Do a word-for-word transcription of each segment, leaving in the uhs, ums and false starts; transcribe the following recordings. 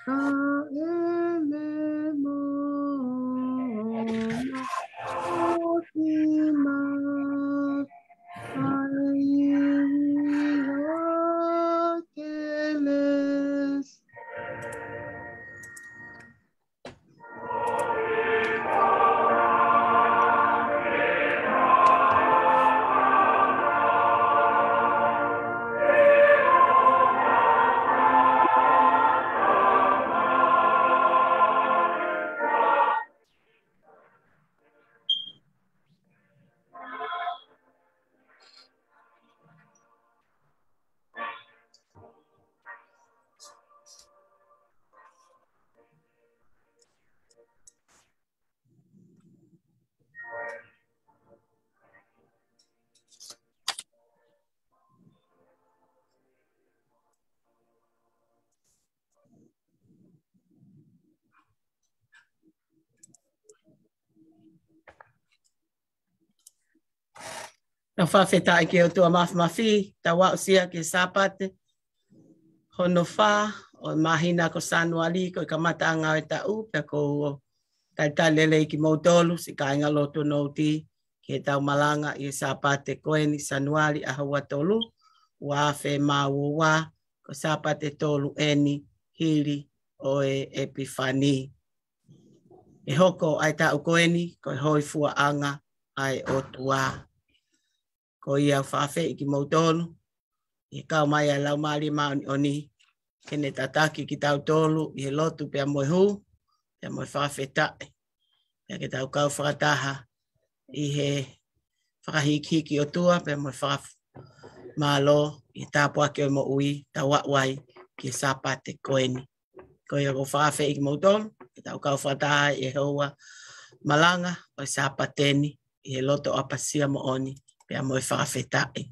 Ka ʻelemo na o tima ai o teles. Tau fakafetaʻi ki he ʻOtua Māfimafi, tau aʻusia ki he Sāpate hono fā ʻo e māhina ko Sānuali, ko e kamataʻanga ʻo e taʻu, pea ʻoku ou talitali lelei kimoutolu, siʻi kāingalotu ʻo Nouti, ki heʻetau malanga ʻi he Sāpate ko eni Sānuali ʻaho ua tolu, ua afe mā ua ua, ko e Sāpate tolu eni hili ʻo e ʻEpifani. ʻE hoko ʻa e taʻu ko eni ko e hōifuaʻanga ʻa e ʻOtua. Ko ia ʻoku ou fakafeʻi kimoutolu, ʻi he kau mai ʻa e Laumālie Māʻoniʻoni, ke ne tataki kitautolu ʻi he lotu pea mo e hū, pea mo e fakafetaʻi. Pea ke tau kau fakataha ʻi he fakahīkihiki ʻOtua, pea mo e fakamālō, ʻi he tāpuaki ʻo e moʻui, tau aʻu ai ki he Sāpate ko eni. Ko ia ʻoku ou fakafeʻi kimoutolu, ke tau kau fakataha ʻi he houa malanga ʻo e Sāpate ni, ʻi he loto ʻapasia moʻoni, pea mo e fakafetaʻi.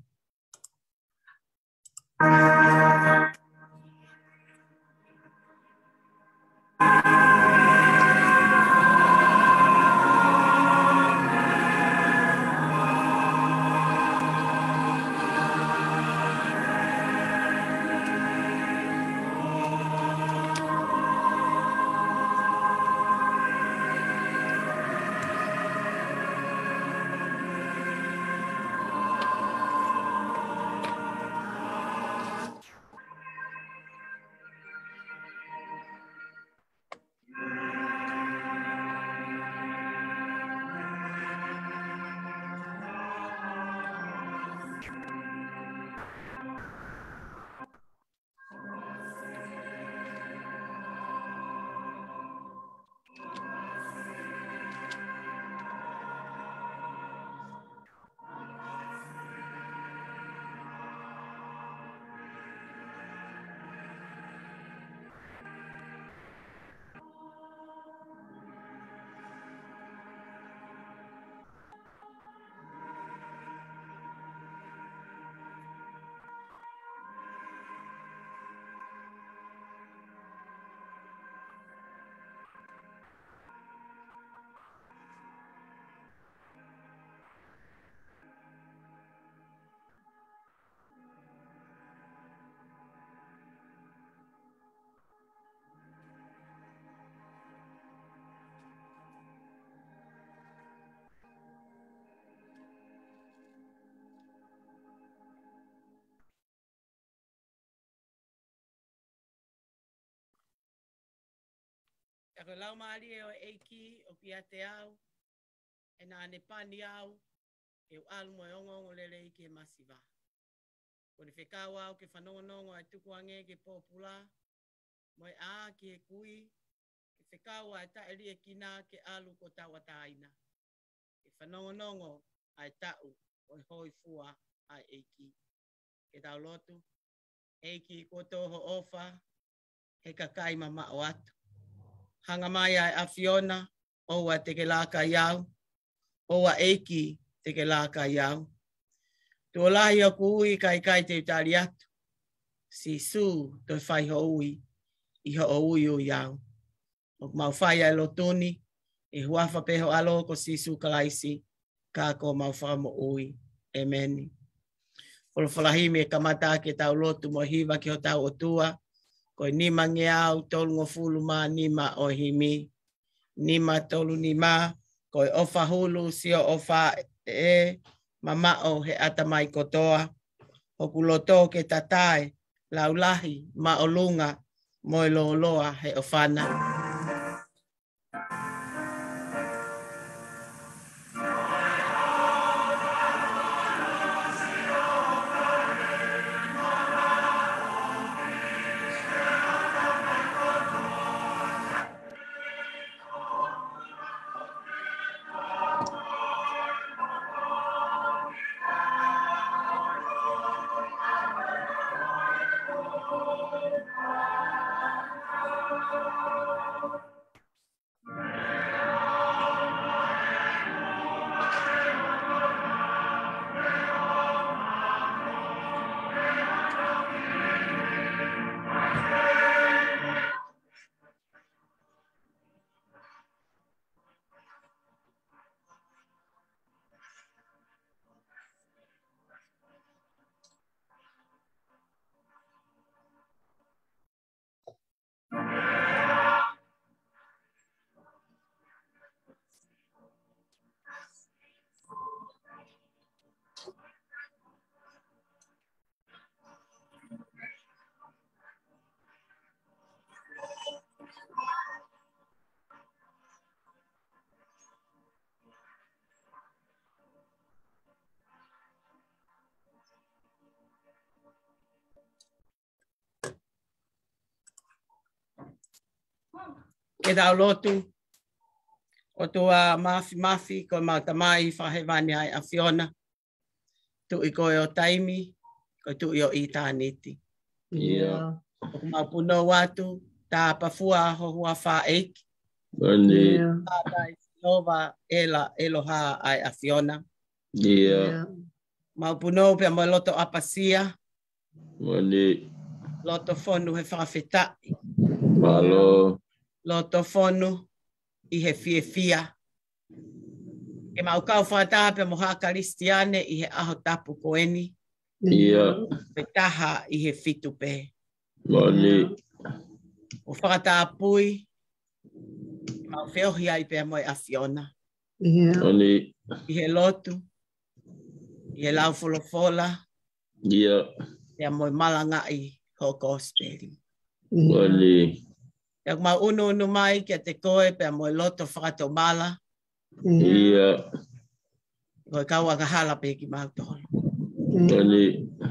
Pea ko e Laumālie ʻo e ʻEiki ʻoku ʻiate au, he naʻa ne pani au, ke u ʻalu mo e ongoongolelei ki he masiva. Kuo ne fekau au ke fanongonongo ʻa e tukuange ki he pōpula, mo e ʻā ki he kui, ke fekau ʻa e taʻeliekina ke ʻalu ko tauʻatāina. Ke fanongonongo ʻa e taʻu ʻo e hōifua ʻa e ʻEiki. Ke tau lotu. ʻEiki, kuo tō ho ʻofa he kakai mamaʻo atu. Hanga mai ʻa e ʻAfiona, ʻoua te ke lākai au, ʻoua ʻEiki te ke lākai au. Tuʻo lahi ʻoku ui kae ʻikai te u tali atu. Sīsū, toe fai hoʻo ui, ʻi hoʻo uiui au. ʻOku mau fai ʻa e lotu ni, ʻi he huafa pē ho ʻAlo ko Sīsū Kalaisi, ka ko homau Fakamoʻui. ʻĒmeni. Folofola himi ʻe kamata ke tau lotu mo hiva ki hotau ʻOtua, ko e nimangeau tolungofulu mā nima ʻo e himi. Nima tolu nima, ko e ʻofa hulu sio ʻofa ē, mamaʻo he ʻatamai kotoa. Hoku loto ke tatae, laulahi, māʻolunga, mo e lōloa he ʻofa na. Ke tau lotu. ʻOtua Māfimafi, ko ʻemau Tamai Fakahēvani ʻa e ʻAfiona. Tuʻi koe ʻo taimi, ko e Tuʻi ʻo ʻitāniti. ʻIo. ʻOku mau punou atu, tāpafua ho huafa ʻEiki. Moʻoni. ʻIo. Tātai Sihova, ʻEla, ʻEloha ʻa e ʻAfiona. ʻIo. ʻIo. Mau punou pea mo e loto ʻapasia. Moʻoni. Loto fonu he fakafetaʻi. Mālō. Loto fonu ʻi he fiefia. Ke mau kau fakataha pea mo ha Kalisitiane ʻi he ʻaho tapu ko eni. ʻIo. Pē taha ʻi he fitu pē. Moʻoni. ʻO fakatapui, ke mau feohi ai pea mo e ʻAfiona. ʻIo. Moʻoni. ʻI he lotu, ʻi he lau folofola, ʻIo. pea mo e malangaʻi ho kosipeli. ʻIo. Moʻoni. Pea ʻoku mau ʻunuʻunu mai kiate koe pea mo e loto fakatomala. ʻIo. ʻIo. Ko e kau angahala pē kimautolu. ʻIo. Moʻoni.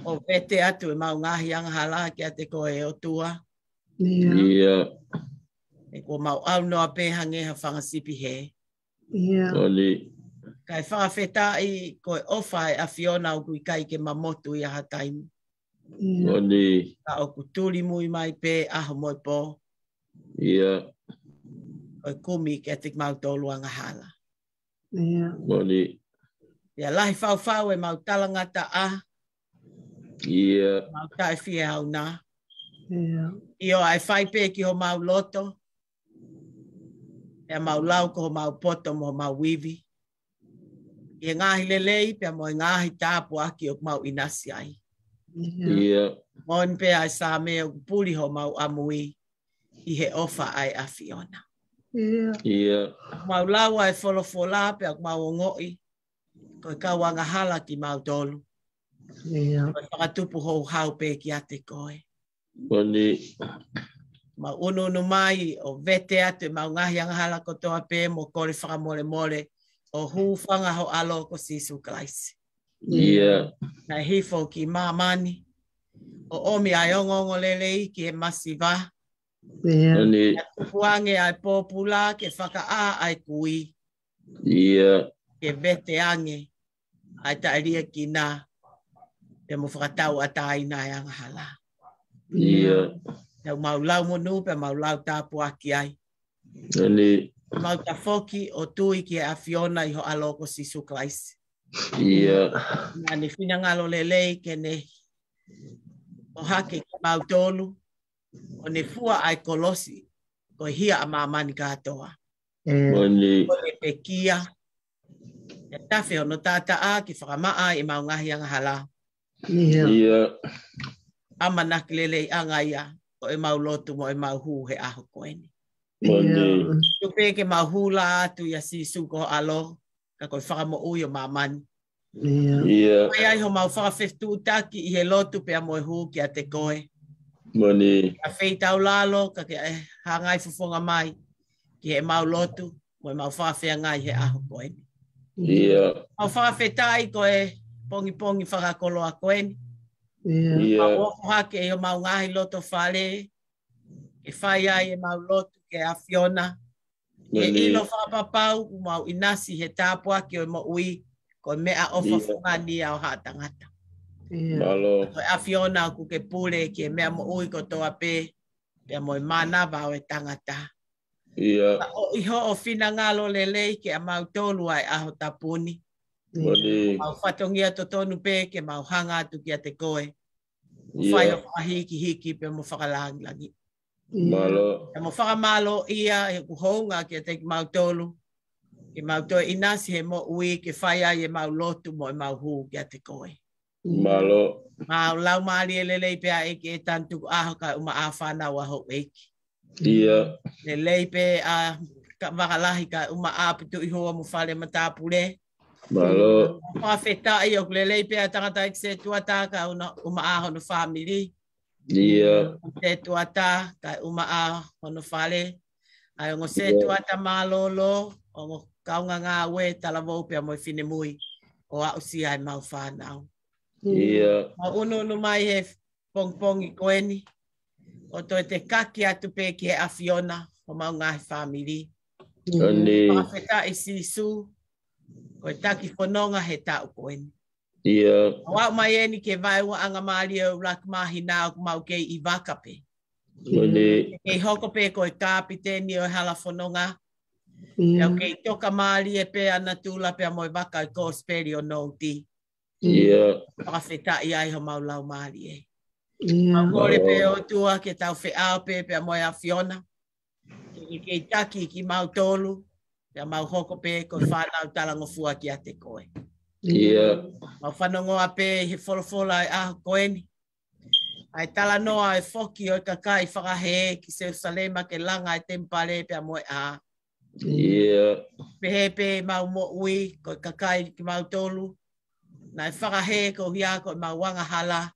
ʻO vete atu ʻemau ngaahi angahala kiate koe ʻOtua. ʻIo. ʻIo. He kuo mau ʻaunoa pē hangē ha fanga sipi hē. ʻIo. Moʻoni. Kae fakafetaʻi ko e ʻofa ʻa e ʻAfiona ʻoku ʻikai ke mamotu ʻi ha taimi. ʻIo. Moʻoni. Ka ʻoku tulimui mai pē ʻaho mo e pō. ʻIo. Ko e kumi kiate kimautolu angahala. ʻIo. Moʻoni. Pea lahi faufau ʻemau talangataʻa. ʻIo. Mau taʻefiehauna. ʻIo. ʻIo, ʻa e fai pē ki homau loto. Pea mau lau ko homau poto mo homau ivi. ʻI he ngaahi lelei, pea mo e ngaahi tāpuaki ʻoku mau ʻinasi ai. ʻIo. ʻIo. Moʻoni pē ʻa e Saame ʻoku puli homau ʻamui ʻi he ʻofa ʻa e ʻAfiona. ʻIo. ʻIo. Mau lau ʻa e folofola pea ʻoku mau ongoʻi ko e kau angahala kimautolu. ʻIo. Ko e fakatupu houhau pē kiate koe. Moʻoni. Mau ʻunuʻunu mai ʻo vete atu ʻemau ngaahi angahala kotoa pē mo kole fakamolemole ʻo hūfanga ho ʻAlo ko Sīsū Kalaisi. ʻIo. Naʻe hifo ki māmani ʻo ʻomi ʻa e ongoongolelei ki he masiva. ʻIo. Moʻoni. Naʻe tukuange ʻa e pōpula ke fakaʻā ʻa e kui. ʻIo. Ke vete ange ʻa e taʻeliekina, pea mo fakatauʻatāina ʻa e angahala. ʻIo. Pea mau lau monū, pea mau lau tāpuaki ai. Moʻoni. Mau tafoki ʻo tui ki he ʻAfiona ʻi ho ʻAlo ko Sīsū Kalaisi. ʻIo. Naʻa ne finangalo lelei ke ne ʻohake kimautolu, ʻo ne fua ʻa e kolosi, ko e hia ʻa māmani kātoa. ʻIo. Moʻoni. Ko e pekia, ʻe tafe hono taʻataʻa ke fakamaʻa ʻemau ngaahi angahala. ʻIo. ʻIo. ʻAmanaki leleiʻanga ia, ʻo ʻemau lotu mo ʻemau hū he ʻaho ko eni. Moʻoni. Tuku pē ke mau hū lā atu ʻia Sīsū ko ho ʻAlo, ka ko e Fakamoʻui ʻo māmani. ʻIo. Fai ai homau fakafetuʻutaki ʻi he lotu pea mo e hū kiate koe. Moʻoni. ʻIa feitaulalo ka ke hangai fofonga mai ki heʻemau lotu mo ʻemau fakafeangai he ʻaho ko eni. ʻIo. Mau fakafetaʻi ko e pongipongi fakakoloa ko eni. ʻIo. Mau ʻofa hake ʻi homau ngaahi loto fale, ke fai ai ʻemau lotu ki he ʻAfiona. Ke ʻilo fakapapau ʻoku mau ʻinasi he tāpuaki ʻo e moʻui, ko e meʻaʻofa fungani ia ʻo haʻa tangata. Mālō. Ko e ʻAfiona ʻoku ke pule ki he meʻa moʻui kotoa pē, pea mo e mānava ʻo e tangata. ʻIo. Ka ʻoku ʻi hoʻo finangalo lelei kiate kimautolu ʻa e ʻaho tapu ni. Moʻoni. Mau fatongia totonu pē ke mau hanga atu kiate koe. ʻIo. Fai ho fakahikihiki pea mo fakalāngilangi. Mālō. Pea mo fakamālō ia he ʻoku hounga kiate kimautolu ke mau toe ʻinasi he moʻui ke fai ai ʻemau lotu mo ʻemau hū kiate koe. Mālō. Mau laumālie lelei pē ʻa e ʻEiki ʻe tanu tukuʻaho kae ʻumaʻā fānau ʻa houʻeiki. ʻIo. Lelei pē ʻa e kau fakalahi kae ʻumaʻā Putuʻihua mo Fale Matāpule. Mālō. Fakafetaʻi ʻoku lelei pē ʻa e tangataʻeiki sētuata kae ʻumaʻā hono fāmili. ʻIo. Sētuata kae ʻumaʻā hono fale. ʻA e ongo sētuata mālōlō, ongo kaungāngāue, talavou pea mo e finemui ʻo aʻusia ʻemau fānau. ʻIo. Mau ʻunuʻunu mai he pongipongi ko eni ʻo toe tekaki atu pē ki he ʻAfiona homau ngaahi fāmili. Moʻoni. Fakafetaʻi Sīsū, ko e taki fononga he taʻu ko eni. ʻIo. ʻOku aʻu mai eni ki he vaeuaʻanga mālie ʻo e ʻuluaki māhina ʻoku mau kei ʻi vaka pē. Moʻoni. Kei hoko pē ko e kapiteni ʻo e hala fononga. Pea ʻoku kei toka mālie pē ʻa natula pea mo e vaka ʻi Kosipeli ʻo Nouti. ʻIo. Fakafetaʻi ai homau laumālie. ʻIo. Mau kole pē ʻOtua ke tau feʻao pē pea mo e ʻAfiona. Ke ke kei taki kimautolu, pea mau hoko pē ko e fānau talangofua kiate koe. ʻIo. Mau fanongoa pē he folofola ʻa e ʻaho ko eni. ʻA e talanoa ʻa e foki ʻo e kakai fakahē ki Selusalema ke langa e temipale pea mo e ʻā. ʻIo. Pehē pē ʻemau moʻui ko e kakai kimautolu naʻe fakahē koeʻuhi ko ʻemau angahala.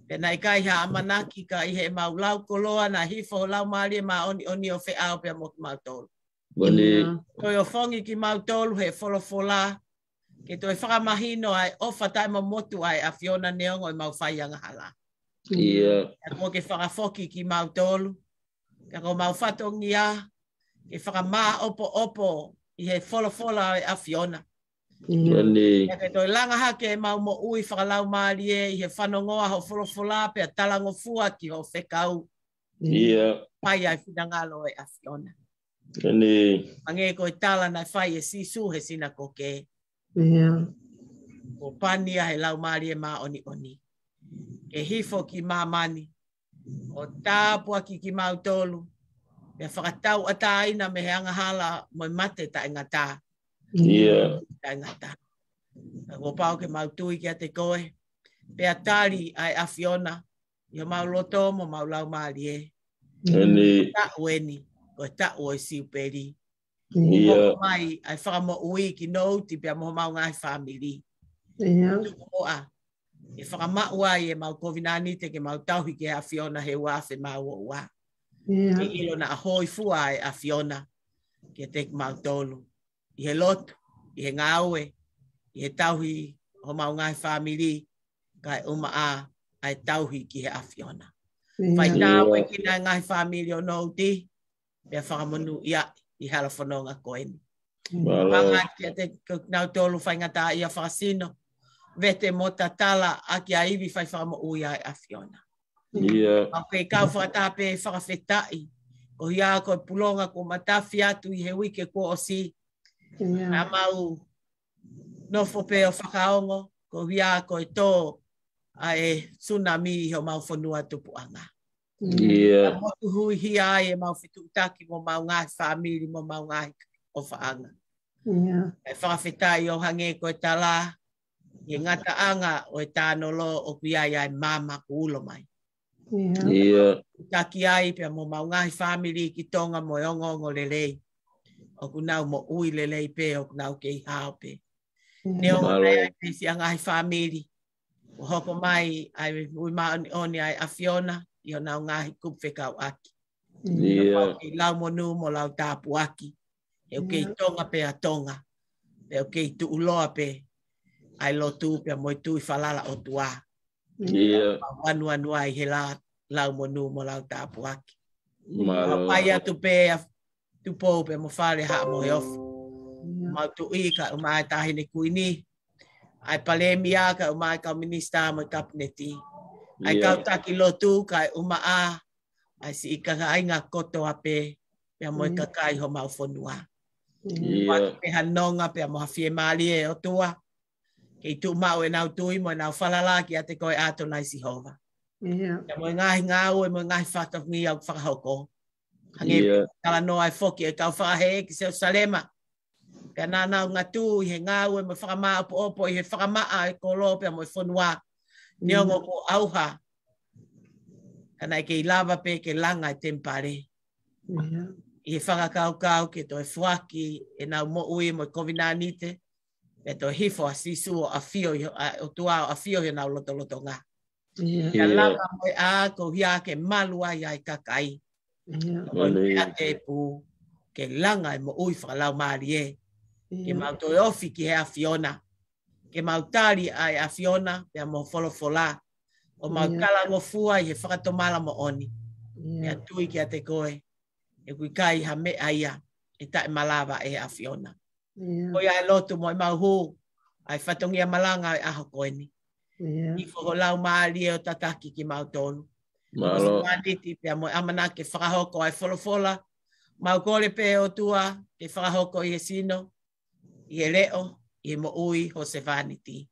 Pea naʻe ʻikai ha ʻamanaki ka ʻi heʻemau lau koloa naʻe hifo ho Laumālie Māʻoniʻoni ʻo feʻao pea mo kimautolu. Moʻoni. Toe ʻofongi kimautolu he folofola, ke toe fakamahino ʻa e ʻofa taʻemomotu ʻa e ʻAfiona neongo ʻemau fai angahala. ʻIo. Pea kuo ke fakafoki kimautolu. Pea ko homau fatongia ke fakamāʻopoʻopo ʻi he folofola ʻa e ʻAfiona. Moʻoni. Pea ke toe langa hake ʻemau moʻui fakalaumālie ʻi he fanongoa ho folofola pea talangofua ki hoʻo fekau. ʻIo. Fai ʻa e finangalo ʻo e ʻAfiona. Moʻoni. Hangē ko e tala naʻe fai ʻe Sīsū he sinakoke. ʻIo. Kuo pani ia he Laumālie Māʻoniʻoni ke hifo ki māmani ʻo tāpuakiʻi kimautolu, pea fakatauʻatāina mei he angahala mo e mate taʻengata. ʻIo. Taʻengata. Ka kuo pau ke mau tui kiate koe, pea tali ʻa e ʻAfiona ʻi homau loto mo homau laumālie. Moʻoni. Taʻu eni, ko e taʻu ʻo e Siupeli. ʻIo. Hoko mai ʻa e fakamoʻui ki Nouti pea mo homau ngaahi fāmili. ʻIo. Tuku muʻa ke fakamaʻu ai ʻemau kovinānite ke mau tauhi ki he ʻAfiona he ua afe mā ua ua. ʻIo. Ke ʻilo naʻa hōifua ʻa e ʻAfiona kiate kimautolu ʻi he lotu, ʻi he ngāue, ʻi he tauhi homau ngaahi fāmili, kae ʻumaʻā ʻa e tauhi ki he ʻAfiona. ʻIo. Fai tāpuekina ʻa e ngaahi fāmili ʻo Nouti, pea fakamonūʻia ʻi he hala fononga ko eni. Mālō. Hanga kiate kinautolu faingataʻaʻia fakasino, vete mo tatala ʻaki ʻa e ivi fai fakamoʻui ʻa e ʻAfiona. ʻIo. Mau kei kau fakataha pē fakafetaʻi, koeʻuhi ko e pulonga kuo matafi atu ʻi he uike kuo ʻosi. ʻIo. Naʻa mau nofo pē ʻo fakaongo, koeʻuhi ko e tō ʻa e tsunami ʻi homau fonua tupuʻanga. ʻIo. Naʻa mau tuhuhia ai ʻemau fetuʻutaki mo homau ngaahi fāmili mo homau ngaahi ʻofaʻanga. ʻIo. ʻE fakafetaʻi ʻo hangē ko e tala, ʻi he ngataʻanga ʻo e tānolo ʻoku ʻi ai ʻa e maama kuo ulo mai. ʻIo. Taki ai pea mo homau ngaahi fāmili ki Tonga mo e ongoongolelei. ʻOku nau moʻui lelei pē, ʻoku nau kei hao pē. Neongo pē ʻa e siʻa ngaahi fāmili, ʻoku hoko mai ʻa e ui māʻoniʻoni ʻa e ʻAfiona ʻi honau ngaahi kupu fekauʻaki. ʻIo. Pau ke lau monū mo lau tāpuaki. He ʻoku kei Tonga pē ʻa Tonga. Pea ʻoku kei tuʻuloa pē ʻa e lotu pea mo e tui falala ʻOtua. ʻIo. Mau anuanu ai he la-, lau monū mo lau tāpuaki. Mālō. Mau ʻai atu pē ʻa Tupou pea mo Fale Haʻa Moheofo. Mau tuʻi kae ʻumaʻā e Taʻahine Kuini, ʻa e Palēmia kae ʻumaʻā e kau minisitā mo e kapineti. ʻA e kau taki lotu kae ʻumaʻā ʻa e siʻi kāinga kotoa pē, pea mo e kakai homau fonua. ʻIo. Pea ke hanonga pea mo ha fiemālie ʻOtua. Kei tuʻu maʻu ʻenau tui mo ʻenau falala kiate koe ʻAtonai Sihova. Pea mo e ngaahi ngāue mo e ngaahi fatongia ʻoku fakahoko. Hangē pē ko e talanoa ʻe foki e kau fakaheeʻeiki Selusalema. Pea naʻa nau ngatū ʻi he ngāue mo e fakamāʻopoʻopo ʻi he fakamaʻa e kolo pea mo e fonua. Neongo kuo ʻauha. Ka naʻe kei lava pē ke langa e temipale. ʻI he fakakaukau ke toe foaki ʻenau moʻui mo e kovinānite. Pea toe hifo ʻa Sīsū ʻo ʻafio ʻi, ʻa, ʻOtua ʻo ʻafio ʻi honau lotolotonga. Pea lava mo e ʻā ko ia ke malu ai ʻa e kakai. Ko e meʻa tēpū, ke langa e moʻui fakalaumālie. Ke mau toe ofi ki he ʻAfiona. Ke mau tali ʻa e ʻAfiona, pea mo e folofola. ʻO mau talangofua ʻi he fakatomala moʻoni. Pea tui kiate koe. ʻOku ʻikai ha meʻa ia ʻe taʻemalava ʻe he ʻAfiona. Ko ia e lotu mo e mau hū, ʻa e fatongia malanga ʻo e ʻaho ko eni. Hifo ho Laumālie ʻo tataki kimautolu. Mālō. Ko e sevāniti pea mo e ʻamanaki ke fakahoko ʻa e folofola. Mau kole pē ʻOtua, ke fakahoko ʻi he sino, ʻi he leʻo, ʻi he moʻui ho sevāniti.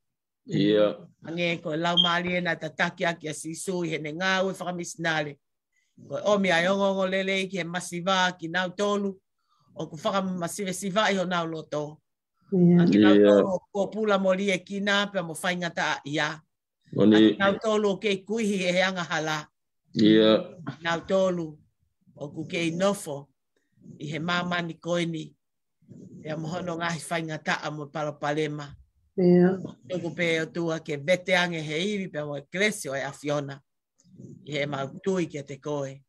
ʻIo. Hangē ko e Laumālie naʻe tataki ʻaki ʻa Sīsū ʻi heʻene ngāue fakamisinale. Ko e ʻomi ʻa e ongoongolelei ki he masiva kinautolu ʻoku fakamasivesivaʻi honau loto. ʻA kinautolu ʻoku pōpula mo liʻekina pea mo faingataʻaʻia. ʻA kinautolu ʻoku kei kuihi ʻe he angahala. ʻA kinautolu ʻoku kei nofo ʻi he māmani ko eni. Pea mo hono ngaahi faingataʻa mo palopalema. Tuku pē ʻOtua ke vete ange he ivi pea mo e kelesi ʻo e ʻAfiona. ʻI he mau tui kiate koe.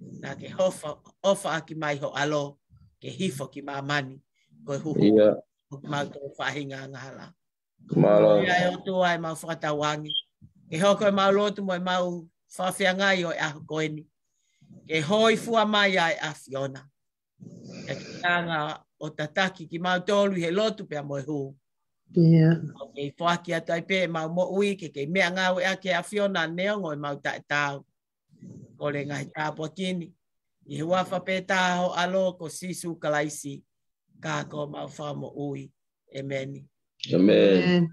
Naʻa ke hofa, ʻofa ʻaki mai ho ʻAlo, ke hifo ki māmani, ko e huhu ʻo kimautolu faʻahinga angahala. Mālō. Ia ʻe ʻOtua ʻemau fakatauange. Ke hoko ʻemau lotu mo ʻemau fakafeangai ʻo e ʻaho ko eni. Ke hōifua mai ʻa e ʻAfiona. Ke ke hanga ʻo tataki kimautolu ʻi he lotu pea mo e hū. ʻOku kei foaki atu ai pē ʻemau moʻui ke kei meʻangāueʻaki ʻa e ʻAfiona neongo ʻemau taʻetaau. Kole ngaahi tāpuaki ni ʻi he huafa pē taha ho ʻAlo ko Sīsū Kalaisi, ka ko homau Fakamoʻui. ʻEmeni. ʻEmeni.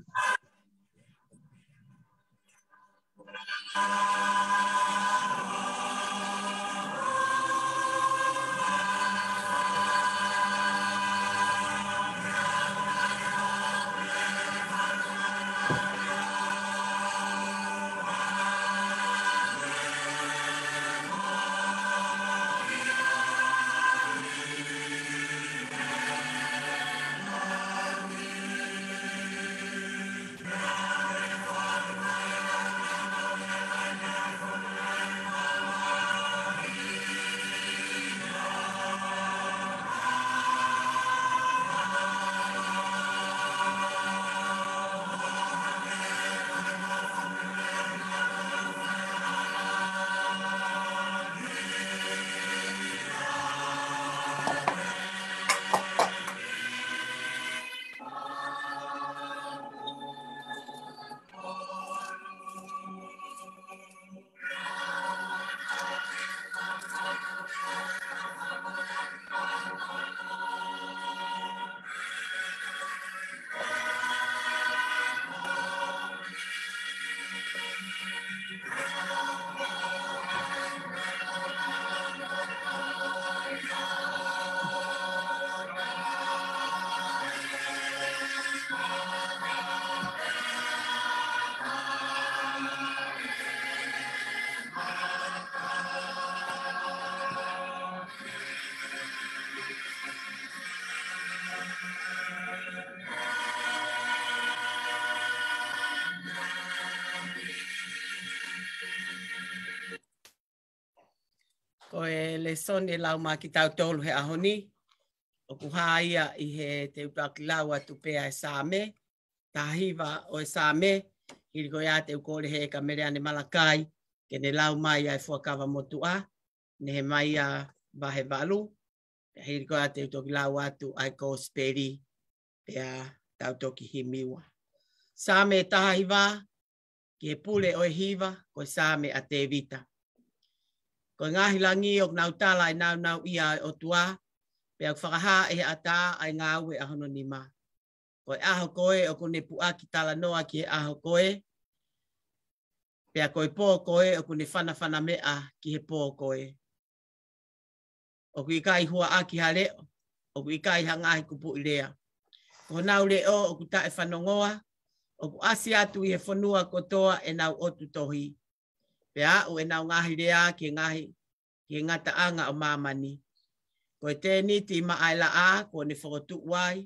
Ko e lēsoni ʻe lau mai kiate kitautolu he ʻaho ni, ʻoku hā ia ʻi he teutuaki lau atu pē ʻa e Saame, taha hiva ʻo e Saame, hili ko ia te u kole he kameleane Malakai ke ne lau mai ʻa e Fuakava Motuʻa, Nehemaia vahe valu, pea hili ko ia te u toki lau atu ʻa e Kosipeli, pea tau toki himi ua. Saame taha hiva, ki he pule ʻo e hiva, ko e Saame ʻa Tēvita. Ko e ngaahi langi ʻoku nau tala ʻa e nāunauʻia ʻo e ʻOtua, pea ʻoku fakahā ʻe he ʻatā ʻa e ngāue ʻa hono nima. Ko e ʻaho ko ē ʻoku ne puʻaki talanoa ki he ʻaho ko ē, pea ko e pō ko ē ʻoku ne fanafana meʻa ki he pō ko ē. ʻOku ʻikai huaʻaki ha leʻo, ʻoku ʻikai ha ngaahi kupuʻi lea. Ko honau leʻo ʻoku taʻefanongoa, ʻoku ʻasi atu ʻi he fonua kotoa ʻenau ʻotu tohi. Pea aʻu ʻenau ngaahi lea ki he ngaahi, ki he ngataʻanga ʻo māmani. Ko e tēniti maʻa e laʻā kuo ne fokotuʻu ai,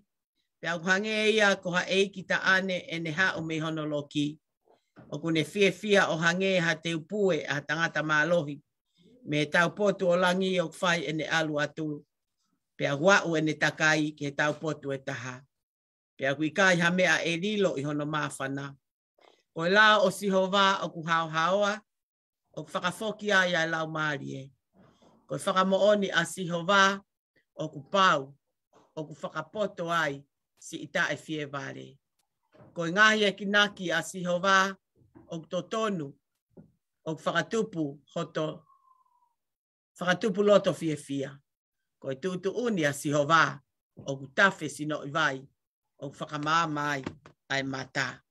pea ʻoku hangē ia ko ha ʻeiki taʻane ʻene haʻu mei hono loki. ʻOku ne fiefia ʻo hangē ha teupue ʻa ha tangata mālohi mei he taupotu ʻo langi ʻoku fai ʻene ʻalu atu, pea ʻoku aʻu ʻene takai ki he taupotu ʻe taha. Pea ʻoku ʻikai ha meʻa ʻe lilo ʻi hono māfana. Ko e lao ʻo Sihova ʻoku haohaoa, ʻoku fakafoki ai ʻa e laumālie. Ko e fakamoʻoni ʻa Sihova ʻoku pau, ʻoku fakapoto ai siʻi taʻefievale. Ko e ngaahi ekinaki ʻa Sihova ʻoku totonu, ʻoku fakatupu hoto, fakatupu loto fiefia. Ko e tuʻutuʻuni ʻa Sihova ʻoku tafe sinoʻi vai, ʻoku fakamaama ai ʻa e mata.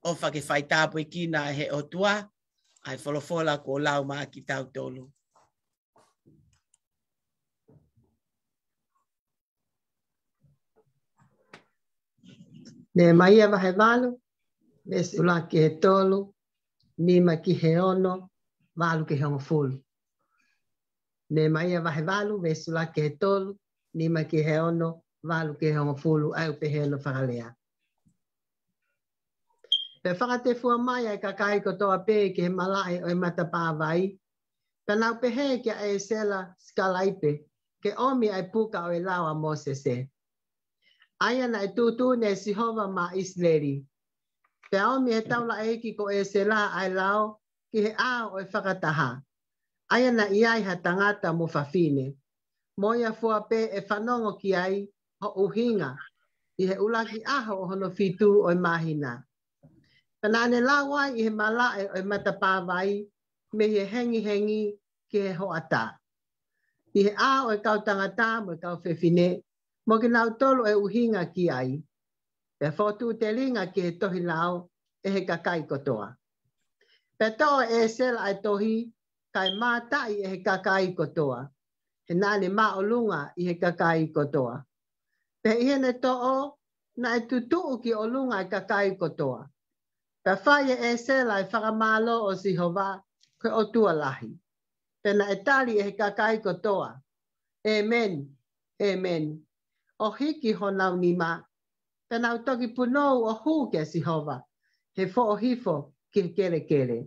ʻOfa ke faitāpuekina ʻe he ʻOtua ʻa e folofola kuo lau mai kiate kitautolu. Nehemaia vahe valu, veesi ʻuluaki ki he tolu, nima ki he ono, valu ki he hongofulu. Nehemaia vahe valu, veesi ʻuluaki ki he tolu, nima ki he ono, valu ki he hongofulu, ʻa ia ʻoku pehē hono fakalea. Pea fakatefua mai ʻa e kakai kotoa pē ki he malaʻe ʻo e matapā vai, pea nau pehē kia ʻEsela sikalaipe ke ʻomi ʻa e puka ʻo e lao ʻa Mōsese, ʻa ia naʻe tuʻutuʻuni ʻe Sihova maʻa ʻIsileli. Pea ʻomi ʻe he taulaʻeiki ko ʻEsela ʻa e lao ki he ʻao ʻo e fakataha, ʻa ia naʻe ʻi ai ha tangata mo fafine, mo ia fua pē ʻe fanongo ki ai ho ʻuhinga, ʻi he ʻuluaki ʻaho ʻo hono fitu ʻo e māhina. Pea naʻa ne lau ai ʻi he malaʻe ʻo e matapā vai, mei he hengihengi ki he hoʻatā, ʻi he ʻao ʻo e kau tangata mo e kau fefine, mo kinautolu ʻe ʻuhinga ki ai. Pea fokotuʻu telinga ki he tohi lao ʻe he kakai kotoa. Pea toʻo ʻe ʻEsela ʻa e tohi, kae mātaʻi ʻe he kakai kotoa, he naʻa ne māʻolunga ʻi he kakai kotoa. Pea ʻi heʻene toʻo, naʻe tutuʻu ki ʻolunga ʻa e kakai kotoa. Pea fai ʻe ʻEsela ʻa e fakamālō ʻo Sihova, ko e ʻOtua lahi. Pea naʻe tali ʻe he kakai kotoa, ʻĒmeni, ʻēmeni, ʻo hiki honau nima. Pea nau toki punou ʻo hū kia Sihova, he foʻohifo ki he kelekele.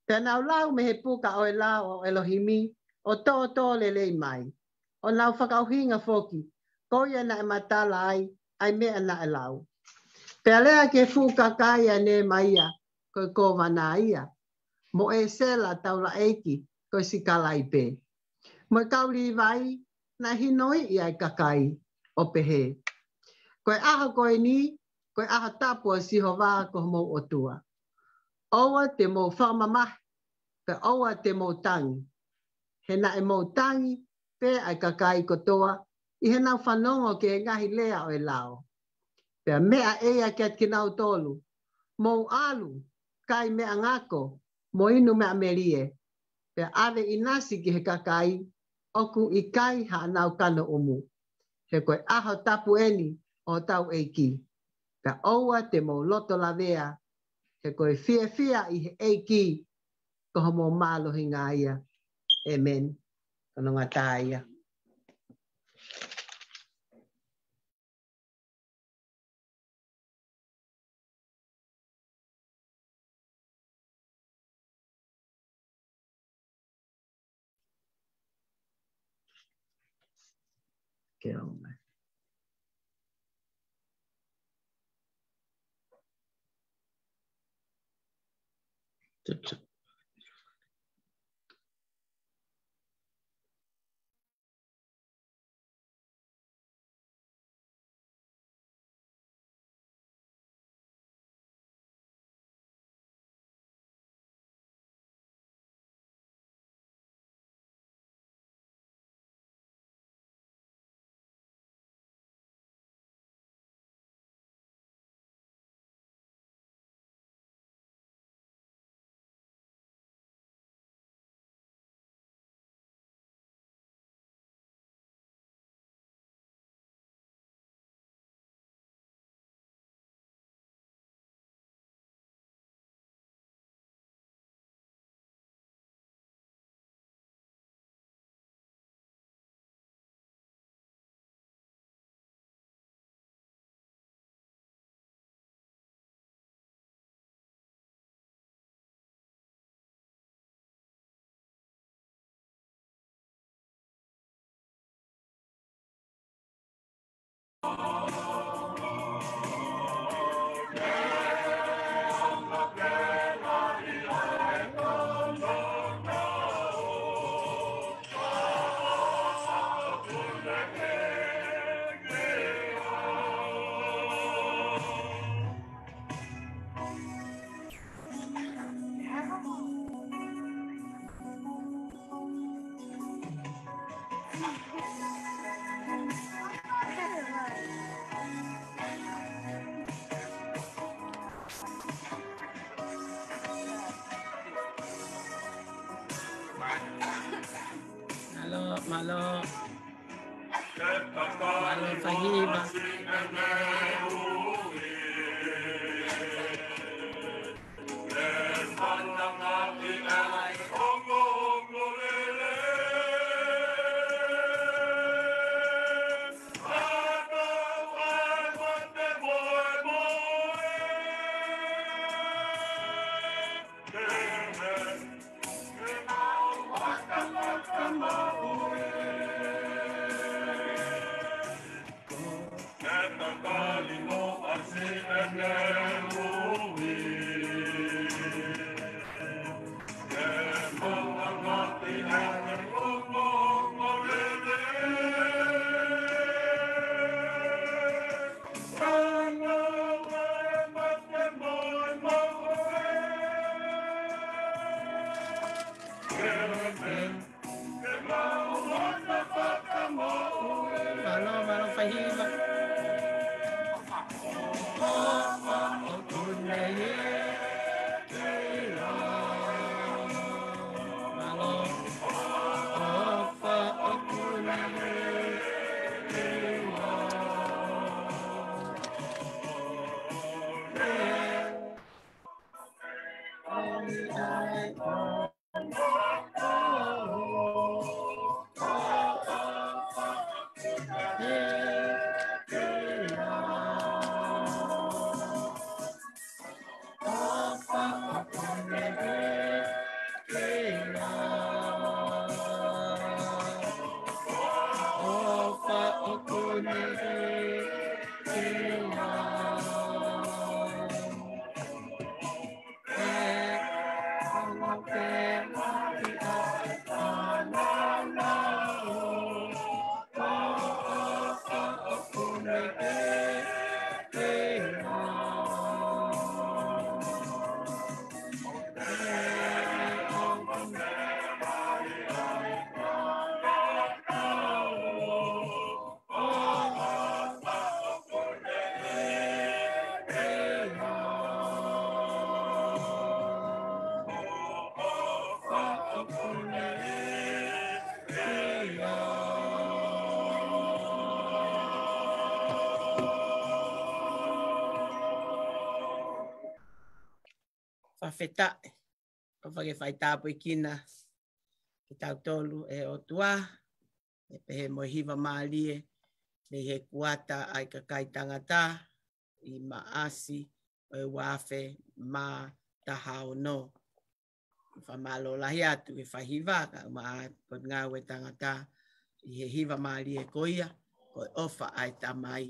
Pea nau lau mei he puka ʻo e lao ʻo ʻElohimi, ʻo tōtō lelei mai, ʻo nau fakaʻuhinga foki, ko ia naʻe matala ai ʻa e meʻa naʻe lau. Pea lea ki he fuʻu kakai ʻa Nehemaia, ko e kōvana ia, mo ʻEsela taulaʻeiki, ko e sikalaipe, mo e kau Līvai, naʻe hinoiʻi ʻa e kakai, ʻo pehē, ko e ʻaho ko eni, ko e ʻaho tapu ʻo Sihova ko homou ʻOtua. ʻOua te mou fakamamahi, pea ʻoua te mou tangi. He naʻe mou tangi pē ʻa e kakai kotoa, ʻi heʻenau fanongo ki he ngaahi lea ʻo e lao. Pea meʻa ʻe ia kiate kinautolu, mou ʻalu, kai meʻangako, mo inu meʻamelie. Pea ʻave ʻinasi ki he kakai, ʻoku ʻikai haʻanau kanoʻumu. He ko e ʻaho tapu eni ʻo hotau ʻEiki. Pea ʻoua te mou loto lavea, he ko e fiefia ʻi he ʻEiki, ko homou mālohinga ia. ʻĒmeni. Ko hono ngata ia. Te o mai. Tutu. Mālō, mālō. Mālō fahiva. Mālō, mālō fahiva. Mālō. Fakafetaʻi. ʻOfa ke fai tāpuekina kitautolu ʻe he ʻOtua, ʻe pehē mo e hiva mālie, mei he kuata ʻa e kakai tangata ʻi Maʻasi ʻo e ua afe mā taha ono. Fakamālō lahi atu ki he faihiva, kae ʻumaʻā e Potungāue Tangata ʻi he hiva mālie ko ia. ko e ʻofa ʻa e Tamai.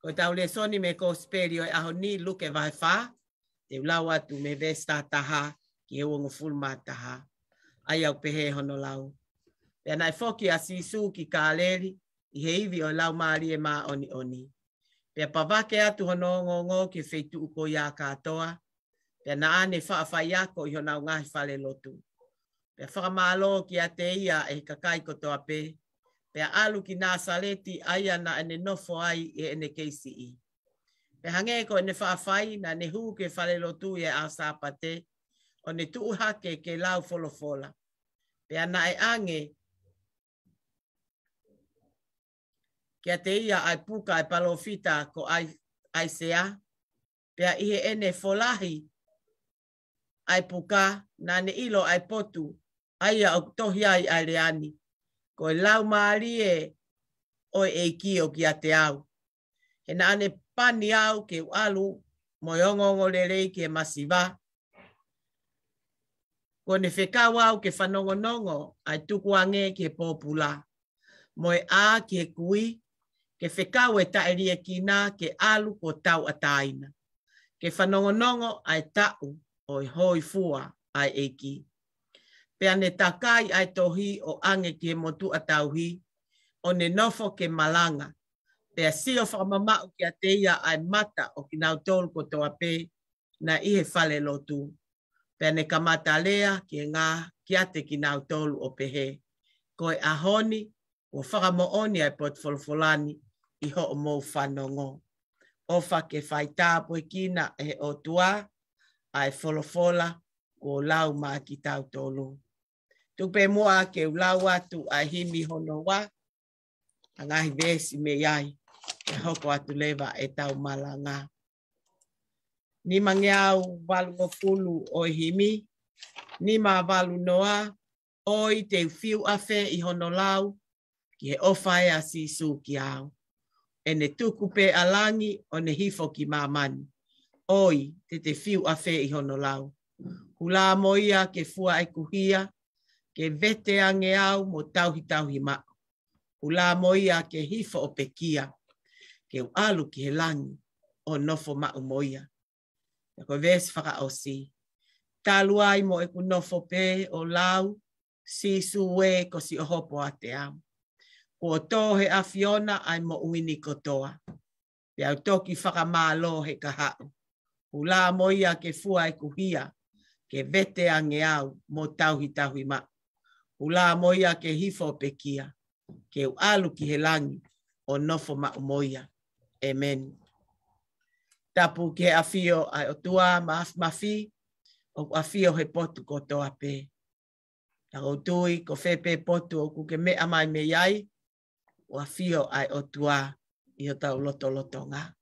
Ko ʻetau lēsoni mei he Kosipeli ʻo e ʻaho ni, Luke vahe fā, te u lau atu mei he veesi taha taha ki he uongofulu mā taha. ʻA ia ʻoku pehē hono lau. Pea naʻe foki ʻa Sīsū ki Kāleli, ʻi he ivi ʻo e Laumālie Māʻoniʻoni. Pea pavake atu hono ongoongo ki he feituʻu ko ia kātoa, pea naʻa ne faʻa faiako ʻi honau ngaahi falelotu. Pea fakamālō kiate ia ʻe he kakai kotoa pē, pea ʻalu ki Nāsaleti, ʻa ia naʻa ne nofo ai ʻi heʻene kei siʻi. Pea hangē ko ʻene faʻa fai, naʻa ne hū ki he falelotu ʻi he ʻaho Sāpate, ʻo ne tuʻu hake ke lau folofola. Pea naʻe ʻange kiate ia ʻa e puka ʻa e palōfita ko ʻAi-, ʻAisea, pea ʻi heʻene folahi ʻa e puka, naʻa ne ʻilo ʻa e potu, ʻa ia ʻoku tohi ai ʻa e lea ni: Ko e Laumālie ʻo e ʻEiki ʻoku ʻiate au. He naʻa ne pani au ke u ʻalu mo e ongoongolelei ki he masiva. Kuo ne fekau au ke fanongonongo ʻa e tukuange ki he pōpula, mo e ʻā ki he kui, ke fekau e taʻeliekina ke ʻalu kuo tauʻatāina, ke fanongonongo ʻa e taʻu ʻo e hōifua ʻa e ʻEiki. Pea ne takai ʻa e tohi ʻo ʻange ki he motuʻa tauhi, ʻo ne nofo ke malanga. Pea sio fakamamaʻu kiate ia ʻa e mata ʻo kinautolu kotoa pē naʻe ʻi he falelotu. Pea ne kamata lea ki he ngaahi, kiate kinautolu ʻo pehē: Ko e ʻaho ni kuo fakamoʻoni ʻa e potu folofola ni ʻi hoʻomou fanongo. ʻOfa ke fai tāpuekina ʻe he ʻOtua ʻa e folofola kuo lau maʻa kitautolu. Tuku pē muʻa ke u lau atu ʻa e himi hono ua, ʻa e ngaahi veesi mei ai, ʻe hoko atu leva ʻetau malanga. Nimangeau valungofulu ʻo e himi, nima valu noa. ʻOi, te u fiu ʻafē ʻi hono lau, ki he ʻofa ʻa Sīsū kiate au. ʻE ne tuku pē ʻa langi ʻo ne hifo ki māmani. ʻOi, te te fiu ʻafē ʻi hono lau. Hula mo ia ke fua ʻeku hia, ke vete ange au mo tauhitauhi maʻu. Hula mo ia ke hifo ʻo pekia, ke u ʻalu ki he langi ʻo nofo maʻu mo ia. Pea ko e veesi fakaʻosi: Talu ai mo ʻeku nofo pē ʻo lau, Sīsū ē, ko siʻo hopo ʻiate au. Kuo tō he ʻAfiona ʻa e moʻui ni kotoa. Pea u toki fakamālō he kahaʻu. Hula mo ia ke fua ʻeku hia, ke vete ange au mo tauhitauhi maʻu. Hula mo ia ke hifo ʻo pekia, ke u ʻalu ki he langi ʻo nofo maʻu mo ia. ʻĒmeni. Tapu ki he ʻafio ʻa e ʻOtua Māfimafi, ʻoku ʻafio he potu kotoa pē. Ka ʻoku ou tui ko fē pē potu ʻoku ke meʻa mai mei ai, ʻoku ʻafio ʻa e ʻOtua ʻi hotau lotolotonga.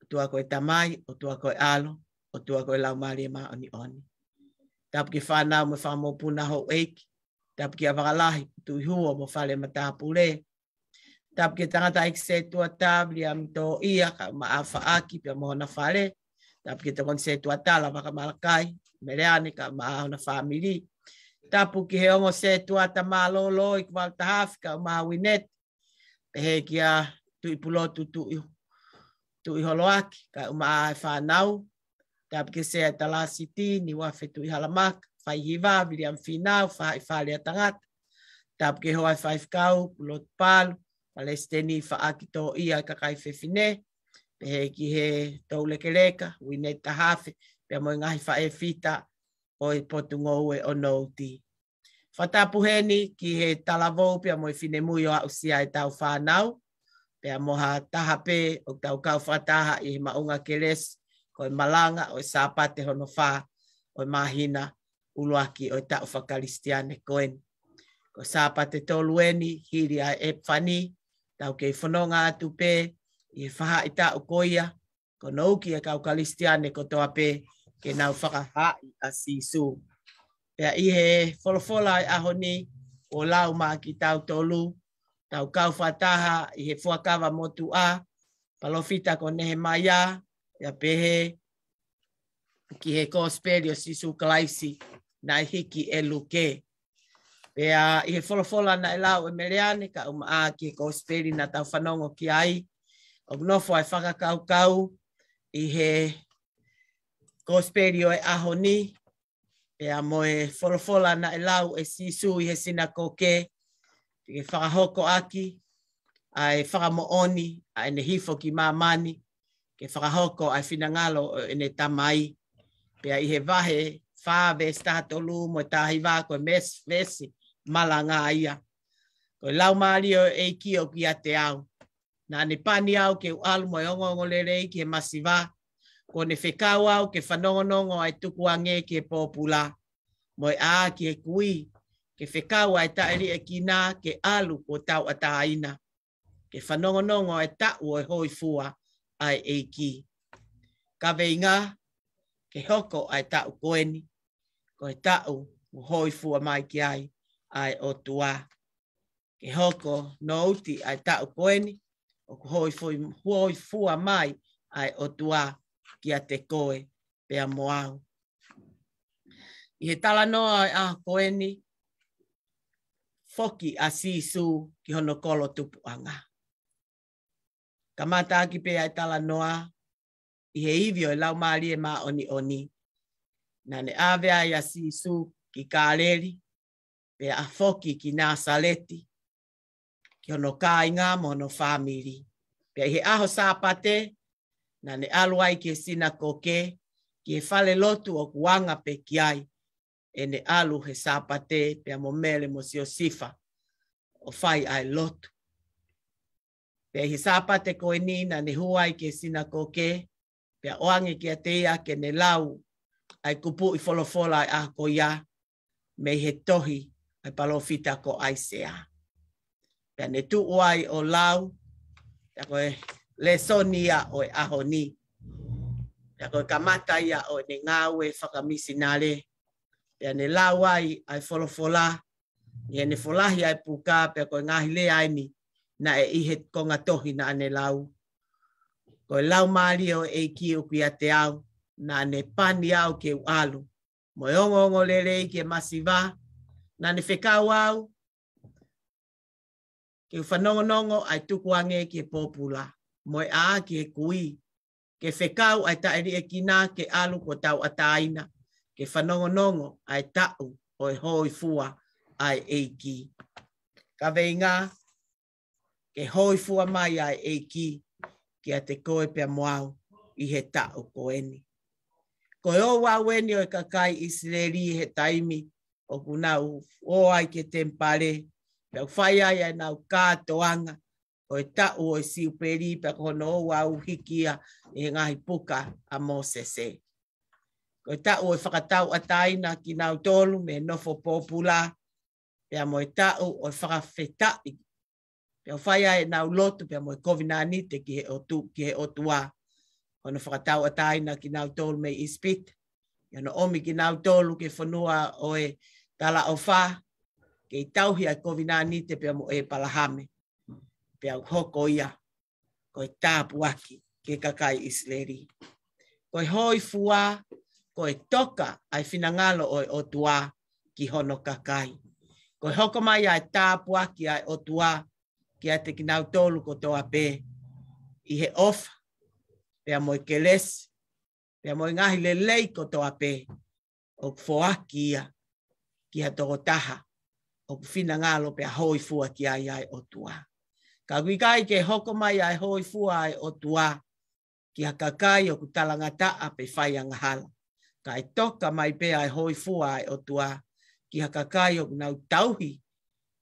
ʻOtua ko e Tamai, ʻOtua ko e ʻAlo, ʻOtua ko e Laumālie Māʻoniʻoni. Tapu ki he fānau mo e fanga mokopuna houʻeiki. Tapu kia Vakalahi, Tuʻihuo mo e fale matāpule. Tapu ki he tangataʻeiki sētuata Viliami Toʻia, kae ʻumaʻā Faʻaki pea mo hona fale. Tapu ki he tokoni sētuata Lavaka Malakai Meleane, kae ʻumaʻā hona fāmili. Tapu ki he ongo sētuata mālōlō, ʻEiki Valu Tahafe, kae ʻumaʻā Uineti. Pehē kia Tuʻipulotu Tuʻi, Tuʻiholoaki, kae ʻumaʻā e fānau. Tapu ki he Sea ʻo e Talāsiti, Niuafe Tuʻihalamaka, Faihiva Viliami Fīnau, Faʻahi Fale ʻa Tangata. Tapu ki he hoa ʻo e faifekau, Pulotu Palu, Palesiteni Faʻaki Toʻia ʻo e kakai fefine. Pehē ki he toulekeleka, Uineti Tahafe, pea mo e ngaahi faʻē fita ʻo e Potungāue ʻo Nouti. Fakatapu heni ki he talavou pea mo e finemui ʻo aʻusia ʻetau fānau, pea mo ha taha pē ʻoku tau kau fakataha ʻi he maʻunga kelesi, ko e malanga ʻo e Sāpate hono fā ʻo e māhina ʻuluaki ʻo e taʻu fakakalisitiane ko eni. Ko e Sāpate tolu eni hili ʻa e ʻEpifani, tau kei fononga atu pē ʻi he faʻahitaʻu ko ia, ko hono uki e kau Kalisitiane kotoa pē ke nau fakahaaʻi ʻa Sīsū. Pea ʻi he folofola ʻo e ʻaho ni, ʻoku lau maʻa kitautolu, tau kau fakataha ʻi he Fuakava Motuʻa, palōfita ko Nehemaia, pea pehē ki he Kosipeli ʻo Sīsū Kalaisi naʻe hiki ʻe Luke. Pea ʻi he folofola naʻe lau ʻe Meleane, kae ʻumaʻā ki he kosipeli naʻa tau fanongo ki ai, ʻoku nofo ai e fakakaukau ʻi he kosipeli ʻo e ʻaho ni, pea mo e folofola naʻe lau ʻe Sīsū ʻi he sinakoke, ke fakahoko ʻaki ʻa e fakamoʻoni ʻa ʻene hifo ki māmani, ke fakahoko ʻa e finangalo ʻo ʻene Tamai. Pea ʻi he vahe fā veesi taha tolu mo e taha hiva, ko e mes-, veesi malanga ia. Ko e Laumālie ʻo e ʻEiki ʻoku ʻiate au. Naʻa ne pani au ke u ʻalu mo e ongoongolelei ki he masiva. Kuo ne fekau au ke fanongonongo ʻa e tukuange ki he pōpula, mo e ʻā ki he kui, ke fekau ʻa e taʻeliʻekina ke ʻalu kuo tauʻatāina, ke fanongonongo ʻa e taʻu ʻo e hōifua ʻa e ʻEiki. Kaveinga, ke hoko ʻa e taʻu ko eni ko e taʻu ʻoku hōifua mai ki ai ʻa e ʻOtua. Ke hoko nouti ʻa e taʻu ko eni ʻoku hōifua, hōifua mai ʻa e ʻOtua kiate koe pea mo au. ʻI he talanoa ʻo e ʻaho ko eni, foki ʻa Sīsū ki hono kolo tupuʻanga. Kamata ʻaki pē ʻa e talanoa ʻi he ivi ʻo e Laumālie Māʻoniʻoni. Naʻa ne ʻave ai ʻa Sīsū ki Kāleli, pea foki ki Nāsaleti, ki hono kāinga mo hono fāmili. Pea ʻi he ʻaho Sāpate, naʻa ne ʻalu ai ki he sinakoke, ki he fale lotu ʻoku anga pē ki ai ʻene ʻalu he Sāpate, pea mo Mele mo Siosifa ʻo fai ʻa e lotu. Pea ʻi he Sāpate ko eni naʻa ne hū ai ki he sinakoke, pea ʻoange kiate ia ke ne lau ʻa e kupuʻi folofola ʻa e ʻaho ko ia, mei he tohi ʻa e palōfita ko ʻAisea. Pea ne tuʻu ai ʻo lau, pea ko e lēsoni ia ʻo e ʻaho ni. Pea ko e kamata ia ʻo ʻene ngāue fakamisinale. Pea ne lau ai ʻa e folofola, ʻi heʻene folahi ʻa e puka, pea ko e ngaahi lea eni naʻe ʻi he konga tohi naʻa ne lau. Ko e Laumālie ʻo e ʻEiki ʻoku ʻiate au, naʻa ne pani au ke u ʻalu mo e ongoongolelei ki he masiva, naʻa ne fekau au ke u fanongonongo ʻa e tukuange ki he pōpula, mo e ʻā ki he kui, ke fekau ʻa e taʻeliʻekina ke ʻalu kuo tauʻatāina, ke fanongonongo ʻa e taʻu ʻo e hōifua ʻa e ʻEiki. Kaveinga, ke hōifua mai ʻa e ʻEiki kiate koe pea mo au ʻi he taʻu ko eni. Ko e ouau eni ʻo e kakai ʻIsileli he taimi ʻoku nau ō ai ki he temipale, pea ʻoku fai ai ʻenau kātoanga ʻo e taʻu ʻo e Siupeli, pea ko hono ouau hiki ia ʻi he ngaahi puka ʻa Mōsese. Ko e taʻu ʻo e fakatauʻatāina kinautolu mei he nofo pōpula, pea mo e taʻu ʻo e fakafetaʻi. Pea ʻoku fai ai ʻenau lotu, pea mo e kovinānite ki he ʻOtu-, ki he ʻOtua. Hono fakatauʻatāina kinautolu mei ʻIsipite. ʻI hono ʻomi kinautolu ki he fonua ʻo e talaʻofa, kei tauhi ʻa e kovinānite pea mo ʻĒpalahame. Pea ʻoku hoko ia ko e tāpuaki ki he kakai ʻIsileli. Ko e hōifua, ko e toka ʻa e finangalo ʻo e ʻOtua ki hono kakai. Ko e hoko mai ʻa e tāpuaki ʻa e ʻOtua kiate kinautolu kotoa pē, ʻi he ʻofa, pea mo e kelesi, pea mo e ngaahi lelei kotoa pē, ʻoku foaki ia ki ha tokotaha ʻoku finangalo pea hōifua ki ai ʻa e ʻOtua. Ka ʻoku ʻikai ke hoko mai ʻa e hōifua ʻa e ʻOtua ki ha kakai ʻoku talangataʻa pe fai angahala. Kae toka mai pē ʻa e hōifua ʻa e ʻOtua ki ha kakai ʻoku nau tauhi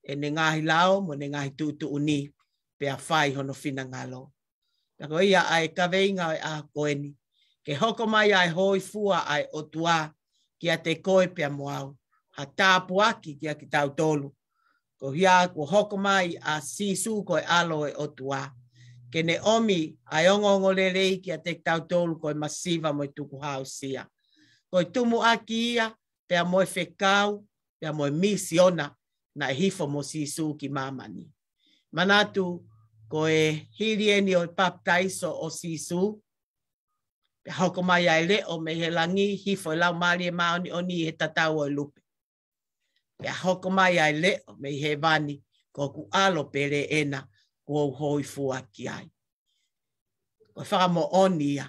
ʻene ngaahi lao mo ʻene ngaahi tuʻutuʻuni, pea fai hono finangalo. Pea ko ia ʻa e kaveinga ʻo e ʻaho ko eni. Ke hoko mai ʻa e hōifua ʻa e ʻOtua kiate koe pea mo au, ha tāpuaki kia kitautolu. Ko ia kuo hoko mai ʻa Sīsū ko e ʻAlo ʻo e ʻOtua, ke ne ʻomi ʻa e ongoongolelei kiate kitautolu ko e masiva mo e tukuhāusia. Ko e tumuʻaki ia, pea mo e fekau, pea mo e misiona naʻe hifo mo Sīsū ki māmani. Manatu, ko e hili eni ʻo e papitaiso ʻo Sīsū, pea hoko mai ʻa e leʻo mei he langi, hifo e Laumālie Māʻoniʻoni ʻi he tatau ʻo e lupe. Pea hoko mai ʻa e leʻo mei hēvani, ko hoku ʻAlo pele ena, kuo u hōifua ki ai. Ko e fakamoʻoni ia,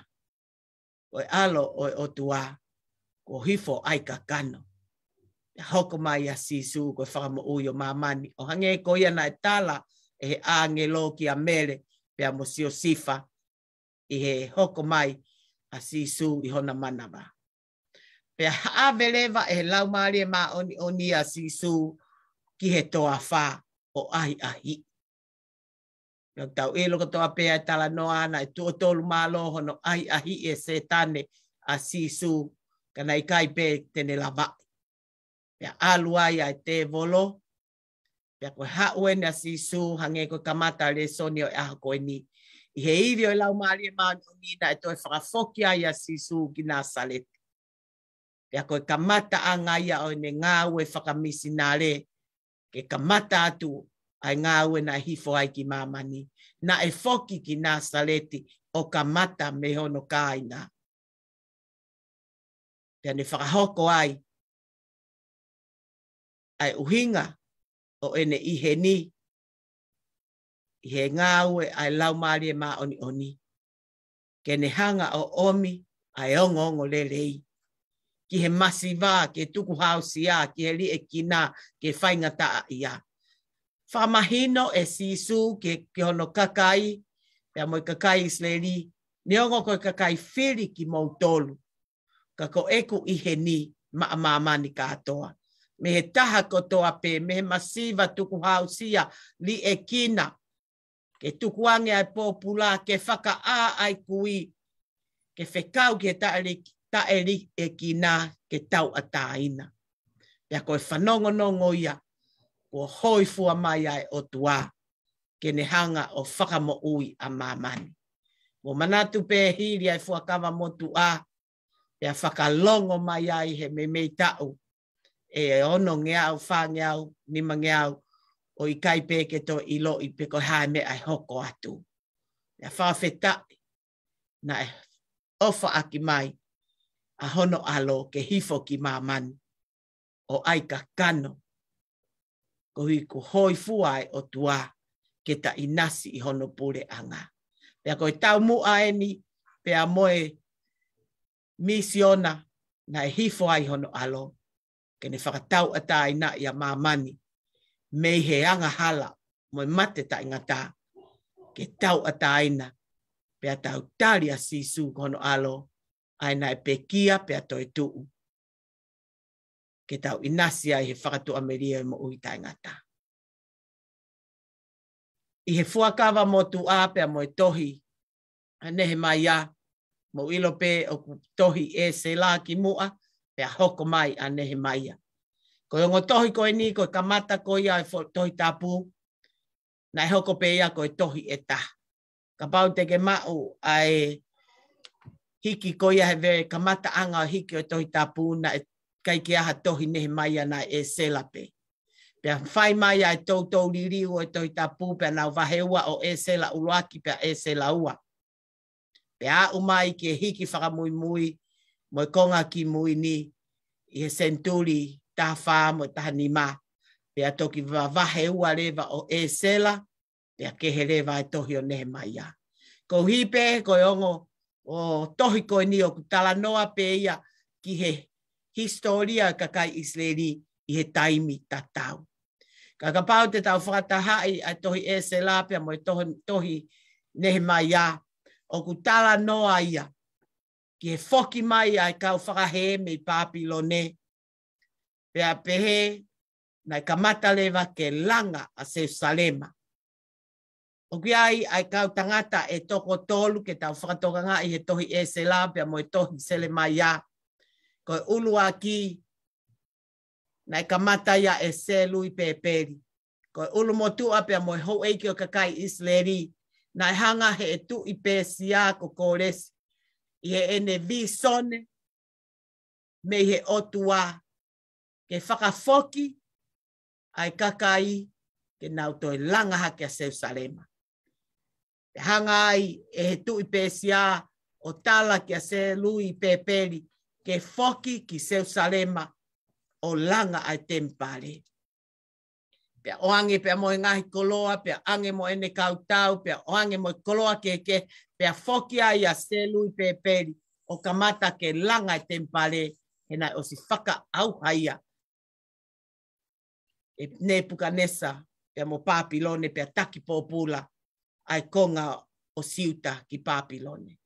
ko e ʻAlo ʻo e ʻOtua, kuo hifo ʻa e kakano. Pea hoko mai ʻa Sīsū ko e Fakamoʻui ʻo māmani, ʻo hangē ko ia naʻe tala ʻe he ʻāngelo kia Mele pea mo Siosifa, ʻi he hoko mai ʻa Sīsū ʻi hona manava. Pea haʻave leva ʻe he Laumālie Māʻoniʻoni ʻa Sīsū ki he toafa ʻo ʻahiʻahiʻi. Pea ʻoku tau ʻilo kotoa pē ʻa e talanoa naʻe tuʻo tolu mālō hono ʻahiʻahiʻi ʻe Sētane ʻa Sīsū, ka naʻe ʻikai pē te ne lavaʻi. Pea ʻalu ai ʻa e tēvolo, pea ko e haʻu eni ʻa Sīsū, hangē ko e kamata lēsoni ʻo e ʻaho ko eni. ʻI he ivi ʻo e Laumālie Māʻoniʻoni naʻe toe fakafoki ai ʻa Sīsū ki Nāsaleti. Pea ko e kamataʻanga ia ʻo ʻene ngāue fakamisinale, ke kamata atu ʻa e ngāue naʻe hifo ai ki māmani. Naʻe foki ki Nāsaleti ʻo kamata mei hono kāinga. Pea ne fakahoko ai ʻa e ʻuhinga ʻo ʻene ʻi heni, ʻi he ngāue ʻa e Laumālie Māʻoniʻoni, ke ne hanga ʻo ʻomi ʻa e ongoongolelei ki he masiva, ke tukuhāusia ki he liʻekina, ke faingataʻaʻia. Fakamahino ʻe Sīsū ki, ki hono kakai, pea mo e kakai ʻIsileli, neongo ko e kakai fili kimoutolu, ka ko ʻeku ʻi heni maʻa māmani kātoa. Mei he taha kotoa pē, mei he masiva, tukuhāusia, liʻekina, ke tukuange ʻa e pōpula, ke fakaʻā ʻa e kui, ke fekau ki he taʻeli-, taʻeliʻekina, ke tauʻatāina. Pea ko e fanongonongo ia, kuo hōifua mai ʻa e ʻOtua, ke ne hanga ʻo fakamoʻui ʻa māmani. Mou manatu pē hili ʻa e Fuakava Motuʻa, pea fakalongo mai ai he meimei taʻu ʻe onongeau, fāngeau, nimangeau, ʻo ʻikai pē ke toe ʻiloʻi pe ko e hā e meʻa ʻe hoko atu. Pea fakafetaʻi naʻe ʻofaʻaki mai ʻa hono ʻAlo ke hifo ki māmani ʻo ʻai kakano, koeʻuhi ko e hōifua ʻa e ʻOtua ke ta ʻinasi ʻi hono puleʻanga. Pea ko e taumuʻa eni, pea mo e misiona naʻe hifo ai hono ʻAlo, ke ne fakatauʻatāinaʻi ʻa māmani mei he angahala mo e mate taʻengata, ke tauʻatāina, pea tau tali ʻa Sīsū ko hono ʻAlo, ʻa ia naʻe pekia pea toetuʻu, ke tau ʻinasi ai he fakatuʻamelie ʻo e moʻui taʻengata. ʻI he Fuakava Motuʻa pea mo e tohi ʻa Nehemaia, mou ʻilo pē ʻoku tohi ʻEsela kimuʻa, pea hoko mai ʻa Nehemaia. Ko e ongo tohi ko eni, ko e kamata ko ia ʻo e fo-, Tohi Tapu, naʻe hoko pē ia ko e tohi ʻe taha. Kapau te ke maʻu ʻa e hiki ko ia he vē kamataʻanga ʻo e hiki ʻo e Tohi Tapu, naʻe ʻikai ke ʻi ai ha tohi Nehemaia, naʻe ʻEsela pē. Pea fai mai ʻa e toutou liliu ʻo e Tohi Tapu, pea nau vahe ua, ʻo ʻEsela ʻuluaki pea ʻEsela ua. Pea aʻu mai ki he hiki fakamuimui mo e konga kimui ni, ʻi he senituli taha fā mo e taha nima. Pea toki va-, vahe ua leva ʻo ʻEsela, pea kehe leva e tohi ʻo Nehemaia. Koeʻuhi pē ko e ongo ʻo e tohi ko eni ʻoku talanoa pē ia ki he hisitōlia ʻo e kakai ʻIsileli ʻi he taimi tatau. Ka kapau te tau fakatahaʻi ʻa e tohi ʻEsela pea mo e tohi, tohi Nehemaia, ʻoku talanoa ia ki he foki mai ʻa e kau fakahē mei Pāpilone, pea pehē naʻe kamata leva ke langa ʻa Selusalema. ʻOku ʻi ai ʻa e kau tangata ʻe toko tolu ke tau fakatokangaʻi he tohi ʻEsela pea mo e tohi Selemaia. Ko e ʻuluaki, naʻe kamata ia ʻe Seluipepeli. Ko e ʻulumotuʻa pea mo e houʻeiki ʻo e kakai ʻIsileli, naʻe hanga ʻe he tuʻi Pēsia ko Kōlesi, ʻi heʻene vīsone mei he ʻOtua, ke fakafoki ʻa e kakai ke nau toe langa hake ʻa Selusalema. Pea hanga ai ʻe he tuʻi Pēsia ʻo tala kia Seluipepeli ke foki ki Selusalema ʻo langa ʻa e temipale. Pea ʻoange pea mo e ngaahi koloa, pea ʻoange mo ʻene kau tau, pea ʻoange mo e koloa kehekehe, pea foki ai ʻa Selupēpeli ʻo kamata ke langa e temipale, he naʻe ʻosi fakaʻauha ia ʻe Nepukanesa pea mo Papilone, pea taki pōpula ʻa e konga ʻo Siuta ki Papilone.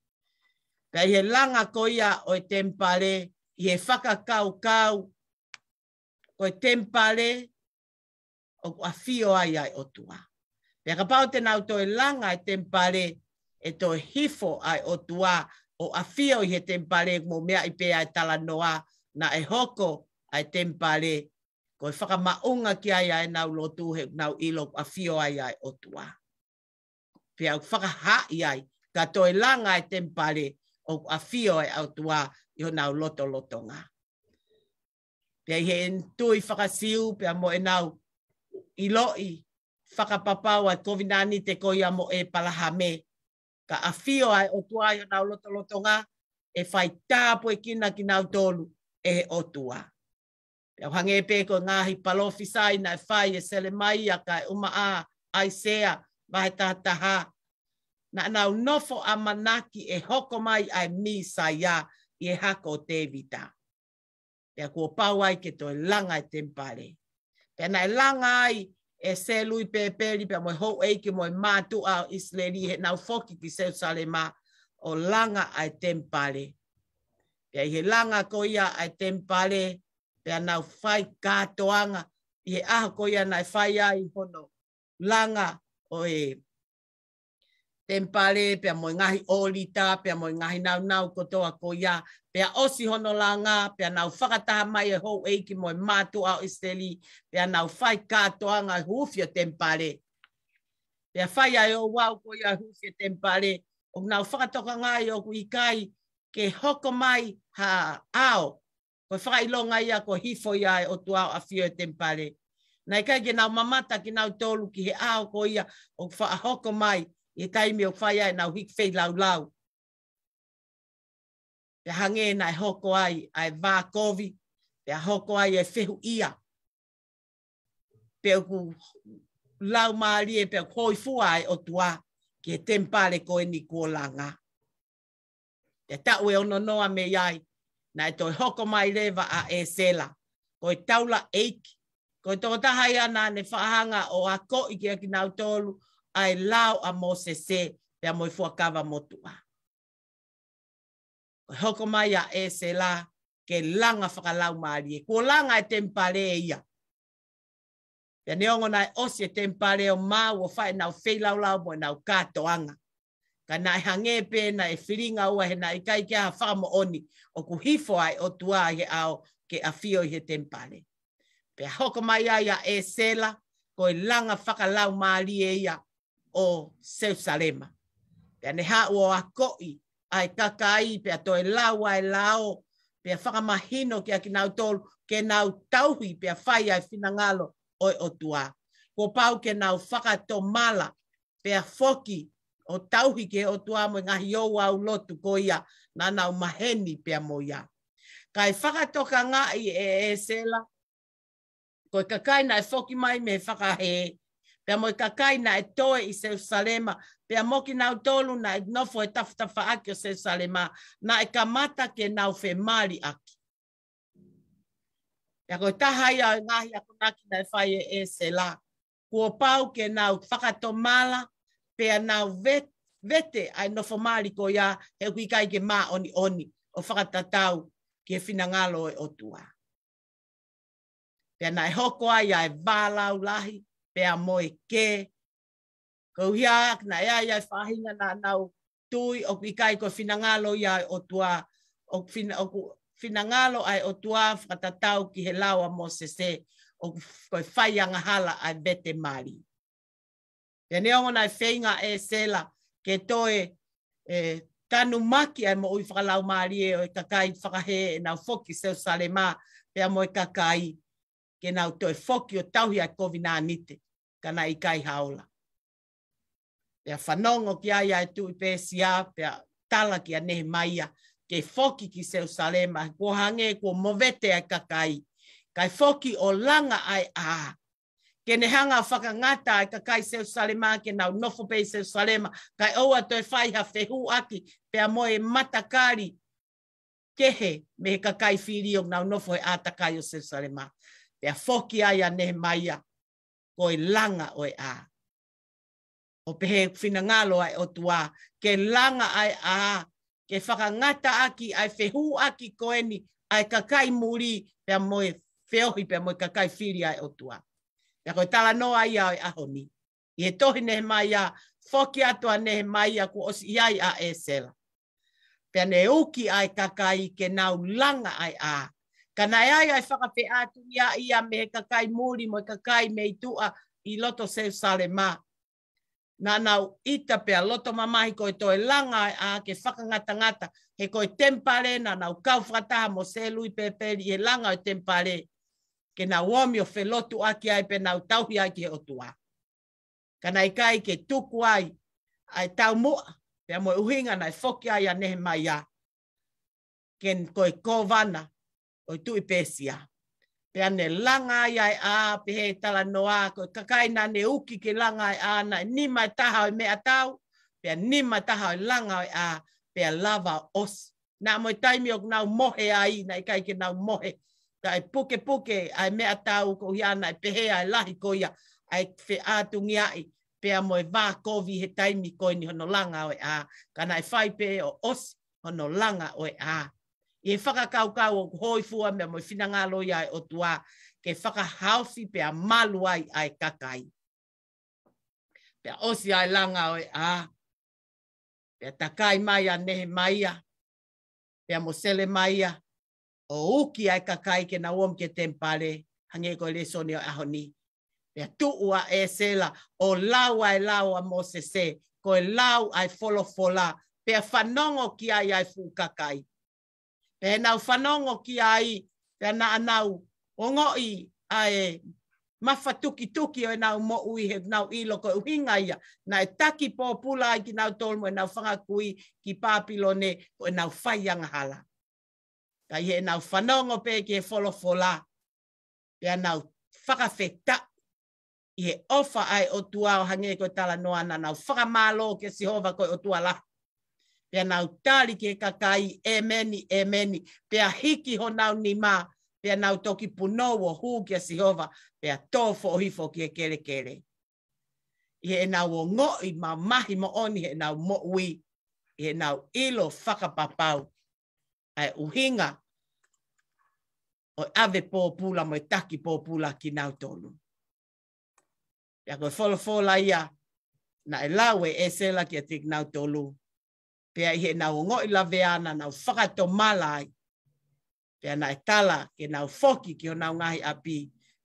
Pea ʻi he langa ko ia ʻo e temipale, ʻi he fakakaukau ko e temipale ʻoku ʻafio ai ʻa e ʻOtua. Pea kapau te nau toe langa e temipale, ʻe toe hifo ʻa e ʻOtua ʻo ʻafio ʻi he temipale. Mou meaʻi pē ʻa e talanoa, naʻe hoko ʻa e temipale ko e fakamaʻunga ki ai ʻa ʻenau lotu, he nau ʻilo ʻoku ʻafio ai ʻa e ʻOtua. Pea ʻoku fakahaaʻi ai, ka toe langa e temipale, ʻoku ʻafio ʻa e ʻOtua ʻi honau lotolotonga. Pea ʻi he tui faka-Siu, pea mo ʻenau ʻiloʻi fakapapau ʻa e kovinānite ko ia mo ʻĒpalahame, ka ʻafio ʻa e ʻOtua ʻi honau lotolotonga, ʻe fai tāpuekina kinautolu ʻe he ʻOtua. Pea ʻo hangē pē ko e ngaahi palōfisai naʻe fai ʻe Selemaia, kae ʻumaʻā ʻAisea, vahe taha taha. Naʻa nau nofo ʻamanaki ʻe hoko mai ʻa e Mīsaia ʻi he hako ʻo Tēvita. Pea kuo pau ai ke toe langa e temipale. Pea naʻe langa ai ʻe Selupēpeli pea mo e houʻeiki mo e mātuʻa ʻo ʻIsileli, heʻenau foki ki Selusalema ʻo langa ʻa e temipale. Pea ʻi he langa ko ia ʻa e temipale, pea nau fai kātoanga ʻi he ʻaho ko ia naʻe fai ai hono langa ʻo e temipale, pea mo e ngaahi ʻōlita, pea mo e ngaahi nāunau kotoa ko ia. Pea ʻosi hono langa, pea nau fakataha mai e houʻeiki mo e mātuʻa ʻo ʻIsileli, pea nau fai kātoanga e huufi ʻo e temipale. Pea fai ai ʻo ouau ko ia e huufi ʻo e temipale, ʻoku nau fakatokangaʻi ʻoku ʻikai ke hoko mai ha ʻao, ko e fakaʻilonga ia ko e hifo ia ʻa e ʻOtua ʻo ʻafio ʻi he temipale. Naʻe ʻikai ke nau mamata kinautolu ki he ʻao ko ia ʻoku faʻa hoko mai ʻi he taimi ʻoku fai ai ʻenau hiki feilaulau. Pea hangē naʻe hoko ai ʻa e vākovi, pea hoko ai e fehuʻia pe ʻoku laumālie, pe ʻoku hōifua ʻa e ʻOtua ki he temipale ko eni kuo langa. Pea taʻu ʻe ono noa mei ai, naʻe toe hoko mai leva ʻa ʻEsela, ko e taulaʻeiki, ko e tokotaha ia naʻa ne faʻa hanga ʻo akoʻi kiate kinautolu ʻa e lao ʻa Mōsese pea mo e Fuakava Motuʻa. Ko e hoko mai ʻa ʻEsela ke langa fakalaumālie. Kuo langa e temipale ia. Pea neongo naʻe ʻosi e temipale ʻo maʻu ʻo fai ʻenau feilaulau mo ʻenau kātoanga, ka naʻe hangē pē naʻe filingaua, he naʻe ʻikai ke ʻi ai ha fakamoʻoni ʻoku hifo ʻa e ʻOtua ʻi he ʻao ke ʻafio ʻi he temipale. Pea hoko mai ai ʻa ʻEsela, ko e langa fakalaumālie ia ʻo Selusalema. Pea ne haʻu ʻo akoʻi ʻa e kakai, pea toe lau ʻa e lao, pea fakamahino kiate kinautolu ke nau tauhi pea fai ʻa e finangalo ʻo e ʻOtua. Kuo pau ke nau fakatomala, pea foki ʻo tauhi ki he ʻOtua mo e ngaahi ouau lotu ko ia naʻa nau maheni pea mo ia. Kae fakatokangaʻi ʻe ʻEsela, ko e kakai naʻe foki mai mei he fakahē, pea mo e kakai naʻe toe ʻi Selusalema, pea mo kinautolu naʻe nofo he tafatafaʻaki ʻo Selusalema, naʻe kamata ke nau femaliʻaki. Pea ko e taha ia ʻo e ngaahi akonaki naʻe fai ʻe ʻEsela, kuo pau ke nau fakatomala, pea nau vet-, vete ʻa e nofo mali ko ia, he ʻoku ʻikai ke māʻoniʻoni ʻo fakatatau ki he finangalo ʻo e ʻOtua. Pea naʻe hoko ai ʻa e vālau lahi, pea mo e kē. Koeʻuhi naʻe ʻi ai ʻa e faʻahinga naʻa nau tui ʻoku ʻikai ko e finangalo ia ʻo e ʻOtua, ʻoku fina-, ʻoku finangalo ʻa e ʻOtua fakatatau ki he lao ʻa Mōsese, ʻoku f-, ko e fai angahala ʻa e vete mali. Pea neongo naʻe feinga ʻa ʻEsela ke toe, ʻe, tanumaki ʻa e moʻui fakalaumālie ʻo e kakai fakahē ʻenau foki Selusalema, pea mo e kakai ke nau toe foki ʻo tauhi ʻa e kovinānite, ka naʻe ʻikai ha ola. Pea fanongo ki ai ʻa e tuʻi Pēsia, pea tala kia Nehemaia ke foki ki Selusalema, kuo hangē kuo movete ʻa e kakai, kae foki ʻo langa ʻa e ʻā. Ke ne hanga ʻo fakangata ʻa e kakai Selusalema ke nau nofo pē ʻi Selusalema, kae ʻoua toe fai ha fehuʻaki pea mo e matakali kehe mei he kakai fili ʻoku nau nofo he ʻātakai ʻo Selusalema. Pea foki ai ʻa Nehemaia ko e langa ʻo e ʻā. ʻO pehē ʻoku finangalo ʻa e ʻOtua ke langa ʻa e ʻā, ke fakangataʻaki ʻa e fehuʻaki ko eni ʻa e kakai muli pea mo e feohi pea mo e kakai fili ʻa e ʻOtua. Pea ko e talanoa ia ʻo e ʻaho ni. ʻI he tohi Nehemaia, foki atu ʻa Nehemaia kuo ʻosi ʻi ai ʻa ʻEsela. Pea ne uki ʻa e kakai ke nau langa ʻa e ʻā. Ka naʻe ʻi ai ʻa e fakafeʻātungiaʻi ia mei he kakai muli mo e kakai mei tuʻa ʻi loto Selusalema. Naʻa nau ʻita pea loto mamahi ko e toe langa ʻa e ʻā ke fakangatangata, he ko e temipale naʻa nau kau fakataha mo Seluipepeli ʻi he langa ʻo e temipale. Ke nau ōmi ʻo felotuʻaki ai pea nau tauhi ai ki he ʻOtua. Ka naʻe ʻikai ke tuku ai ʻa e taumuʻa, pea mo e ʻuhinga naʻe foki ai ʻa Nehemaia, ke ko e kōvana ʻo e tuʻi Pēsia. Pea ne langa ai ʻa e ʻā, pehē ʻe he talanoa, ko e kakai naʻa ne uki ke langa ʻa e ʻā, naʻe nima ʻe taha ʻo e meʻatau, pea nima ʻe taha ʻo e langa ʻo e ʻā, pea lava ʻo ʻosi. Naʻa mo e taimi ʻoku nau mohe ai, naʻe ʻikai ke nau mohe. Kae pukepuke ʻa e meʻatau koeʻuhi naʻe pehē ʻa e lahi ko ia ʻa e feʻātungiaʻi pea mo e vā kovi he taimi ko eni hono langa ʻo e ʻā. Ka naʻe fai pē ʻo ʻosi hono langa ʻo e ʻā. ʻI he fakakaukau ʻoku hōifua meʻa mo e finangalo ia ʻa e ʻOtua ke fakahaofi pea malu ai ʻa e kakai. Pea ʻosi ʻa e langa ʻo e ʻā. Pea takai mai ʻa Nehemaia pea mo Selemaia ʻo uki ʻa e kakai ke nau ōmi ki he temipale, hangē ko e lēsoni ʻo e ʻaho ni. Pea tuʻu ʻa ʻEsela ʻo lau ʻa e lao ʻa Mōsese, ko e lau ʻa e folofola, pea fanongo ki ai ʻa e fuʻu kakai. Pea ʻi heʻenau fanongo ki ai, pea naʻa nau ongoʻi ʻa e mafatukituki ʻo ʻenau moʻui, he naʻa nau ʻilo ko e ʻuhinga ia naʻe taki pōpula ai kinautolu mo ʻenau fanga kui ki Pāpilone, ko ʻenau fai angahala. Ka ʻi heʻenau fanongo pē ki he folofola, pea nau fakafetaʻi ʻi he ʻofa ʻa e ʻOtua, ʻo hangē ko e talanoa, naʻa nau fakamālō kia Sihova ko e ʻOtua lahi. Pea nau tali ki he kakai, ʻēmeni, ʻēmeni. Pea hiki honau nima, pea nau toki punou ʻo hū kia Sihova, pea tō foʻohifo ki he kelekele. ʻI heʻenau ongoʻi mamahi moʻoni heʻenau moʻui, ʻi heʻenau ʻilo fakapapau ʻa e ʻuhinga ʻo e ʻave pōpula mo e taki pōpula kinautolu. Pea ko e folofola ia naʻe lau ʻe ʻEsela kiate kinautolu. Pea ʻi heʻenau ongoʻi lavea naʻa nau fakatomala ai. Pea naʻe tala ke nau foki ki honau ngaahi ʻapi.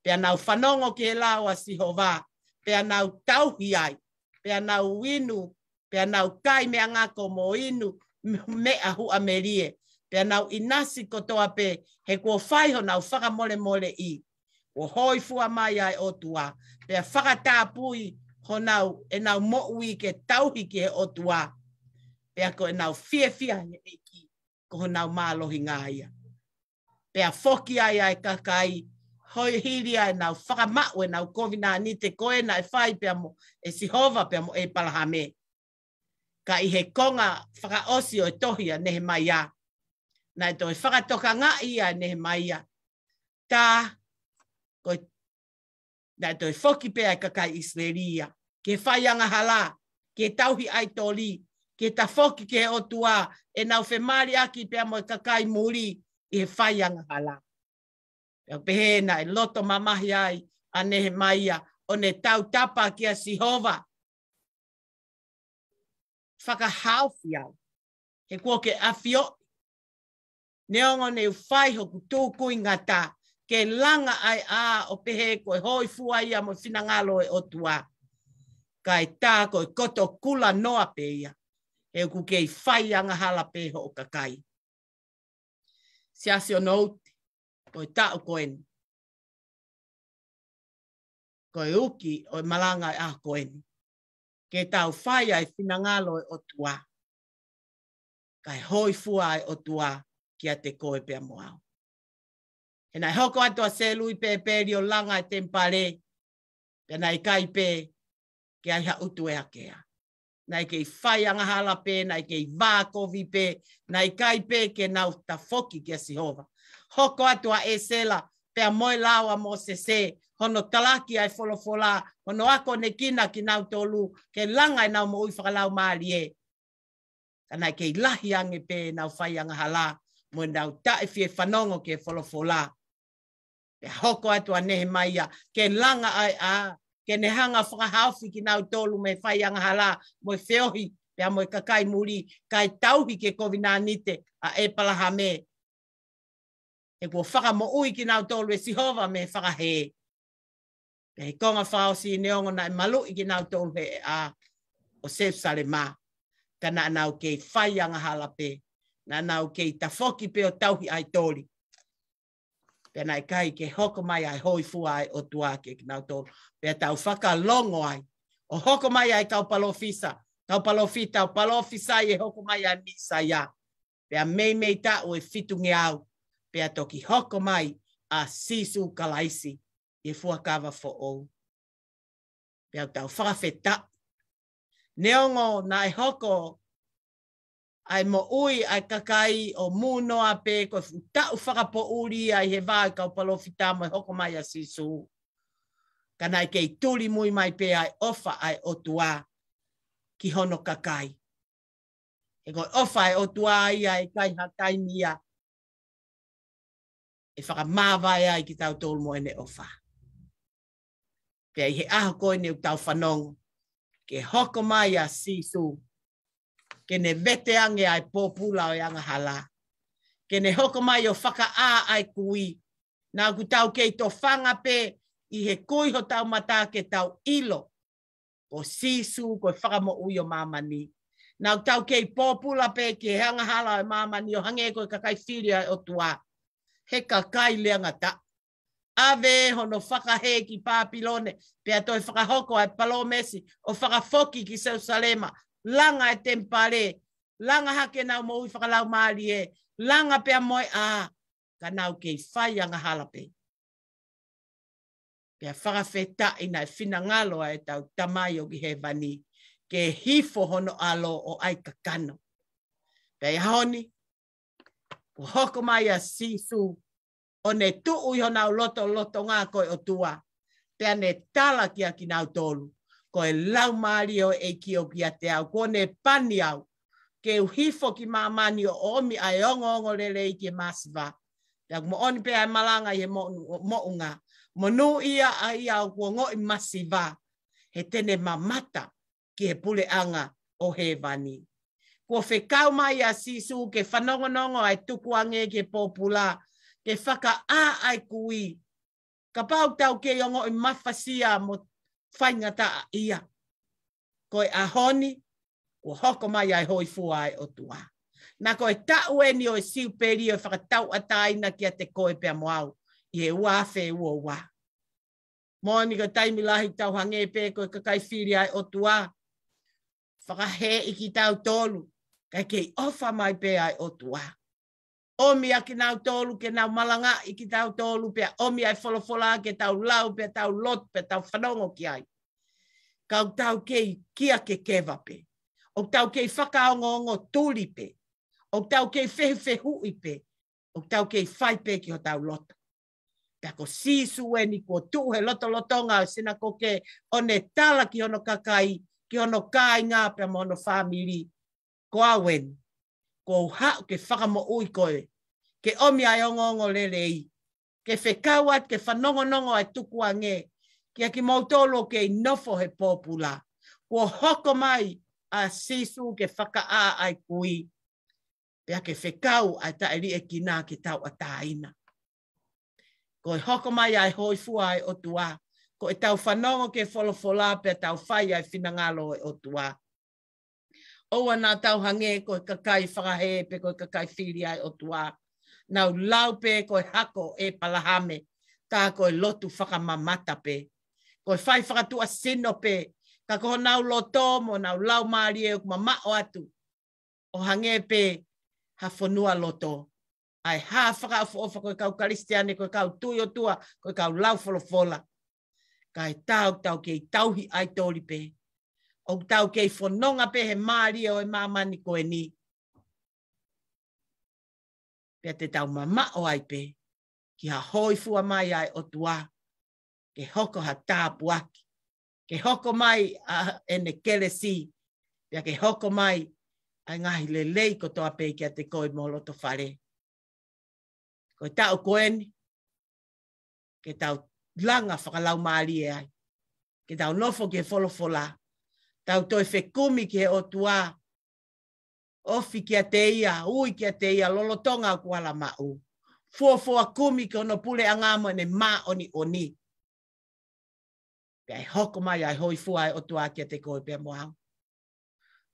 Pea nau fanongo ki he lao ʻa Sihova. Pea nau tauhi ai. Pea nau inu, pea nau kai meʻangako mo inu meʻa huʻamelie. Pea nau ʻinasi kotoa pē, he kuo fai honau fakamolemoleʻi. Kuo hōifua mai ʻa e ʻOtua. Pea fakatapui honau, ʻenau moʻui ke tauhi ki he ʻOtua. Pea ko ʻenau fiefia he ʻEiki, ko honau mālohinga ia. Pea foki ai ʻa e kakai, hili ʻa ʻenau fakamaʻu ʻenau kovinānite ko ē naʻe fai pea mo e Sihova pea mo ʻĒpalahame. Ka ʻi he konga fakaʻosi ʻo e tohi ʻa Nehemaia, naʻe toe fakatokangaʻi ʻa Nehemaia. Tā, ko e, naʻe toe foki pē ʻa e kakai ʻIsileli ia ke fai angahala, ke tauhi ʻaitoli, ke tafoki ki he ʻOtua, ʻenau femaliʻaki pea mo e kakai muli ʻi he fai angahala. Pea pehē naʻe loto mamahi ai ʻa Nehemaia, ʻo ne tautapa kia Sihova. Fakahaofi au, he kuo ke ʻafioʻi. Neongo ne u fai hoku tūkuingata ke langa ʻa e ʻā ʻo pehē ko e hōifua ia mo e finangalo ʻo e ʻOtua, kae tā ko e koto kula noa pē ia, he ʻoku kei fai angahala pē hoʻo kakai. Siasi ʻo Nouti, ko e taʻu ko eni, ko e uki ʻo e malanga ʻo e ʻaho ko eni, ke tau fai ʻa e finangalo ʻo e ʻOtua, kae hōifua ʻa e ʻOtua kiate koe pea mo au. He naʻe hoko atu ʻa Selupēpeli ʻo langa e temipale, pea naʻe ʻikai pē ke ʻi ai ha ʻutu ʻe akea. Naʻe kei fai angahala pē, naʻe kei vākovi pē, naʻe ʻikai pē ke nau tafoki kia Sihova. Hoko atu ʻa ʻEsela, pea mo e lao ʻa Mōsese, hono talaki ʻa e folofola, hono akonekina kinautolu ke langa ʻenau moʻui fakalaumālie. Ka naʻe kei lahi ange pē ʻenau fai angahala, mo ʻenau taʻefiefanongo ki he folofola. Pea hoko atu ʻa Nehemaia ke langa ʻa e ʻā, ke ne hanga fakahaofi kinautolu mei he fai angahala, mo e feohi, pea mo e kakai muli, kae tauhi ki he kovinānite ʻa ʻEpalahame. He kuo fakamoʻui kinautolu ʻe Sihova mei he fakahē. Pea ʻi he konga fakaʻosi, neongo naʻe maluʻi kinautolu he ʻā ʻo Selusalema, ka naʻa nau kei fai angahala pē, naʻa nau kei tafoki pē ʻo tauhi ʻaitoli. Pea naʻe ʻikai ke hoko mai ʻa e hōifua ʻa e ʻOtua kiate kinautolu. Pea tau fakalongo ai, ʻo hoko mai ʻa e kau palōfita, kau palōfita, ʻo palōfisai e hoko mai ʻa e Mīsaia. Pea meimei taʻu ʻe fitungeau, pea toki hoko mai ʻa Sīsū Kalaisi ʻi he fuakava foʻou. Pea tau fakafetaʻi. Neongo naʻe hoko ʻa e moʻui ʻa e kakai ʻo mūnoa pē, ko e fuʻu taʻu fakapoʻuli ʻa e hā ʻa e kau palōfita mo e hoko mai ʻa Sīsū. Ka naʻe kei tulimui mai pē ʻa e ʻofa ʻa e ʻOtua ki hono kakai. He ko e ʻofa ʻa e ʻOtua ia ʻe ʻikai ha taimi ia ʻe fakamāvae ai kitautolu mo ʻene ʻofa. Pea ʻi he ʻaho ko eni ʻoku tau fanongo, ke hoko mai ʻa Sīsū, ke ne vete ange ʻa e pōpula ʻo e angahala. Ke ne hoko mai ʻo fakaʻā ʻa e kui. Naʻa ʻoku tau kei tofanga pē ʻi he kui hotau mata ke tau ʻilo ko Sīsū ko e fakamoʻui ʻo māmani. Naʻa ʻoku tau kei pōpula pē ki he angahala ʻo e māmani ʻo hangē ko e kakai fili ʻa e ʻOtua. He kakai leangataʻa. ʻAve hono fakahē ki Pāpilone, pea toe fakahoko ʻa e palōmesi ʻo fakafoki ki Selusalema, langa e temipale, langa hake ʻenau moʻui fakalaumālie, langa pea mo e ʻā, ka nau kei fai angahala pē. Pea fakafetaʻi naʻe finangalo ʻa ʻetau Tamai ʻoku ʻi hēvani ke hifo hono ʻAlo ʻo ʻai kakano. Pea ʻi he ʻaho ni, kuo hoko mai ʻa Sīsū ʻo ne tuʻu ʻi honau lotolotonga ko e ʻOtua. Pea ne tala kiate kinautolu, ko e Laumālie ʻo e ʻEiki ʻoku ʻiate au, kuo ne pani au ke u hifo ki māmani ʻo ʻomi ʻa e ongoongolelei ki he masiva. Pea ʻoku moʻoni pē ʻa e malanga ʻi he moʻu-, moʻunga. Monūʻia ʻa ia ʻoku ongoʻi masiva, he te ne mamata ki he puleʻanga ʻo hēvani. Kuo fekau mai ʻa Sīsū ke fanongonongo ʻa e tukuange ki he pōpula, ke fakaʻā ʻa e kui. Kapau ʻoku tau kei ongoʻi mafasia mo faingataʻaʻia, ko e ʻaho ni, kuo hoko mai ʻa e hōifua ʻa e ʻOtua. Naʻa ko e taʻu eni ʻo e Siupeli ʻo e fakatauʻatāina kiate koe pea mo au ʻi he ua afe ua ua. Moʻoni ko e taimi lahi ʻoku tau hangē pē ko e kakai fili ʻa e ʻOtua. Fakahēʻi kitautolu, kae kei ʻofa mai pē ʻa e ʻOtua. ʻOmi ʻa kinautolu ke nau malangaʻi kitautolu, pea ʻomi ʻa e folofola ke tau lau, pea tau lotu, pea tau fanongo ki ai. Ka ʻoku tau kei kia kekeva pē. ʻOku tau kei fakaongoongo tuli pē. ʻOku tau kei fehufehuʻi pē. ʻOku tau kei fai pē ki hotau loto. Pea ko Sīsū eni kuo tuʻu he lotolotonga ʻo e sinakoke ʻo ne tala ki hono kakai, ki hono kāinga pea mo hono fāmili. Ko au eni, kuo u haʻu ke fakamoʻui koe, ke ʻomi ʻa e ongoongolelei, ke fekau atu ke fanongonongo ʻa e tukuange, kiate kimoutolu ʻoku kei nofo he pōpula. Kuo hoko mai ʻa Sīsū ke fakaʻā ʻa e kui, pea ke fekau ʻa e taʻeliʻekina ke tauʻatāina. Ko e hoko mai ʻa e hōifua ʻa e ʻOtua, ko ʻetau fanongo ki he folofola pea tau fai ʻa e finangalo ʻo e ʻOtua. ʻOua naʻa tau hangē ko e kakai fakahē pe ko e kakai fili ʻa e ʻOtua. Nau lau pē ko e hako ʻo ʻEpalahame, tā ko e lotu fakamamata pē. Ko e fai fakatuʻasino pē, ka ko honau loto mo honau laumālie ʻoku mamaʻo atu ʻo hangē pē ha fonualoto. ʻa e hā fakaʻofoʻofa ko e kau Kalisitiane, ko e kau tui ʻOtua, ko e kau lau folofola. Kae tau, tau kei tauhi ʻaitoli pē. ʻOku tau kei fononga pē he mālie ʻo e māmani ko eni. Pea te tau mamaʻo ai pē ki ha hōifua mai ʻa e ʻOtua, ke hoko ha tāpuaki, ke hoko mai ʻa ʻene kelesi, pea ke hoko mai ʻa e ngaahi lelei kotoa pē kiate koe mo ho loto fale. Ko e taʻu ko eni, ke tau langa fakalaumālie ai, ke tau nofo ki he folofola, tau toe fekumi ki he ʻOtua, ofi kiate ia, ui kiate ia lolotonga ʻoku ala maʻu. Fuofua kumi ki hono puleʻanga mo ʻene māʻoniʻoni. Pea ʻe hoko mai ʻa e hōifua ʻa e ʻOtua kiate koe pea mo au.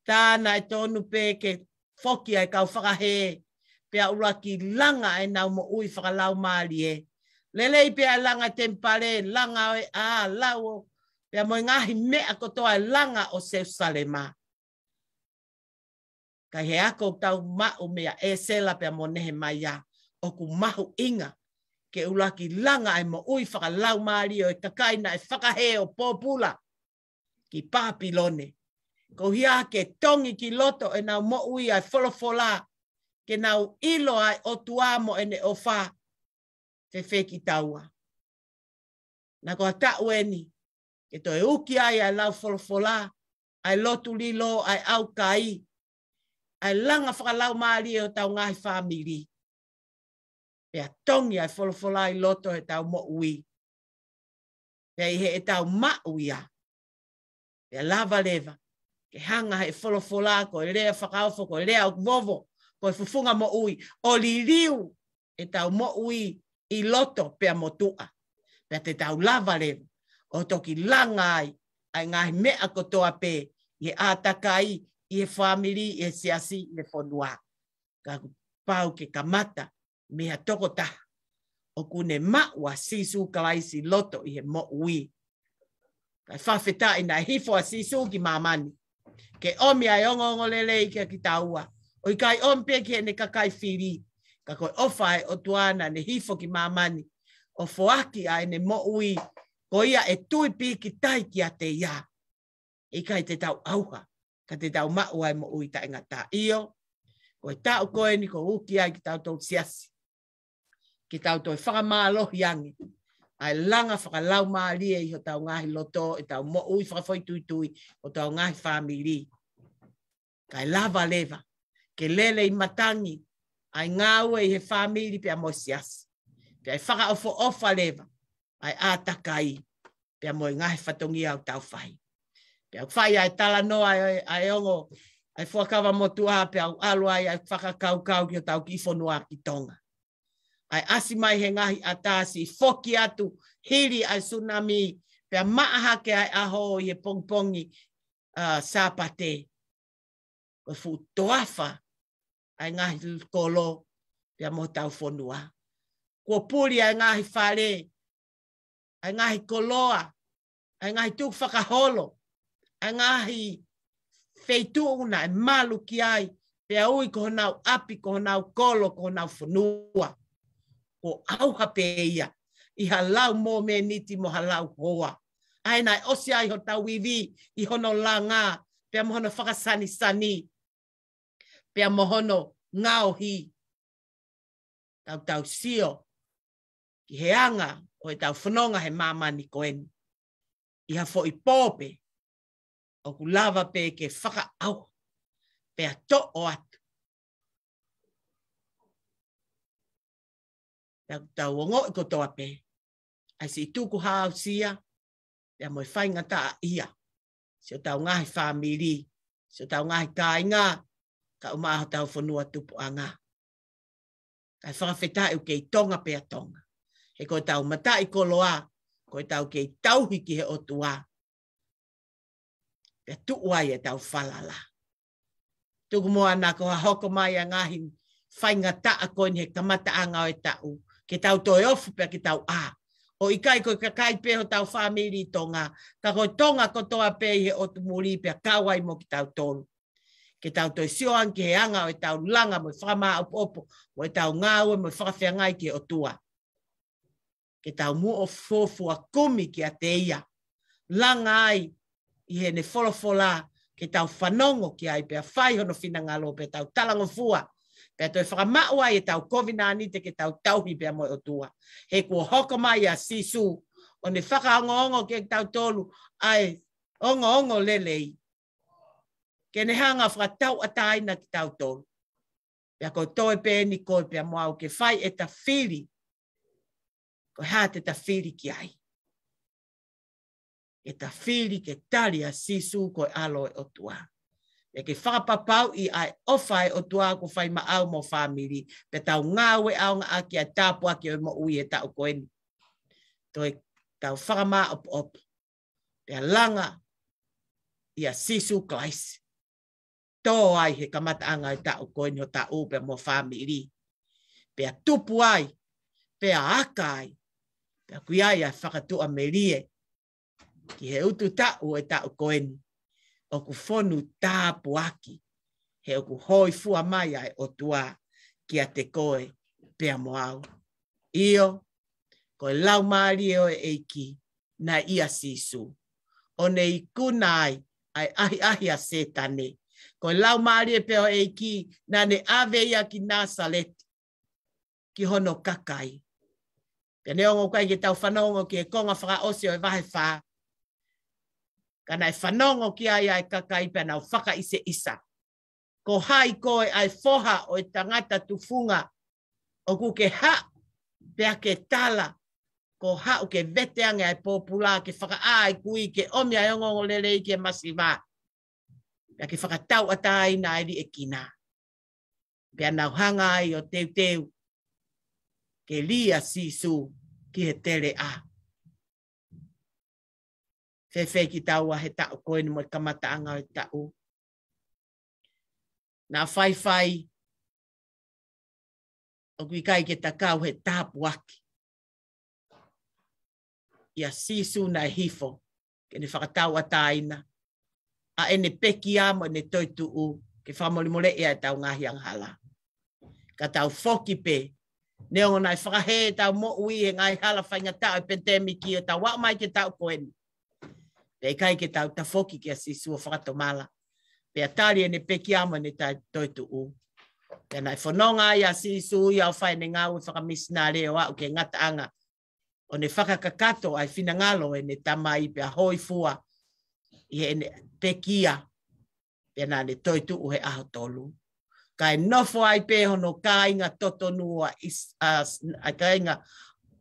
Tā naʻe tonu pē ke foki ʻa e kau fakahē, pea ʻuluaki langa ʻenau moʻui fakalaumālie. Lelei pē ʻa e langa temipale, langa ʻo e ʻā, lau ʻo, pea mo e ngaahi meʻa kotoa ʻa e langa ʻo Selusalema. Ka ʻi he ako ʻoku tau maʻu meia ʻĒsela pea mo Nehemaia, ʻoku mahuʻinga ke ʻuluaki langa ʻa e moʻui fakalaumālie ʻo e kakai naʻe fakahē ʻo pōpula ki Pāpilone. Koeʻuhi ke tongi ki loto ʻenau moʻui ʻa e folofola, ke nau ʻilo ʻa e ʻOtua mo ʻene ʻofa, fēfē kitaua. Naʻa ko ha taʻu eni, ke toe uki ai ʻa e lau folofola, ʻa e lotu lilo, ʻa e ʻaukai, ʻa e langa fakalaumālie ʻo hotau ngaahi fāmili. Pea tongi ʻa e folofola ʻi loto heʻetau moʻui. Pea ʻi heʻetau maʻu ia, pea lava leva ke hanga he folofola, ko e lea fakaofo, ko e lea ʻoku vovo, ko e fufunga moʻui, ʻo liliu ʻetau moʻui ʻi loto pea mo tuʻa. Pea te tau lava leva ʻo toki langa ai ʻa e ngaahi meʻa kotoa pē ʻi he ʻātakai, ʻi he fāmili, ʻi he siasi, ʻi he fonua. Ka ʻoku pau ke kamata mei ha tokotaha ʻoku ne maʻu ʻa Sīsū Kalaisi ʻi loto ʻi he moʻui. Kae fakafetaʻi naʻe hifo ʻa Sīsū ki māmani ke ʻomi ʻa e ongoongolelei kiate kitaua. ʻOku ʻikai ʻomi pē ki heʻene kakai fili, ka ko e ʻofa ʻa e ʻOtua naʻa ne hifo ki māmani ʻo foaki ʻa ʻene moʻui, ko ia ʻe tui pīkitai kiate ia. ʻIkai te tau ʻauha, ka te tau maʻu ʻa e moʻui taʻengata. ʻIo, ko e taʻu ko eni ʻoku uki ai kitautolu siasi, ke tau toe fakamālohi ange ʻa e langa fakalaumālie ʻi hotau ngaahi loto, ʻetau moʻui fakafoʻituitui, hotau ngaahi fāmili. Kae lava leva ke lele ʻi matangi ʻa e ngāue ʻi he fāmili pea mo e siasi. Pea ʻe fakaʻofoʻofa leva ʻa e ʻātakai pea mo e ngaahi fatongia ʻoku tau fai. Pea ʻoku fai ʻa e talanoa ʻa e, ʻa e ongo, ʻa e Fuakava Motuʻa, pea ʻoku ʻalu ai ʻa e fakakaukau ki hotau kiʻi fonua ki Tonga. ʻA e ʻasi mai he ngaahi ʻatā, siʻi foki atu hili ʻa e sunami, pea maʻa hake ʻa e ʻaho ʻi he pongipongi, ʻa, Sāpate. Ko e fuʻu toafa ʻa e ngaahi kolo pea mo hotau fonua. Kuo puli ʻa e ngaahi fale, ʻa e ngaahi koloa, ʻa e ngaahi tukufakaholo, ʻa e ngaahi feituʻu naʻe malu ki ai, pea ui ko honau ʻapi, ko honau kolo, ko honau fonua. Kuo ʻauha pē ia ʻi ha lau mōmeniti mo ha lau hoa. ʻA ē naʻe ʻosi ai hotau ivi ʻi hono langa, pea mo hono fakasanisani, pea mo hono ngaohi. Tau tau sio ki he anga ʻo ʻetau fononga he māmani ko eni. ʻI ha foʻi pō pē, ʻoku lava pē ke fakaʻauha, pea toʻo atu. Tau tau ongoʻi kotoa pē ʻa e siʻi tukuhāusia, pea mo e faingataʻaʻia siʻotau ngaahi fāmili, siʻotau ngaahi kāinga, kae ʻumaʻā hotau fonua tupuʻanga. Kae fakafetaʻi ʻoku kei Tonga pē ʻa Tonga. He ko ʻetau mataʻikoloa, ko ʻetau kei tauhi ki he ʻOtua, pea tuʻu ai ʻetau falala. Tuku muʻa naʻa ko ha hoko mai ʻa e ngaahi faingataʻa ko eni he kamataʻanga ʻo e taʻu, ke tau toe ofu pea ke tau ʻā. ʻOku ʻikai ko e kakai pē hotau fāmili ʻi Tonga, ka ko e Tonga kotoa pē ʻi he ʻotu muli pea kau ai mo kitautolu. Ke tau toe sio ange ki he anga ʻo ʻetau langa mo e fakamāʻopoʻopo, mo ʻetau ngāue mo e fakafeangai ki he ʻOtua. Ke tau muʻofuofua kumi kiate ia. Langa ai ʻi heʻene folofola, ke tau fanongo ki ai pea fai hono finangalo pea tau talangofua. Pea toe fakamaʻu ai ʻetau kovinānite ke tau tauhi pea mo e ʻOtua. He kuo hoko mai ʻa Sīsū, ʻo ne fakaongoongo kiate kitautolu ʻa e ongoongolelei. Ke ne hanga ʻo fakatauʻatāina kitautolu. Pea ko e toe pē eni koe pea mo au ke fai ʻeta fili. Ko e hā te ta fili ki ai? Ke ta fili ke tali ʻa Sīsū ko e ʻAlo ʻo e ʻOtua. Pea ke fakapapauʻi ʻa e ʻofa ʻa e ʻOtua kuo fai maʻau mo e fāmili. Pea tau ngāue ʻaonga ʻaki ʻa e tāpuaki ʻo e moʻui he taʻu ko eni. Toe tau fakamāʻopoʻopo. Pea langa ʻia Sīsū Kalaisi. Tō ai he kamataʻanga ʻo e taʻu ko eni hota ʻū pea mo e fāmili. Pea tupu ai, pea aka ai, pea ʻoku ʻi ai ʻa e fakatuʻamelie. Ki he ʻutu taʻu ʻo e taʻu ko eni, ʻoku fonu tāpuaki, he ʻoku hōifua mai ʻa e ʻOtua kiate koe pea mo au. ʻIo, ko e Laumālie ʻo e ʻEiki, naʻe ʻia Sīsū. ʻO ne ikuna ai ʻa e ʻahiʻahi ʻa Sētane. Ko e Laumālie pē ʻo e ʻEiki, naʻa ne ʻave ia ki Nāsaleti, ki hono kakai. Pea neongo ʻoku ʻikai ke tau fanongo ki he konga fakaʻosi ʻo e vahe fā. Ka naʻe fanongo ki ai ʻa e kakai pea nau fakaʻiseʻisa. Ko hai koe ʻa e foha ʻo e tangata tufunga, ʻoku ke haʻu pea ke tala, ko haʻu ke vete ange ʻa e pōpula, ke fakaʻā ʻa e kui, ke ʻomi ʻa e ongoongolelei ki he masiva. Pea ke fakatauʻatāina ʻa e liʻekina. Pea nau hanga ai ʻo teuteu ke lī ʻa Sīsū ki he teleʻa. Fēfē kitaua he taʻu ko eni mo e kamataʻanga ʻo e taʻu? Naʻa faifai ʻoku ʻikai ke ta kau he tāpuaki. ʻIa Sīsū naʻe hifo ke ne fakatauʻatāina ʻa ʻene pekia mo ʻene toetuʻu ke fakamolemoleʻi ʻa ʻetau ngaahi angahala. Ka tau foki pē, neongo naʻe fakahē ʻetau moʻui he ngaahi hala faingataʻa ʻo e pandemic ʻo tau aʻu mai ki he taʻu ko eni. Pea ʻikai ke tau tafoki kia Sīsū ʻo fakatomala. Pea tali ʻene pekia mo ʻene ta-, toetuʻu. Pea naʻe fononga ai ʻa Sīsū ia ʻo fai ʻene ngāue fakamisinale ʻo aʻu ki he ngataʻanga. ʻO ne fakakakato ʻa e finangalo ʻene Tamai pea hōifua ʻi heʻene pekia. Pea naʻa ne toetuʻu he ʻaho tolu. Kae nofo ai pē hono kāinga totonu ʻa Is-, ʻa S-, ʻa e kāinga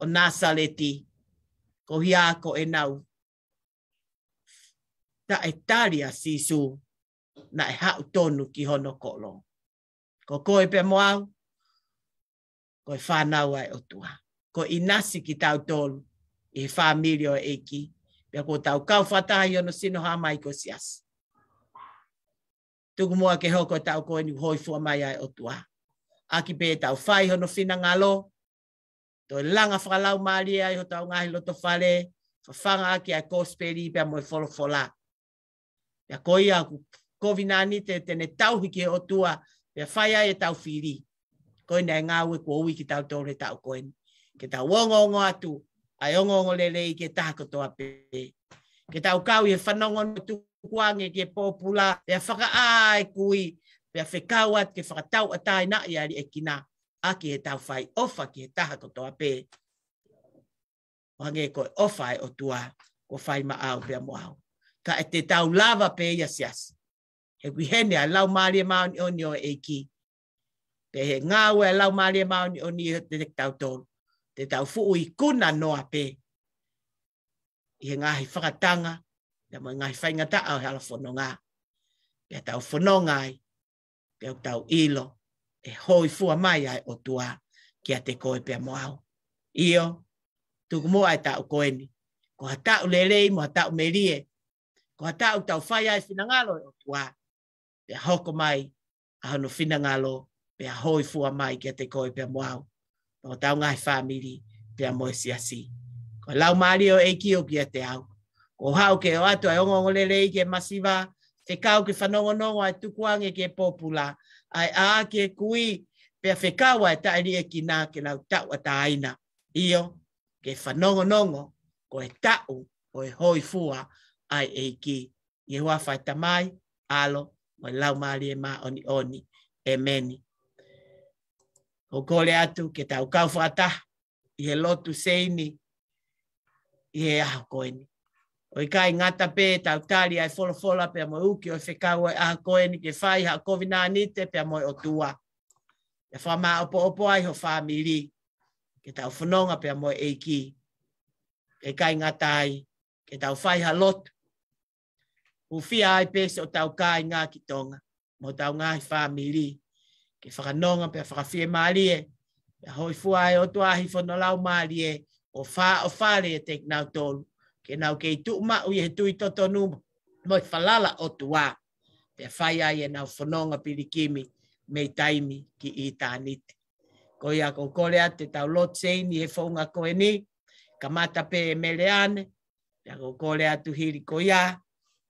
ʻo Nāsaleti. Ko ia ko ʻenau taʻetali ʻa Sīsū naʻe haʻu tonu ki hono kolo. Ko koe pea mo au, ko e fānau ʻa e ʻOtua. Ko e ʻinasi kitautolu ʻi he fāmili ʻo e ʻEiki. Pea ko ʻetau kau fakataha ʻi hono sino hā mai ko e siasi. Tuku muʻa ke hoko e taʻu ko eni hōifua mai ʻa e ʻOtua. ʻAki pē ʻetau fai hono finangalo, toe langa fakalaumālie ai hotau ngaahi lotofale, fafanga ʻaki ʻa e kosipeli pea mo e folofola. Pea ko ia ʻoku kovinānite te ne tauhi ki he ʻOtua, pea fai ai ʻetau fili. Ko ia ʻa e ngāue kuo ui kitautolu he taʻu ko eni. Ke tau ongoongo atu ʻa e ongoongolelei ki he taha kotoa pē. Ke tau kau ʻi he fanongo tukuange ki he pōpula, pea fakaʻā ʻa e kui, pea fekau atu ke fakatauʻatāinaʻi ʻa e liʻekina, ʻaki ʻetau fai ʻofa ki he taha kotoa pē. ʻO hangē ko e ʻofa ʻa e ʻOtua kuo fai maʻau pea mo au. Ka ʻe te tau lava pē ia siasi. He ʻoku ʻi heni ʻa e Laumālie Māʻoniʻoni ʻo e ʻEiki. Pea he ngāue ʻa e Laumālie Māʻoniʻoni ʻiate kitautolu. Te tau fuʻu ikuna noa pē ʻi he ngaahi fakatanga, pea mo e ngaahi faingataʻa ʻo e hala fononga. Pea tau fononga ai, pea ʻoku tau ʻilo ʻe hōifua mai ʻa e ʻOtua kiate koe pea mo au. ʻIo, tuku muʻa e taʻu ko eni, ko ha taʻu lelei mo ha taʻu melie, ko ha taʻu tau fai ai e finangalo ʻo e ʻOtua. Pea hoko mai ʻa hono finangalo, pea hōifua mai kiate koe pea mo au. Pea mo hotau ngaahi fāmili, pea mo e siasi. Ko e Laumālie ʻo e ʻEiki ʻoku ʻiate au. Kuo u haʻu ke ʻoatu ʻa e ongoongolelei ki he masiva, fekau ke fanongonongo ʻa e tukuange ki he pōpula, ʻa e ʻā ki he kui, pea fekau ʻa e taʻeliʻekina ke nau tauʻatāina. ʻIo, ke fanongonongo ko e taʻu ʻo e hōifua ʻa e ʻEiki. ʻI he huafa ʻo e Tamai, ʻAlo, mo e Laumālie Māʻoniʻoni. ʻEmeni. ʻOku ou kole atu ke tau kau fakataha ʻi he lotu Seini ʻi he ʻaho ko eni. ʻOku ʻikai ngata pē ʻetau tali ʻa e folofola pea mo e uki ʻo e fekau ʻo e ʻaho ko eni ke fai ha kovinānite pea mo e ʻOtua. Pea fakamāʻopoʻopo ai ho fāmili ke tau fononga pea mo e ʻEiki. ʻIkai ngata ai ke tau fai ha lotu. Hūfia ai pē siʻotau kāinga ki Tonga, mo hotau ngaahi fāmili, ke fakanonga pea fakafiemālie, pea hōifua ʻa e ʻOtua ʻi hono Laumālie, ʻo fāʻofale ʻiate kinautolu, ke nau kei tuʻu maʻu ʻi he tui totonu mo e falala ʻOtua, pea fai ai ʻenau fononga pilikimi mei taimi ki ʻitāniti. Ko ia ʻoku ou kole atu ʻetau lotu Seini he founga ko eni, kamata pē ʻe Meleane, pea ʻoku ou kole atu hili ko ia,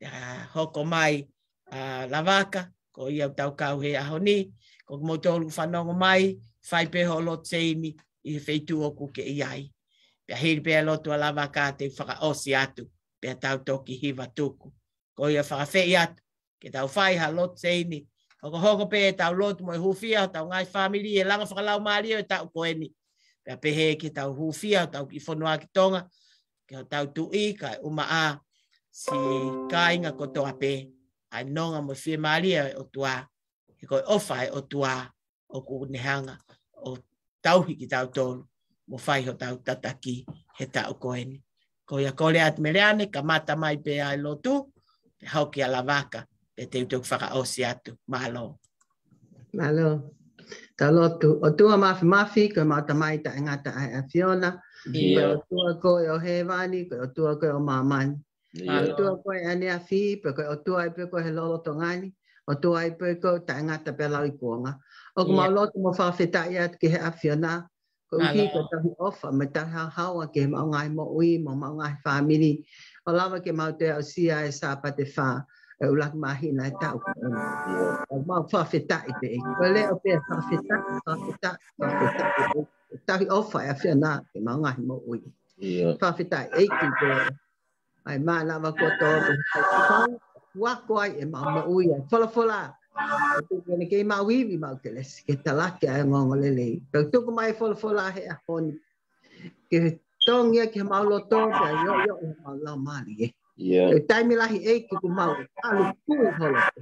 pea hoko mai ʻa Lavaka, ko ia ʻoku tau kau he ʻaho ni, ko kimoutolu ʻoku fanongo mai, fai pē hoʻo lotu Seini ʻi he feituʻu ʻoku ke ʻi ai. Pea hili pē ʻa e lotu ʻa Lavaka te u fakaʻosi atu, pea tau toki hiva tuku. Ko ia fakaafeʻi atu ke tau fai ha lotu Seini. Hokohoko pē ʻetau lotu mo e hūfia hotau ngaahi fāmili ʻi he langa fakalaumālie ʻo e taʻu ko eni. Pea pehē ke tau hūfia hotau kiʻi fonua ki Tonga, ki hotau tuʻi kae ʻumaʻā siʻi kāinga kotoa pē, ʻa e nonga mo e fiemālie ʻo e ʻOtua, he ko e ʻofa ʻa e ʻOtua ʻoku ne hanga ʻo tauhi kitautolu mo fai hotau tataki he taʻu ko eni. Ko ia kole atu Meleane, kamata mai pē ʻa e lotu, pea hoko ʻa Lavaka, pea te u toki fakaʻosi atu. Mālō. Mālō. Tau lotu. ʻOtua Māfimafi, ko homau Tamai taʻengata ʻa e ʻAfiona. ʻIo. Ko e ʻOtua koe ʻo hēvani, ko e ʻOtua koe ʻo māmani. ʻIo. ʻOtua koe ʻaneafi, pea ko e ʻOtua ai pē koe he lolotonga ni, ʻOtua ai pē koe taʻengata pea lauikuonga. ʻOku mau lotu mo fakafetaʻi atu ki he ʻAfiona, koeʻuhi ko e tauhi ʻofa mo e tauhi haohaoa ki heʻemau ngaahi moʻui mo homau ngaahi fāmili. ʻO lava ke mau toe aʻusia e Sāpate Fā ʻo e ʻuluaki māhina ʻo e taʻu ko eni. ʻOku mau fakafetaʻi pē, ko e leʻo pē fakafetaʻi, fakafetaʻi, fakafetaʻi. Tauhi ʻofa ʻa e ʻAfiona ki heʻemau ngaahi moʻui. Fakafetaʻi ʻEiki pē. ʻA e mānava kuo tō pē he kakai, kuo ako ai ʻemau moʻui ʻa e folofola. ʻOku tuku eni ke mau ivi, mau kelesi, ke talaki ʻa e ongoongolelei. Pea tuku mai e folofola he ʻaho ni ke tongi ia ki heʻemau loto, pea ʻioʻio ʻi heʻemau laumālie. Ko e taimi lahi ʻEiki kuo mau ʻalu pē holo pē.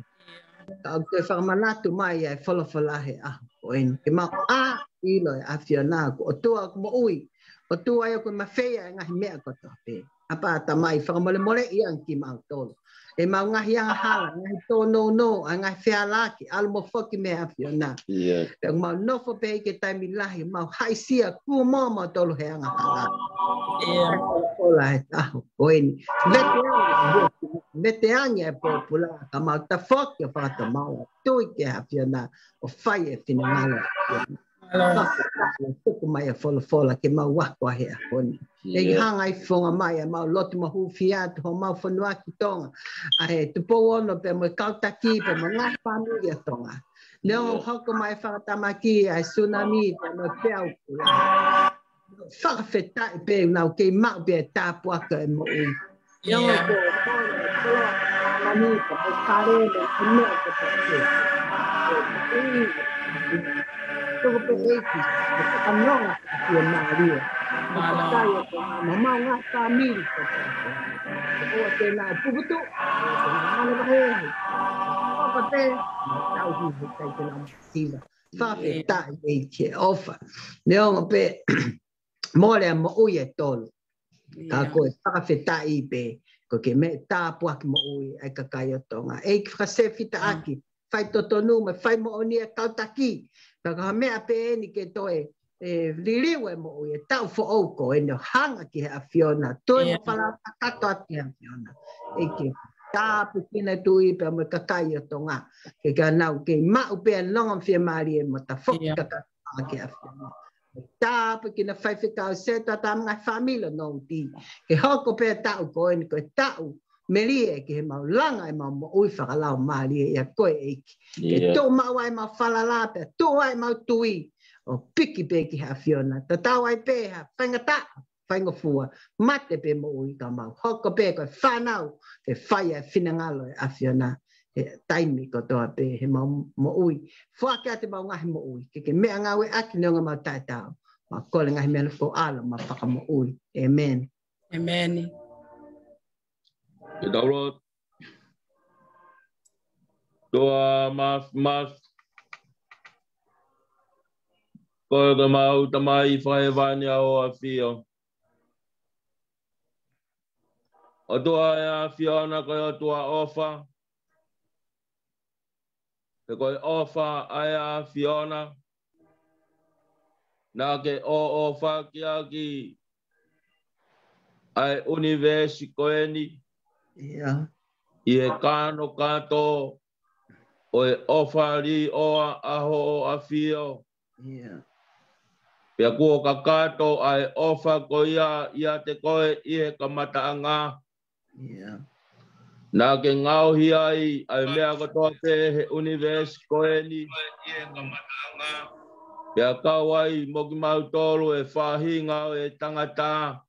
Ka ʻoku ke fakamanatu mai ʻa e folofola he ʻaho ko eni. Ke mau ʻā ʻilo ʻa e ʻAfiona ko e ʻOtua ʻoku moʻui. ʻOtua ia ʻoku mafeia ʻa e ngaahi meʻa kotoa pē. ʻApā Tamai, fakamolemoleʻi ange kimautolu ʻemau ngaahi angahala, ngaahi tōnounou, ʻa e ngaahi fehālaaki, ʻalu mo foki mei he ʻAfiona. Pea mau nofo pē ʻi he taimi lahi, mau haʻisia kuo moa mautolu he angahala. Ola e taho ko eni. Vete ange, vete ange ʻa e pōpula, ka mau tafoki ʻo fakatomala, tui ki he ʻAfiona, ʻo fai e finangalo. Tuku mai e folofola ke mau ako ʻa e ʻaho ni. ʻEiki, hanga ʻi he fofonga mai ʻemau lotu mo hūfia atu homau fonua ki Tonga. ʻA e Tupou Ono pea mo e kau taki pea mo e ngaahi fāmili ʻa Tonga. Neongo hoko mai fakatamaki ʻa e tsunami pea mo e peau kula. Fakafetaʻi pē ʻoku nau kei maʻu pē ʻa e tāpuaki ʻo e moʻui. Neongo ko e kolo, kolo, mani, ko e kare, mo e meʻa kotoa pē. Tuku pē ʻEiki, ke fakanonga ki he mālie. Kakai ʻo Tonga, mo homau ngaahi fāmili kotoa pē. ʻOua te nau puputuʻu, ʻoua te nau manavahē. Papa pē, mo tau hi he kai te nau masiva. Fakafetaʻi ʻEiki he ʻofa. Neongo pē mole ʻa e moʻui ʻe tolu. Ka ko e fakafetaʻi pē, ko e ke meʻa tāpuaki moʻui ʻa e kakai ʻo Tonga. ʻEiki, fakasefitaʻaki, fai totonu mo fai moʻoni ʻa e kau taki. Ka ko ha meʻa pē eni ke toe, ʻe liliu e moʻui ʻi he taʻu foʻou ko eni ʻo hanga ki he ʻAfiona. Tui mo falala kakato atu ki he ʻAfiona. ʻEiki, tāpuekina e tuʻi pea mo e kakai ʻo Tonga. Ke ka nau kei maʻu pē ʻa e nonga fiemālie mo tafoki kakato ki he ʻAfiona. Tāpuekina faifekau Setuata mo e ngaahi fāmili ʻo Nouti. Ke hoko pē taʻu ko eni ko e taʻu melie ki heʻemau langa ʻemau moʻui fakalaumālie ʻia koe ʻEiki. Ke tuʻu maʻu ai ʻemau falala pea tuʻu ai ʻemau tui ʻo piki pē ki he ʻAfiona. Tatau ai pē ha faingataʻa, faingofua, mate pe moʻui ka mau hoko pē ko e fānau ke fai ʻa e finangalo ʻo e ʻAfiona he taimi kotoa pē heʻemau moʻui. Foaki atu ʻemau ngaahi moʻui ke ke meʻangāueʻaki neongo ʻemau taʻetaau. Mau kole ngaahi meʻa ko e ʻAlo mo e Fakamoʻui. ʻĒmeni. ʻĒmeni. Ke tau lotu. ʻOtua Māfimafi, ko koe ko ʻemau Tamai Fakahēvani ʻa hoʻo ʻAfio. ʻOtua ʻa e ʻAfiona ko e ʻOtua ʻofa. He ko e ʻofa ʻa e ʻAfiona naʻa ke ʻoʻofaki ʻaki ʻa e ʻunivēsi ko eni ʻi he kanokato ʻo e ʻofa līʻoa ʻa hoʻo ʻAfio. Pea kuo kakato ʻa e ʻofa ko ia ʻiate koe ʻi he kamataʻanga. Naʻa ke ngaohi ai ʻa e meʻa kotoa pē he ʻunivēsi ko eni. Pea kau ai mo kimautolu ʻa e faʻahinga ʻo e tangata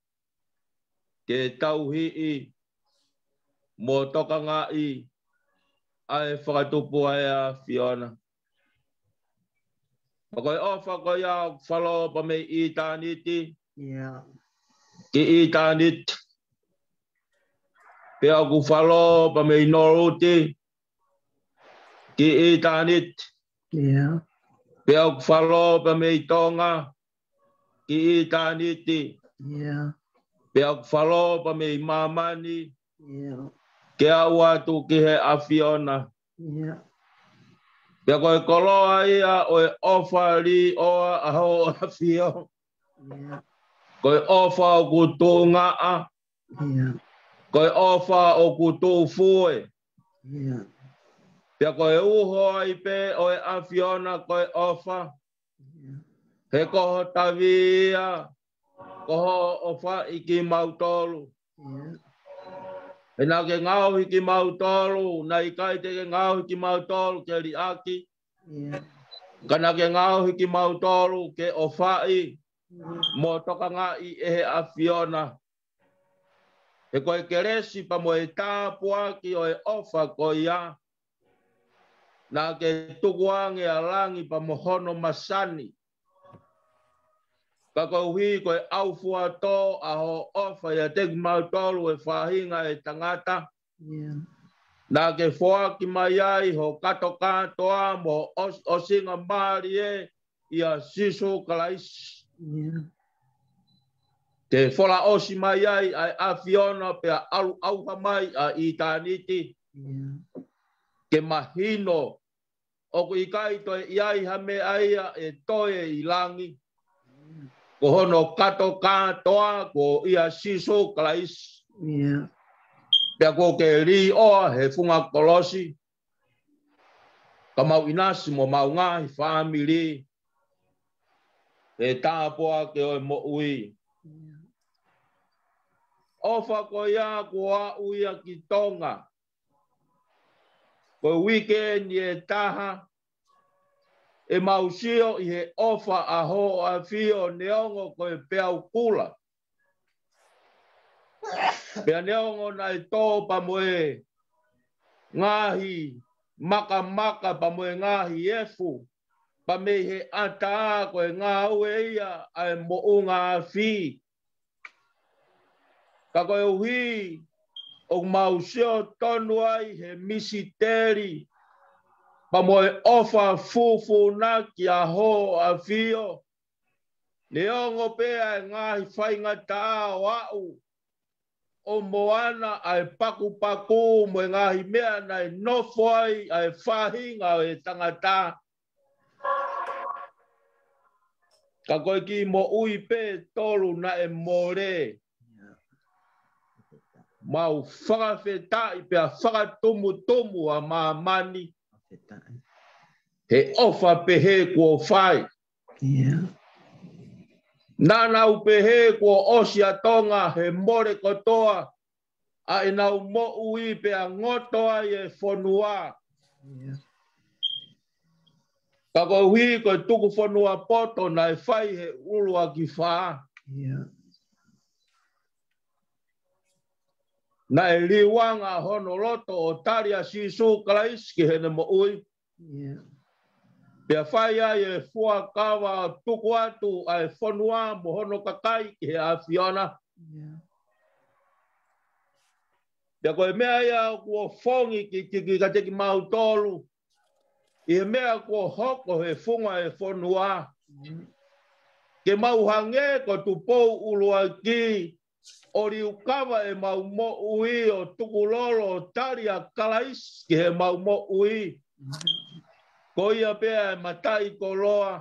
ke tauhi mo tokangaʻi ʻa e fakatupu ʻa e ʻAfiona. Pea ko e ʻofa ko ia ʻoku falo pea mei ʻitāniti ki ʻitāniti. Pea ʻoku falo pea mei Nōluti ki ʻitāniti. Pea ʻoku falo pea mei Tonga ki ʻitāniti. Pea ʻoku falo pea mei māmani ke aʻu atu ki he ʻAfiona. Pea ko e koloa ia ʻo e ʻofa līʻoa ʻa hoʻo ʻAfio. Ko e ʻofa ʻoku tuʻungaʻa. Ko e ʻofa ʻoku tuʻufue. Pea ko e uho ai pē ʻo e ʻAfiona ko e ʻofa. He ko ho tavi ia, ko hoʻo ʻofaʻi kimautolu. He naʻa ke ngaohi kimautolu, naʻe ʻikai te ke ngaohi kimautolu ke liʻaki. Ka naʻa ke ngaohi kimautolu ke ʻofaʻi mo tokangaʻi ʻe he ʻAfiona. He ko e kelesi pea mo e tāpuaki ʻo e ʻofa ko ia naʻa ke tukuange ʻa langi pea mo hono masani. Ka koeʻuhi ko e ʻaufuatō ʻa hoʻo ʻofa ʻiate kimautolu ʻa e faʻahinga ʻo e tangata, naʻa ke foaki mai ai ho kato kātoa mo ho ʻos-, ʻosinga mālie ʻia Sīsū Kalaisi. Ke folaʻosi mai ai ʻa e ʻAfiona pea ʻalu ʻauha mai ʻa ʻitāniti. Ke mahino ʻoku ʻikai toe ʻi ai ha meʻa ia ʻe toe ʻi langi. Ko hono kato kātoa ko ia Sīsū Kalaisi. Pea kuo ke līʻoa he funga kolosi. Ka mau ʻinasi mo mau ngaahi fāmili he tāpuaki ʻo e moʻui. ʻOfa ko ia kuo aʻu ia ki Tonga. Ko e uike ni ʻe taha ʻemau sio ʻi he ʻofa ʻa hoʻo ʻAfio neongo ko e peau kula. Pea neongo naʻe tō pea mo e ngaahi makamaka pea mo e ngaahi efu, pea mei he ʻatā ko e ngāue ia ʻa e moʻunga afi. Ka koeʻuhi ʻoku mau sio tonu ai he misiteli, pea mo e ʻofa fufūnaki ʻa hoʻo ʻAfio. Neongo pē ʻa e ngaahi faingataʻa ʻo aʻu ʻo moana ʻa e pakupaku mo e ngaahi meʻa naʻe nofo ai ʻa e faʻahinga ʻo e tangata. Ka ko e kiʻi moʻui pē ʻe tolu naʻe mole. Mau fakafetaʻi pea fakatumutumu ʻa māmani he ʻofa pehē kuo fai. Naʻa nau pehē kuo ʻosi ʻa Tonga he mole kotoa. ʻa ʻenau moʻui pea ngoto ai e fonua. Ka koeʻuhi ko e tuku fonua poto naʻe fai he ʻuluaki fā, naʻe liuanga hono loto ʻo tali ʻa Sīsū Kalaisi ki heʻene moʻui. Pea fai ai e fuakava ʻo tuku atu ʻa e fonua mo hono kakai ki he ʻAfiona. Pea ko e meʻa ia kuo fongi ki, ki, kiate kimautolu ʻi he meʻa kuo hoko he funga e fonua, ke mau hangē ko Tupou ʻUluaki, ʻo liukava ʻemau moʻui ʻo tukulolo ʻo tali ʻa Kalaisi ki heʻemau moʻui. Ko ia pē ʻa e mataʻikoloa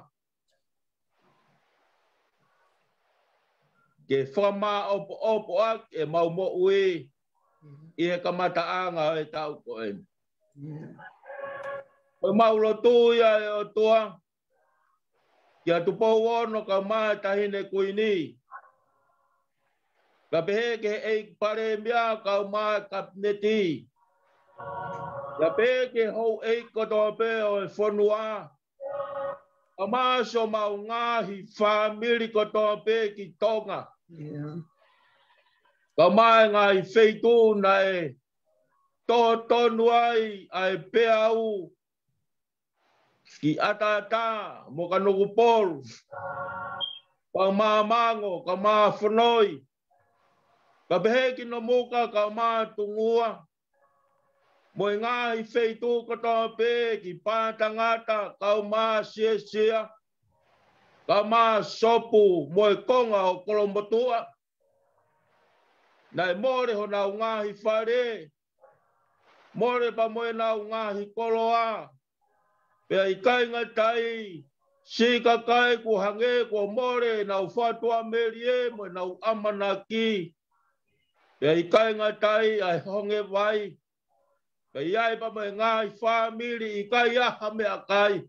ke fakamaʻopoʻopo ʻaki ʻemau moʻui ʻi he kamataʻanga ʻo e taʻu ko eni. Ko ʻemau lotu ia, ʻe ʻOtua, kia Tupou Ono kae ʻumaʻā e Taʻahine Kuini, kae pehē ki he ʻEiki Palēmia kae ʻumaʻā e Kapineti, kae pehē ki he houʻeiki kotoa pē ʻo e fonua, kae ʻumaʻā siʻomau ngaahi fāmili kotoa pē ki Tonga, kae ʻumaʻā e ngaahi feituʻu naʻe tōtonu ai ʻa e peau ki ʻAtaʻatā mo Kanokupolu, kae ʻumaʻā Mango, kae ʻumaʻā Fonoi, kae pehē ki Nomuka kae ʻumaʻā Tungua, mo e ngaahi feituʻu kotoa pē ki Pātangata kae ʻumaʻā Siesia, kae ʻumaʻā Sopu mo e konga ʻo Kolomotuʻa. Naʻe mole honau ngaahi fale, mole pea mo ʻenau ngaahi koloa, pea ʻikai ngata ai, siʻi kakai kuo hangē kuo mole ʻenau fatuʻamelie mo ʻenau ʻamanaki, pea ʻikai ngata ai ʻa e honge vai, pea ʻi ai pea mo e ngaahi fāmili ʻikai ha meʻakai.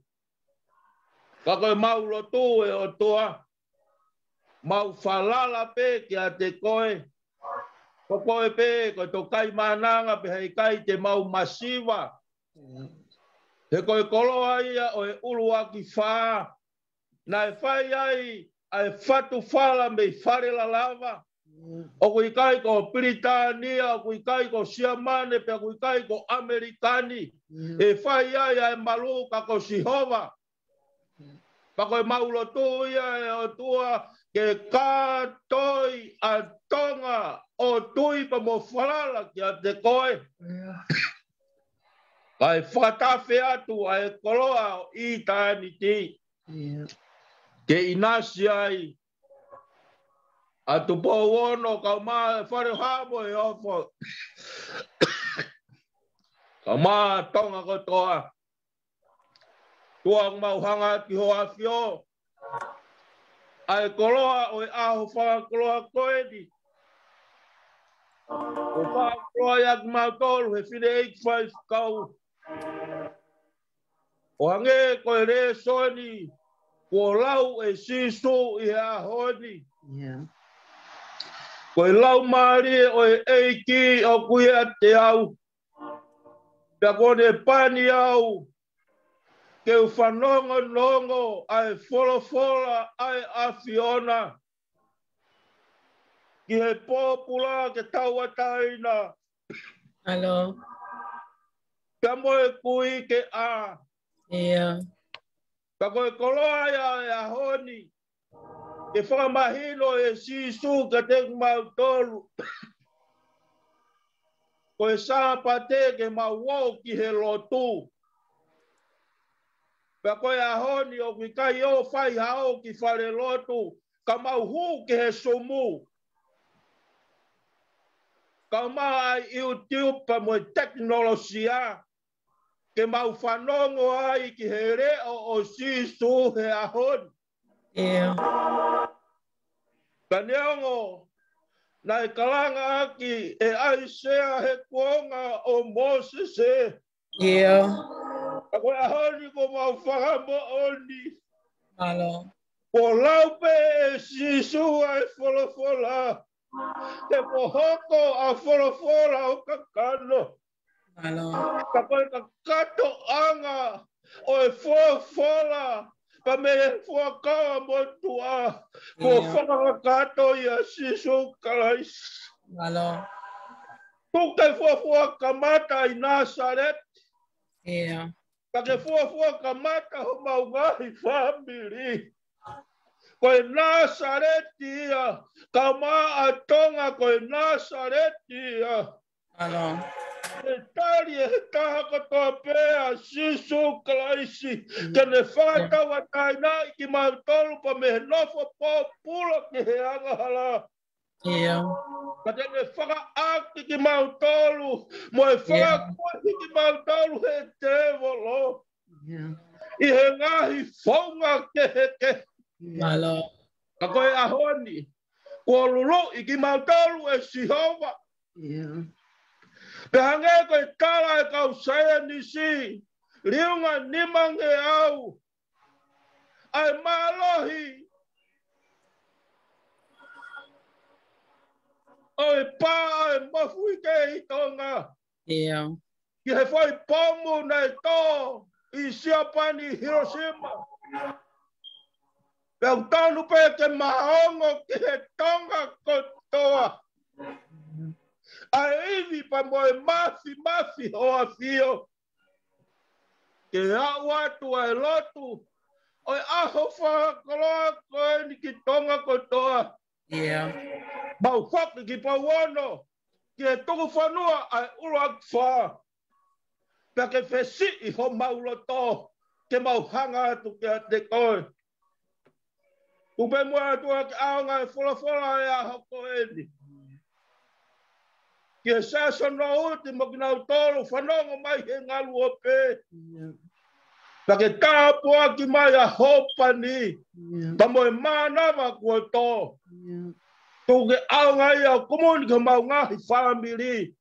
Ka ko ʻemau lotu, ʻe ʻOtua, mau falala pē kiate koe. Ko koe pē ko e Tokaimaʻananga pea heʻikai te mau masiva. He ko e koloa ia ʻo e ʻuluaki fā, naʻe fai ai ʻa e fatu fala mei Fale Lalava. ʻOku ʻikai ko Pilitānia, ʻoku ʻikai ko Siamane, pea ʻoku ʻikai ko ʻAmelika ni ʻe fai ai ʻa e malu, ka ko Sihova. Pea ko ʻemau lotu ia, ʻe ʻOtua, ke kātoi ʻa Tonga ʻo tui pea mo falala kiate koe, kae fakatafe atu ʻa e koloa ʻo ʻitāniti ke ʻinasi ai ʻa Tupou Ono kae ʻumaʻā e Fale Hamo ʻe Ofo, kae ʻumaʻā Tonga kotoa. ʻOtua, ʻoku mau hanga ki hoʻo ʻAfio ʻa e koloa ʻo e ʻaho fakakoloa ko eni, ʻo fakakoloa ai kimautolu he fineʻeiki faifekau, ʻo hangē ko e lēsoni kuo lau ʻe Sīsū ʻi he ʻaho ni. Ko e Laumālie ʻo e ʻEiki ʻoku ʻiate au, pea kuo ne pani au ke u fanongonongo ʻa e folofola ʻa e ʻAfiona ki he pōpula ke tauʻatāina, pea mo e kui ke ʻā. Ka ko e koloa ia ʻo e ʻaho ni, ke fakamahino ʻe Sīsū kiate kimautolu ko e Sāpate ke mau ō ki he lotu. Pea ko e ʻaho ni ʻoku ʻikai ō fai ha ō ki falelotu, ka mau hū ki he Zoom, kae ʻumaʻā e YouTube pea mo e tekinolosia, ke mau fanongo ai ki he leʻo ʻo Sīsū he ʻaho ni. Ka neongo naʻe kalanga ʻaki ʻe ʻAisea he kuonga ʻo Mōsese, ka ko e ʻaho ni kuo mau fakamoʻoni, kuo lau pē ʻe Sīsū ʻa e folofola. Te ke hoko ʻa e folofola ʻo kakano. Ka ko e kakatoʻanga ʻo e folofola, pea mei he fuakava motuʻa, kuo fakakakato ʻia Sīsū Kalaisi. Tuku ke fuofua kamata ʻi Nāsaleti. Pea ke fuofua kamata homau ngaahi fāmili. Ko e Nāsaleti ia, ka maʻa Tonga ko e Nāsaleti ia. Ke tali ʻe he taha kotoa pē ʻa Sīsū Kalaisi, ke ne fakatauʻatāinaʻi kimautolu pea mei he nofo pōpula ki he angahala. Ka te ne fakaʻaki kimautolu, mo e fakakuihi kimautolu ʻe he tēvolo ʻi he ngaahi founga kehekehe. Ka ko e ʻaho ni, kuo luluʻi kimautolu ʻe Sihova. Pea hangē ko e tala ʻa e kau saienisi, liunga nimangeau ʻa e mālohi ʻo e pā ʻa e mafuike ʻi Tonga. Ki he foʻi pomu naʻe tō ʻi Siapani, Hiroshima. Pea ʻoku tonu pē ke maʻongo ki he Tonga kotoa ʻa e ivi pea mo e mafimafi, ʻofa ʻafio. Ke aʻu atu ʻa e lotu ʻo e ʻaho fakakoloa ko eni ki Tonga kotoa. Mau foki ki Pouono, ki he tuku fonua ʻa e ʻUluaki Fā. Pea ke fesiʻi homau loto, ke mau hanga atu kiate koe. Tuku pē muʻa ʻOtua ke ʻaonga e folofola ʻo e ʻaho ko eni ki he Siasi ʻo Nouti mo kinautolu fanongo mai he ngaluope. Pea ke tāpuaki mai ʻa Hōpani pea mo e mānava kuo tō. Tuku ke ʻaonga ia ʻo kumuni ki homau ngaahi fāmili,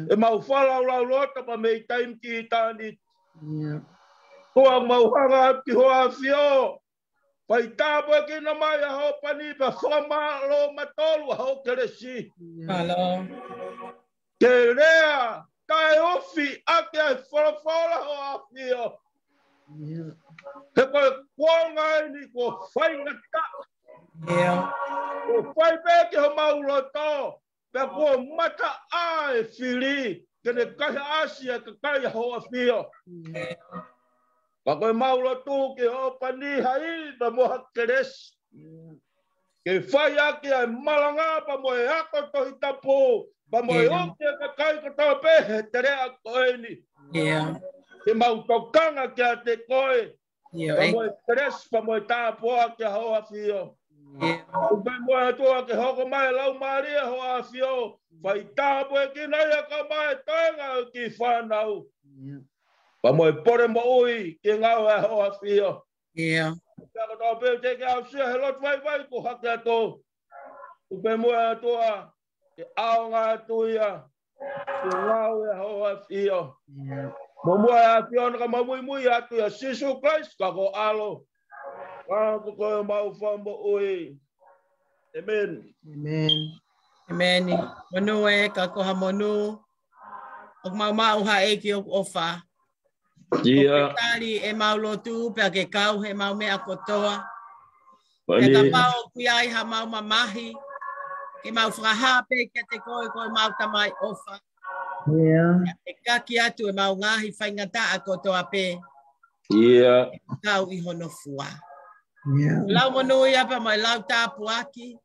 ʻemau fakalaulauloto pea mei taimi ki ʻitāniti. ʻOtua, mau hanga atu ki hoʻo ʻAfio, fai tāpuekina mai ʻa Hōpani pea fakamālō mautolu ʻa hoʻo kelesi. Ke lea taʻeofi ʻaki ʻa e folofola hoʻo ʻAfio. He ko e kuonga eni kuo faingataʻa. Kuo fai pē ki homau loto, pea kuo mataʻā e fili ke ne kaihaʻasi ʻa e kakai ʻa hoʻo ʻAfio. Ka ko ʻemau lotu ki Hōpani, ha ivi pea mo ha kelesi ke fai ʻaki ʻa e malanga pea mo e ako Tohi Tapu pea mo e uki e kakai kotoa pē he teleʻa ko eni. Ke mau tokanga kiate koe pea mo e kelesi pea mo e tāpuaki ʻa hoʻo ʻAfio. Tuku pē muʻa ʻOtua ke hoko mai e Laumālie ʻa hoʻo ʻAfio, fai tāpuekina ia kae ʻumaʻā e toenga ʻo e kiʻi fānau pea mo e pole moʻui ki he ngāue ʻa hoʻo ʻAfio. Pea kotoa pē ʻoku teʻeki aʻusia he lotu vaivai kuo hake atu, tuku pē muʻa ʻOtua ke ʻaonga atu ia ki he ngāue ʻa hoʻo ʻAfio. Mo muʻa ʻe ʻAfiona, ka mau muimui atu ʻia Sīsū Kalaisi ko ho ʻAlo, ʻa ia ko homau Fakamoʻui. ʻĒmeni. ʻĒmeni. Monū ē, ka ko ha monū ʻoku mau maʻu ha ʻEiki ʻoku ʻofa. ʻOku tali ʻemau lotu pea ke kau heʻemau meʻa kotoa. Pea kapau ʻoku ʻi ai haʻamau mamahi, ke mau fakahā pē kiate koe ko homau Tamai ʻofa. Pea ke kaki atu ʻemau ngaahi faingataʻa kotoa pē, ke kau ʻi hono fua. Lau monū ia pea mo e lau tāpuaki.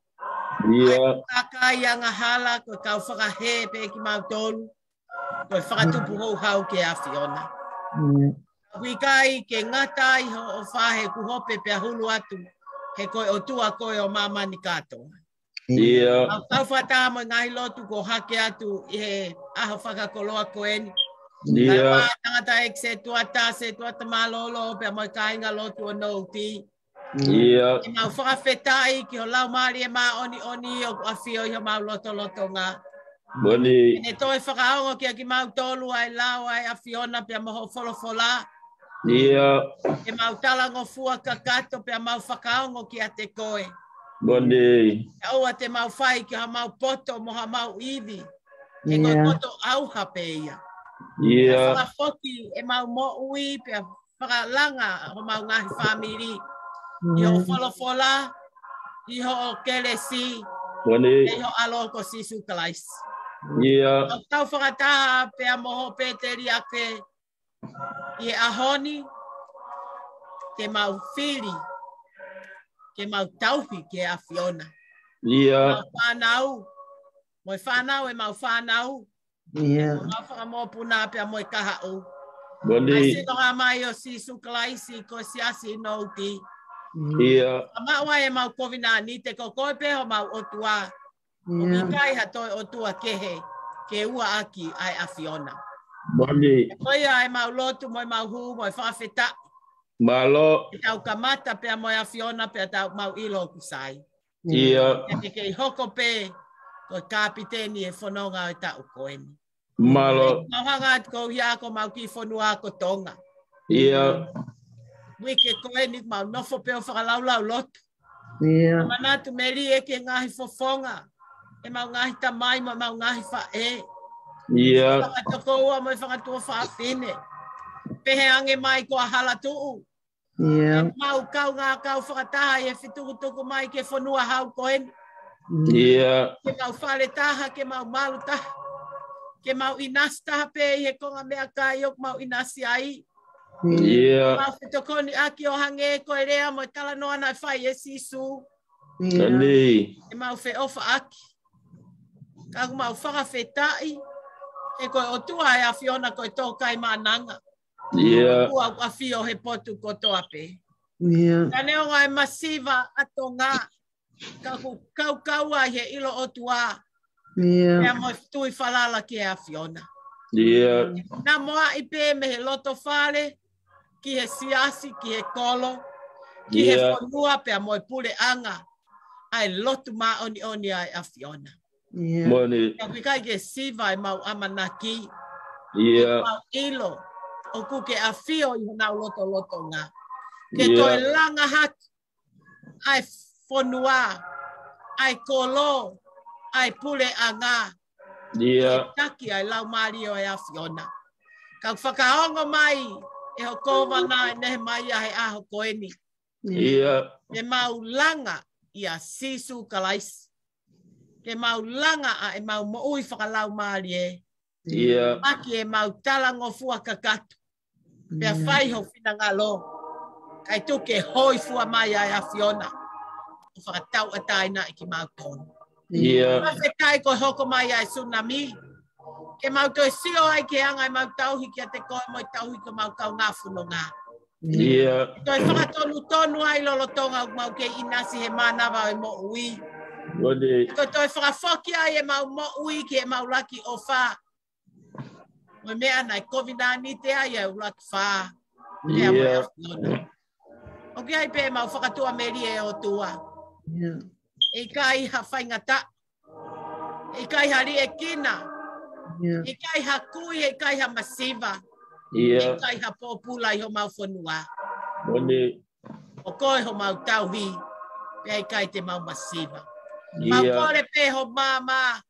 ʻA e kakai angahala, ko e kau fakahē pē kimautolu, ko e fakatupu houhau ki he ʻAfiona. ʻOku ʻikai ke ngata ai hoʻo ʻofa, he ʻoku hope pea hulu atu, he ko e ʻOtua koe ʻo māmani kātoa. ʻOku tau fakataha mo e ngaahi lotu kuo hake atu ʻi he ʻaho fakakoloa ko eni. Kae ʻumaʻā e tangataʻeiki setuata, setuata mālōlō pea mo e kāingalotu ʻo Nouti. Ke mau fakafetaʻi ki ho Laumālie Māʻoniʻoni ʻoku ʻafio ʻi homau lotolotonga. Ke ne toe fakaongo kiate kimautolu ʻa e lao ʻa e ʻAfiona pea mo hoʻo folofola. Ke mau talangofua kakato pea mau fakaongo kiate koe. Moni. ʻOua te mau fai ki ha mau poto mo ha mau ivi. He ko e poto ʻauha pē ia. Ia. Fakafoki ʻemau moʻui pea fakalanga homau ngaahi fāmili. ʻI hoʻo folofola, ʻi hoʻo kelesi, Moni. ʻi hoʻo ʻAlo ko Sīsū Kalaisi. Ia. ʻOku tau fakataha pea mo hoʻo pēteliake ʻi he ʻaho ni, te mau fili ke mau tauhi ki he ʻAfiona. Ia. Mau fānau, mo e fānau ʻemau fānau. Ia. Mau fakamokopuna pea mo e kahaʻu. Moni. ʻA e sino hāmai ʻo Sīsū Kalaisi ko e siasi ʻi Nouti. Ia. Ka maʻu ai ʻemau kovinānite ko koe pē homau ʻOtua. ʻOku ʻikai ha toe ʻotua kehe ke ua ʻaki ʻa e ʻAfiona. Moni. Ko ia ʻemau lotu mo ʻemau hū mo e fakafetaʻi. Mālō. Ke tau kamata pea mo e ʻAfiona pea tau mau ʻilo ʻoku sai. Ia. Ke ke kei hoko pē ko e kapiteni ʻi he fononga ʻo e taʻu ko eni. Mālō. Mau hanga atu ko ia ko mau kiʻi fonua ko Tonga. Ia. Uike ko eni mau nofo pē ʻo fakalaulauloto. Ia. Manatu melie ki he ngaahi fofonga ʻemau ngaahi tamai mo ʻemau ngaahi faʻē. Ia. Fakatokoua mo e fakatuofāfine. Pehē ange mai ko ʻAhalatuʻu. Ia. Mau kaungā kau fakataha ʻi he fetukutuku mai ki he fonua hau ko eni. Ia. Ke mau fale taha, ke mau malu taha. Ke mau ʻinasi taha pē ʻi he konga meʻakai ʻoku mau ʻinasi ai. Ia. Mau fetokoniʻaki ʻo hangē ko e lea mo e talanoa naʻe fai ʻe Sīsū. Ia. Moni. Ke mau feʻofaʻaki. Ka ʻoku mau fakafetaʻi. He ko e ʻOtua ʻa e ʻAfiona ko e Tōkaimaʻananga. Ia. ʻOku ʻafio he potu kotoa pē. Ia. Ka neongo ʻa e masiva ʻa Tonga, ka ʻoku kaukaua ʻi he ʻilo ʻOtua. Ia. Pea mo e tui falala ki he ʻAfiona. Ia. Naʻa mo ʻai pē mei he loto fale, ki he siasi, ki he kolo, ki he fonua pea mo e puleʻanga. ʻA e lotu māʻoniʻoni ʻa e ʻAfiona. Ia. Moni. Ka ʻoku ʻikai ke siva ʻemau ʻamanaki. Ia. Mau ʻilo ʻoku ke ʻafio ʻi honau lotolotonga. Ke toe langa hake ʻa e fonua, ʻa e kolo, ʻa e puleʻanga. Ia. Ke taki ʻa e Laumālie ʻo e ʻAfiona. Ka ʻoku fakaongo mai ʻe ho Kōvana ʻe Nehemaia he ʻaho ko eni. Ia. Ke mau langa ʻia Sīsū Kalaisi. Ke mau langa ʻa ʻemau moʻui fakalaumālie. Ia. ʻAki ʻemau talangofua kakato. Pea fai ho finangalo. Kae tuku ke hōifua mai ʻa e ʻAfiona. ʻO fakatauʻatāinaʻi kimautolu. Ia. Fakafetaʻi ko e hoko mai ʻa e sunami. Ke mau toe sio ai ki he anga ʻemau tauhi kiate koe mo e tauhi ki homau kaungā fononga. Ia. Toe fakatonutonu ai lolotonga ʻoku mau kei ʻinasi he mānava ʻo e moʻui. Moni. Toe toe fakafoki ai ʻemau moʻui ki heʻemau laki ʻofa. Mo e meʻa naʻe kovinānite ai ʻa e ʻuluaki fā. Ia. ʻOku ʻi ai pē ʻemau fakatuʻamelie ʻe ʻOtua. Ia. ʻIkai ha faingataʻa. ʻIkai ha liʻekina. Ia. ʻIkai ha kui, ʻikai ha masiva. Ia. ʻIkai ha pōpula ʻi homau fonua. Moni. ʻO koe homau tauhi, pea ʻikai te mau masiva. Mau kole pē ho maama,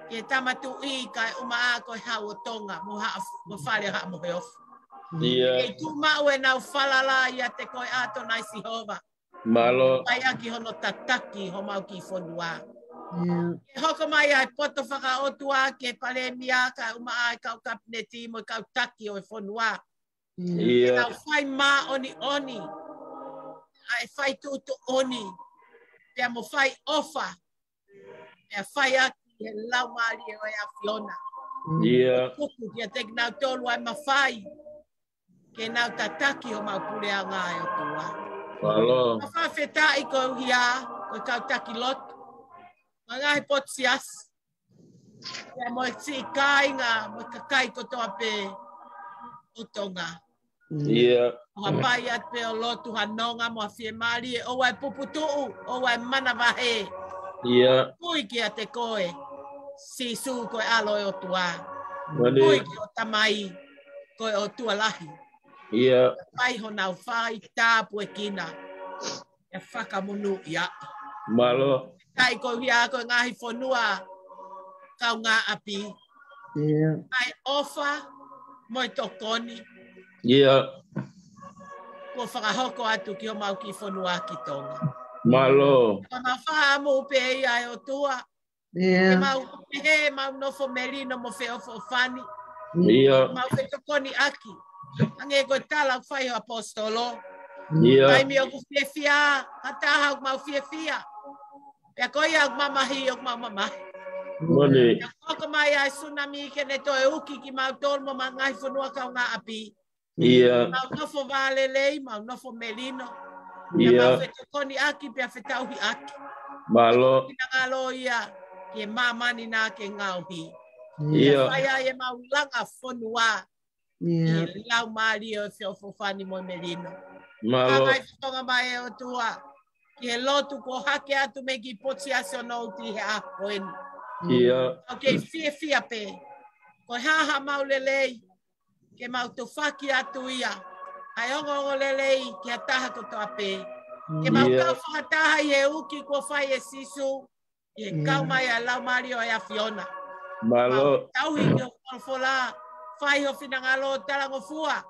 ke Tama Tuʻi kae ʻumaʻā ko e Hau ʻo Tonga, mo Haʻa, mo Fale ʻo Haʻa Moheofo. Ia. Ke tuʻu maʻu ʻenau falala ʻiate koe ʻAtonai Sihova. Mālō. Fai ʻaki hono tataki homau kiʻi fonua. Ia. Ke hoko mai ʻa e poto fakaʻotua ki he Palēmia kae ʻumaʻā e kau kapineti mo e kau taki ʻo e fonua. Ia. Ke nau fai māʻoniʻoni, ʻa e fai tuʻutuʻuni, pea mo fai ʻofa, pea fai ʻaki he Laumālie ʻo e ʻAfiona. Ia. Tuku kiate kinautolu ʻa e mafai, ke nau tataki homau puleʻanga ʻe ʻOtua. Mālō. Fakafetaʻi koeʻuhi ko e kau taki lotu. Mo e ngaahi potu siasi. Ia mo e siʻi kāinga, mo e kakai kotoa pē ʻo Tonga. Ia. ʻO hapai atu pē ʻo lotu ha nonga mo ha fiemālie, ʻoua ʻe puputuʻu, ʻoua ʻe manavahē. Ia. Tui kiate koe, Sīsū ko e ʻAlo ʻo e ʻOtua. Moni. Tui ki ho Tamai, ko e ʻOtua lahi. Ia. Fai honau fai tāpuekina. ʻE fakamonūʻia. Mālō. Kae ko ia ko e ngaahi fonua kaungāʻapi. ʻIo. ʻA e ʻofa mo e tokoni. ʻIo. Kuo fakahoko atu ki homau kiʻi fonua ki Tonga. Mālō. Ko ʻemau fakaʻamu pē ia ʻe ʻOtua. ʻIo. Ke mau pehē, mau nofo melino mo feʻofoʻofani. ʻIo. Mau fetokoniʻaki. Hangē ko e tala ʻoku fai ʻe he ʻaposetolo. ʻIo. Taimi ʻoku fiefia ha taha ʻoku mau fiefia. Pea ko ia ʻoku mamahi ʻoku mau mamahi. Moʻoni. Pea hoko mai ʻa e sunami ke ne toe uki kimautolu mo ʻemau ngaahi fonua kaungāʻapi. ʻIo. Mau nofo vālelei, mau nofo melino. ʻIo. Mau fetokoniʻaki pea fetauhiʻaki. Mālō. Finangalo ia ke māmani na ke ngaohi. ʻIo. Fai ai ʻemau langa fonua. ʻIo. ʻI he laumālie ʻo e feʻofoʻofani mo e melino. Mālō. Ka ʻai fatongia mai ʻe ʻOtua ki he lotu kuo hake atu mei he kiʻi potu Siasi ʻo Nouti he ʻaho ko eni. ʻIo. ʻOku kei fiefia pē. Ko e hā haʻamau lelei, ke mau tufaki atu ia ʻa e ongoongolelei ki ha taha kotoa pē. Ke mau ʻIo. kau fakataha ʻi he uki kuo fai ʻe Sīsū, ʻi he Mm. kau mai ʻa e Laumālie ʻo e ʻAfiona. Mālō. Mau tauhi ki hoʻo folofola, fai ho finangalo, talangofua.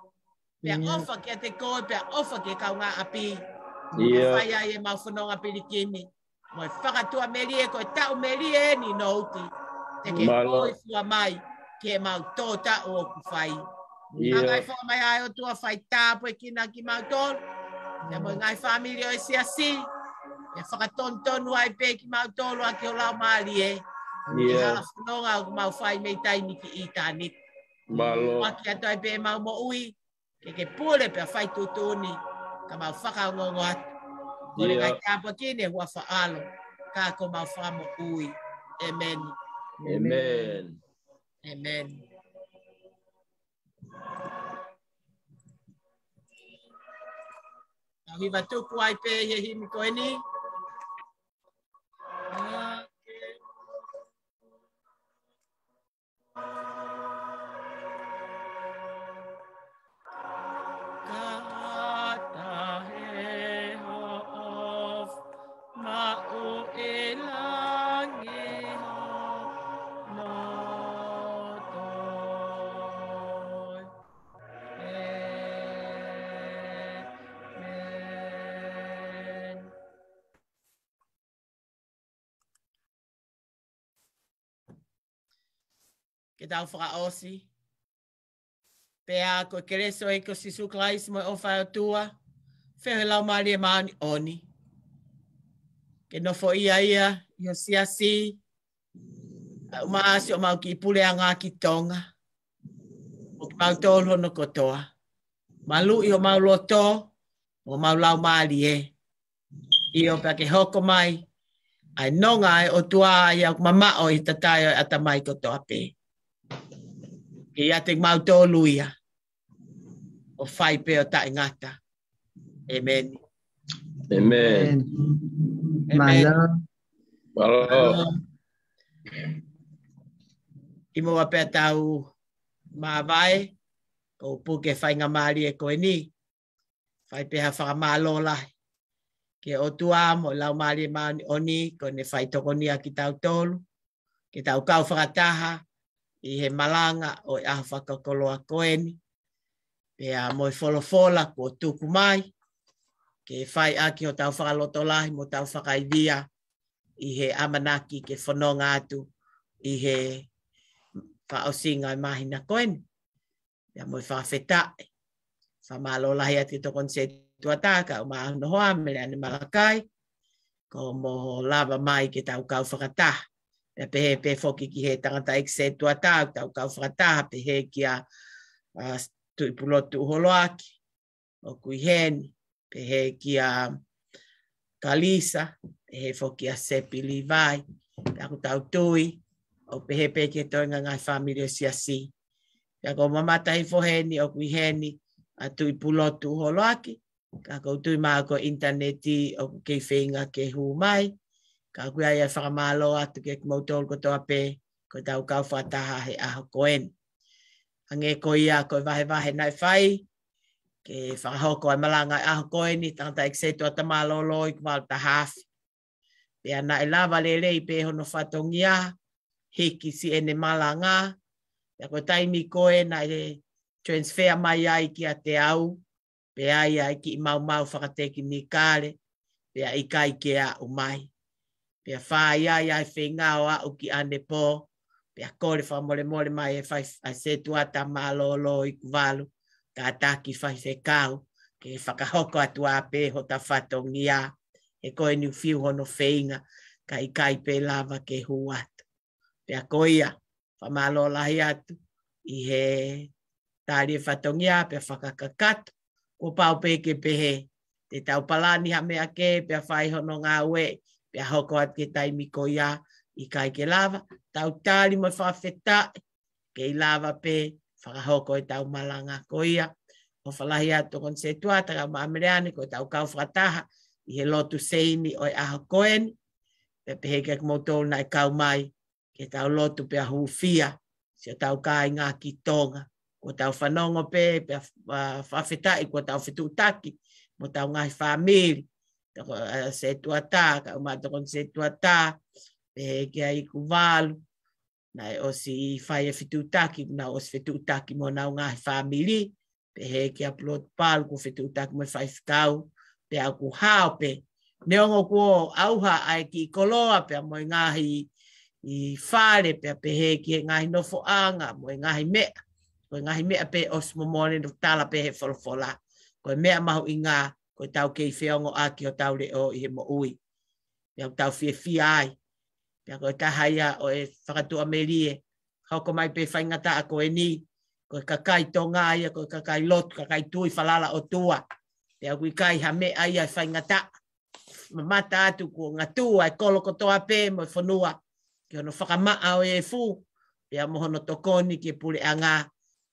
Pea Mm. ʻofa kiate koe, pea ʻofa ki he kaungāʻapi. ʻIo. Pea fai ai ʻemau fononga pilikimi. Mo e fakatuʻamelie ko e taʻu melie eni Nouti. Te ke Mālō. ʻOi fua mai ki heʻemau tō taʻu ʻoku fai. ʻIo. Hanga ʻe he fofonga mai ʻa e ʻOtua fai tāpuekina kimautolu. Pea mo e ngaahi fāmili ʻo e Siasi. Pea fakatonutonu ai pē kimautolu ʻaki ho Laumālie. ʻIo. ʻI he hala fononga ʻoku mau fai mei taimi ki ʻitāniti. Mālō. ʻOaki atu ai pē ʻemau moʻui. Ke ke pule pea fai tuʻutuʻuni, ka mau fakaongoongo atu. Kole ʻIo. ngaahi tāpuaki ni ʻi he huafa ʻo ho ʻAlo, ka ko homau Fakamoʻui. ʻĒmeni. ʻĒmeni. ʻĒmeni. Tau hiva tuku ai pē ʻi he himi ko eni. Ke tau fakaʻosi. Pea ko e kelesi ʻa e ʻEiki ko Sīsū Kalaisi mo e ʻofa ʻa e ʻOtua, feohi ʻa e Laumālie Māʻoniʻoni, ke nofoʻia ia ʻi ho Siasi, ʻa e ʻumaʻā siʻomau kiʻi puleʻanga ki Tonga, mo kimautolu hono kotoa. Maluʻi homau loto, mo homau laumālie. ʻIo pea ke hoko mai ʻa e nonga ʻa e ʻOtua ʻa ia ʻoku mamaʻo ʻi he tatae ʻo e ʻatamai kotoa pē. Ke ʻiate kimautolu ia, ʻo fai pē ʻo taʻengata. ʻĒmeni. ʻĒmeni. ʻĒmeni. Mālō. Mālō. Mālō. ʻI muʻa pea tau māvae, ʻoku puke faingamālie ko eni. Fai pē ha fakamālō lahi ki he ʻOtua mo e Laumālie Māʻoniʻoni, ko ʻene fai tokonia kitautolu, ke tau kau fakataha ʻi he malanga ʻo e ʻaho fakakoloa ko eni. Pea mo e folofola kuo tuku mai, ke fai ʻaki hotau fakalotolahi mo hotau fakaivia, ʻi he ʻamanaki ke fononga atu ʻi he fakaʻosinga ʻo e māhina ko eni. Pea mo e fakafetaʻi. Fakamālō lahi atu ki he tokoni setuata, kae ʻumaʻā hono hoa, Meleane Malakai, kuo mo lava mai ke tau kau fakataha. Pea pehē pē foki ki he tangataʻeiki setuata, tau kau fakataha, pehē kia, ʻa, Tuʻipulotu Holoaki, ʻoku ʻi heni, pehē kia Kalisa, pehē foki kia Sepi Livai, pea ʻoku tau tui, ʻoku pehē pē ki he toenga ngaahi fāmili ʻo e Siasi. Pea kuo mamata hifo heni, ʻoku ʻi heni ʻa Tuʻipulotu Holoaki, ka ʻoku ou tui mai ko e ʻinitaneti ʻoku kei feinga ke hū mai, ka ʻoku ʻi ai ʻa e fakamālō atu kiate kimoutolu kotoa pē, ko ʻetau kau fakataha he ʻaho ko eni. Hangē ko ia ko e vahevahe naʻe fai, ke fakahoko ʻa e malanga ʻo e ʻaho ko eni, tangataʻeiki setuata mālōlō ʻi Kuvalu Tahafi. Pea naʻe lava lelei pē hono fatongia, hiki siʻene malanga. Pea ko e taimi ko ē naʻe transfer mai ai kiate au, pea ʻi ai e kiʻi maumau fakatekinikale, pea ʻikai ke aʻu mai. Pea fai ai ʻa e feinga ʻo aʻu ki ʻanepō, pea kole fakamolemole mai e fai ʻa e setuata mālōlō Ikuvalu, kātaki faifekau, ke fakahoko atu ā pē hota fatongia, he ko eni ʻoku fiu hono feinga, ka ʻikai pē lava ke hū atu. Pea ko ia, fakamālō lahi atu ʻi he tali e fatongia, pea fakakakato, kuo pau pē ke pehē, te tau palani ha meʻa kehe, pea fai hono ngāue, pea hoko atu ki he taimi ko ia, ʻikai ke lava, tau tali mo e fakafetaʻi, kei lava pē, fakahoko ʻetau malanga ko ia. ʻOfa lahi atu tokoni setuata, kau Maʻameleane, ko ʻetau kau fakataha, ʻi he lotu seini ʻo e ʻaho ko eni, pea pehē kiate kimoutolu naʻe kau mai, ke tau lotu pea hūfia, siʻotau kāinga ki Tonga. Kuo tau fanongo pē, pea, ā, fakafetaʻi, kuo tau fetuʻutaki mo hotau ngaahi fāmili. Toko, ā, setuata, kau mai tokoni setuata, pehē kia Ikuvalu, naʻe ʻosi fai e fetuʻutaki, naʻe ʻosi fetuʻutaki mo honau ngaahi fāmili, pehē kia Pulotu Palu kuo fetuʻutaki mo e faifekau, pea ʻoku hao pē. Neongo kuo ʻauha ʻa e kiʻi koloa, pea mo e ngaahi ʻi fale, pea pehē ki he ngaahi nofoʻanga, mo e ngaahi meʻa. Ko e ngaahi meʻa pē ʻosi momole no tala pē he folofola. Ko e meʻa mahuʻinga, ko ʻetau kei feongoʻaki hotau leʻo ʻi he moʻui. Pea ʻoku tau fiefia ai. Pea ko e taha ia ʻo e fakatuʻamelie, hoko mai pē faingataʻa ko eni, ko e kakai Tonga ia, ko e kakai lotu, kakai tui falala ʻOtua. Pea ʻoku ʻikai ha meʻa ia ʻe faingataʻa. Mamata atu kuo ngatua e kolo kotoa pē mo e fonua, ki hono fakamaʻa ʻo e efu, pea mo hono tokoni ki he puleʻanga,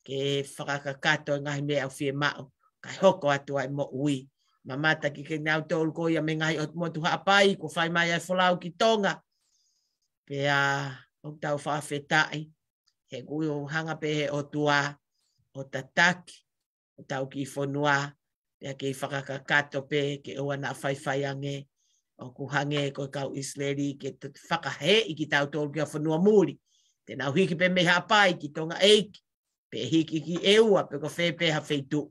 ke fakakakato e ngaahi meʻa ʻoku fiemaʻu, kae hoko atu ʻa e moʻui. Mamata ki kinautolu ko ia mei he ngaahi ʻotu motu Haʻapai, kuo fai mai ʻa e folau ki Tonga. Pea ʻoku tau fakafetaʻi, he kuo hanga pē he ʻOtua ʻo tataki hotau kiʻi fonua, pea kei fakakakato pē ke ʻoua naʻa faifai ange, ʻoku hangē ko e kau ʻIsileli ke t-, fakaheeʻi kitautolu ki ha fonua muli. Te nau hiki pē mei Haʻapai ki Tonga ʻEiki, pe hiki ki ʻEua, pe ko fē pē ha feituʻu.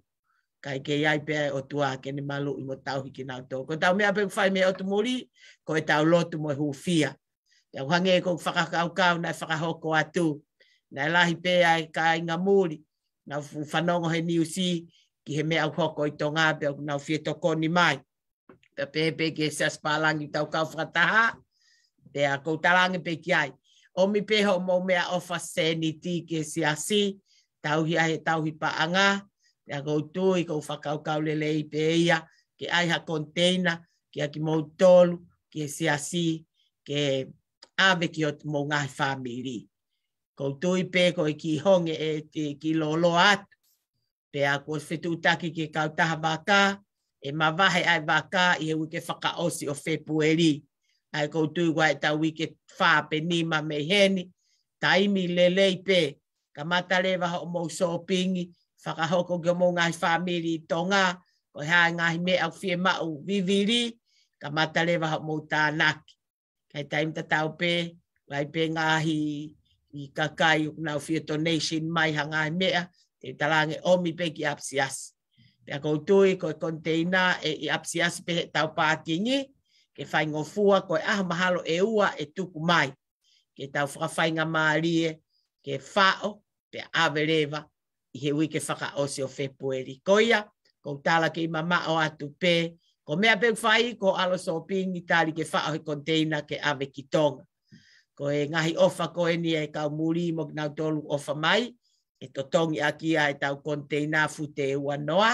Kae kei ʻi ai pē ʻa e ʻOtua ke ne maluʻi mo tauhi kinautolu. Ko ʻetau meʻa pē ʻoku fai mei he ʻotu muli, ko ʻetau lotu mo e hūfia. Pea ʻoku hangē ko e fakakaukau naʻe fakahoko atu. Naʻe lahi pē ʻa e kāinga muli, naʻa nau fanongo he niusi ki he meʻa ʻoku hoko ʻi Tonga, pea ʻoku nau fie tokoni mai. Pea pehē pē ki he Siasi Pālangi ʻoku tau kau fakataha, pea ʻoku ou talaange pē ki ai, ʻomi pē hoʻomou meʻaʻofa sēniti ki he siasi, tauhi ʻa e tauhi paʻanga, pea ʻoku ou tui, ʻoku ou fakakaukau lelei pē ia, ke ʻai ha koniteina kiate kimoutolu, ki he siasi, ke ʻave ki hoʻomou ngaahi fāmili. ʻOku ou tui pē ko e kiʻi honge ʻe, ʻe kiʻi lōloa atu. Pea kuo fetuʻutaki ki he kautaha vaka, ʻe mavahe ʻa e vaka ʻi he uike fakaʻosi ʻo Fēpueli. ʻA ia ʻoku ou tui ʻoku ʻi ai ʻetau uike fā pe nima mei heni, taimi lelei pē, kamata leva hoʻomou sōpingi, fakahoko ki hoʻomou ngaahi fāmili ʻi Tonga, ko e hā e ngaahi meʻa ʻoku fiemaʻu vivili, kamata leva hoʻomou tānaki. Ka ʻi he taimi tatau pē, ʻoku ʻi ai pē ngaahi ʻi kakai ʻoku nau fie donation mai ha ngaahi meʻa, te u talaange ʻomi pē ki ʻapisiasi. Pea ʻoku ou tui ko e koniteina ʻe ʻi ʻapisiasi pē heʻetau pākingi, ke faingofua ko e ʻaho mahalo ʻe ua ʻe tuku mai. Ke tau fakafaingamālie, ke faʻo, pea ʻave leva, ʻi he uike fakaʻosi ʻo Fēpueli. Ko ia, ʻoku ou tala kei mamaʻo atu pē, ko e meʻa pē ʻoku fai, ko e ʻalu sōpingi tali ke faʻo he koniteina ke ʻave ki Tonga. Ko e ngaahi ʻofa ko eni ʻa e kau muli mo kinautolu ʻofa mai, ʻe totongi ʻaki ʻa ʻetau koniteina fute ʻe ua noa,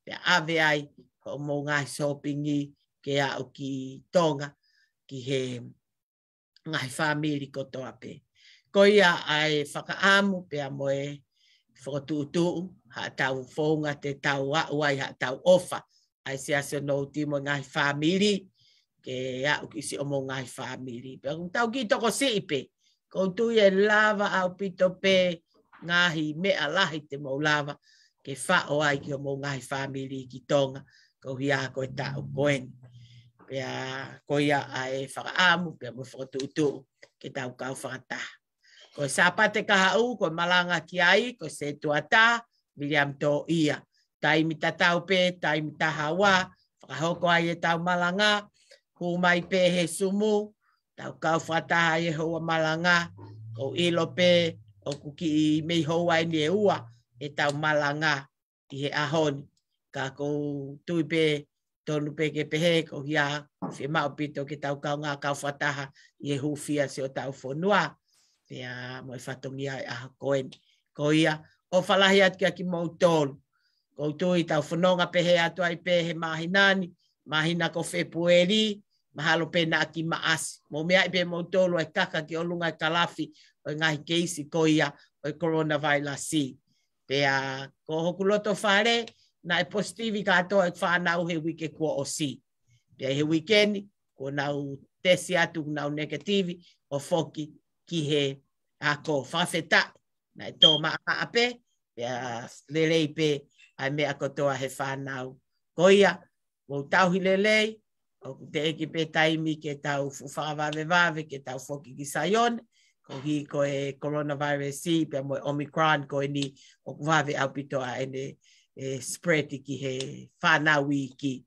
pea ʻave ai hoʻomou ngaahi sōpingi ke aʻu ki Tonga, ki he ngaahi fāmili kotoa pē. Ko ia ʻa e fakaʻamu pea mo e fokotuʻutuʻu, haʻatau founga te tau aʻu ai haʻatau ʻofa, ʻa e Siasi ʻo Nouti mo e ngaahi fāmili, ke aʻu ki siʻomou ngaahi fāmili. Pea ʻoku tau kiʻi tokosiʻi pē, ʻoku ou tui ʻe lava ʻaupito pē ngaahi meʻa lahi te mou lava, ke faʻo ai ki hoʻomou ngaahi fāmili ki Tonga, koeʻuhi ko e taʻu ko eni. Pea ko ia ʻa e fakaʻamu, pea mo e fokotuʻutuʻu ke tau kau fakataha. Ko e Sāpate kahaʻu, ko e malanga ki ai, ko Setuata Viliami Toʻia. Taimi tatau pē, taimi taha ua, fakahoko ai ʻetau malanga, hū mai pē he Zoom, tau kau fakataha ʻi he houa malanga, ʻoku ou ʻilo pē ʻoku kiʻi mei houa eni ʻe ua ʻetau malanga ʻi he ʻaho ni. Ka ʻoku ou tui pē tonu pē ke pehē, ko ia fiemaʻu ʻaupito ke tau kaungā kau fakataha ʻi he hūfia siʻotau fonua, pea mo e fatongia ʻo e ʻaho ko eni. Ko ia, ʻofa lahi atu kia kimoutolu. ʻOku ou tui tau fononga pehē atu ai pē he māhina ni, māhina ko Fēpueli, mahalo pē naʻa ki Maʻasi. Mou meaʻi pē moutolu ʻa e kaka ki ʻolunga ʻo e kalafi ʻo e ngaahi keisi ko ia ʻo e coronavirus. Pea ko hoku loto fale, naʻe positivi kātoa ʻeku fānau he uike kuo ʻosi. Pea he uike ni, kuo nau tesi atu, kuo nau negative, ʻo foki ki he ako. Fakafetaʻi, naʻe tō maʻamaʻa pē, pea lelei pē ʻa e meʻa kotoa he fānau. Ko ia, mou tauhi lelei, ʻoku teʻeki pē taimi ke tau fuʻu fakavavevave, ke tau foki ki Saione, koeʻuhi ko e coronavirus pea mo e Omicron ko eni ʻoku vave ʻaupito ʻa ʻene, ʻe, spread ki he fānau iiki.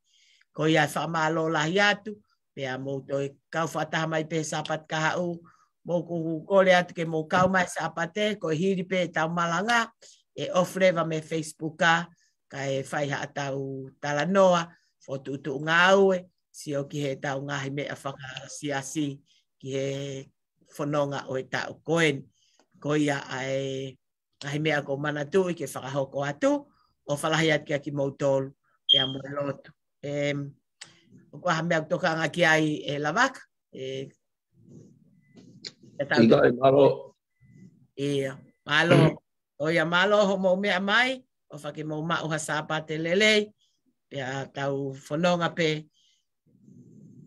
Ko ia, fakamālō lahi atu, pea mou toe kau fakataha mai pē Sāpate kahaʻu, mou kole atu ke mou kau mai Sāpate, ko e hili pē ʻetau malanga, ʻe off leva mei Facebook ā, kae fai haʻatau talanoa, fokotuʻutuʻu ngāue, sio ki heʻetau ngaahi meʻa fakasiasi, ki he fononga ʻo e taʻu ko eni. Ko ia ʻa e ngaahi meʻa ʻoku ou manatuʻi ke fakahoko atu, ʻofa lahi atu kia kimoutolu, pea mo e lotu. Em, ʻoku ʻi ai ha meʻa ʻoku tokanga ki ai ʻe Lavaka, ʻe, ʻe tau ʻIkai, mālō. Ia, mālō. ʻO ia, mālō hoʻomou meʻa mai, ʻofa ke mou maʻu ha Sāpate lelei, pea tau fononga pē,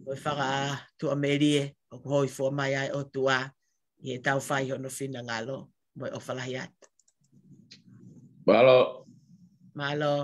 ʻo e fakatuʻamelie, ʻoku hōifua mai ai ʻOtua, ʻi heʻetau fai hono finangalo, mo e ʻofa lahi atu. Mālō. Mālō.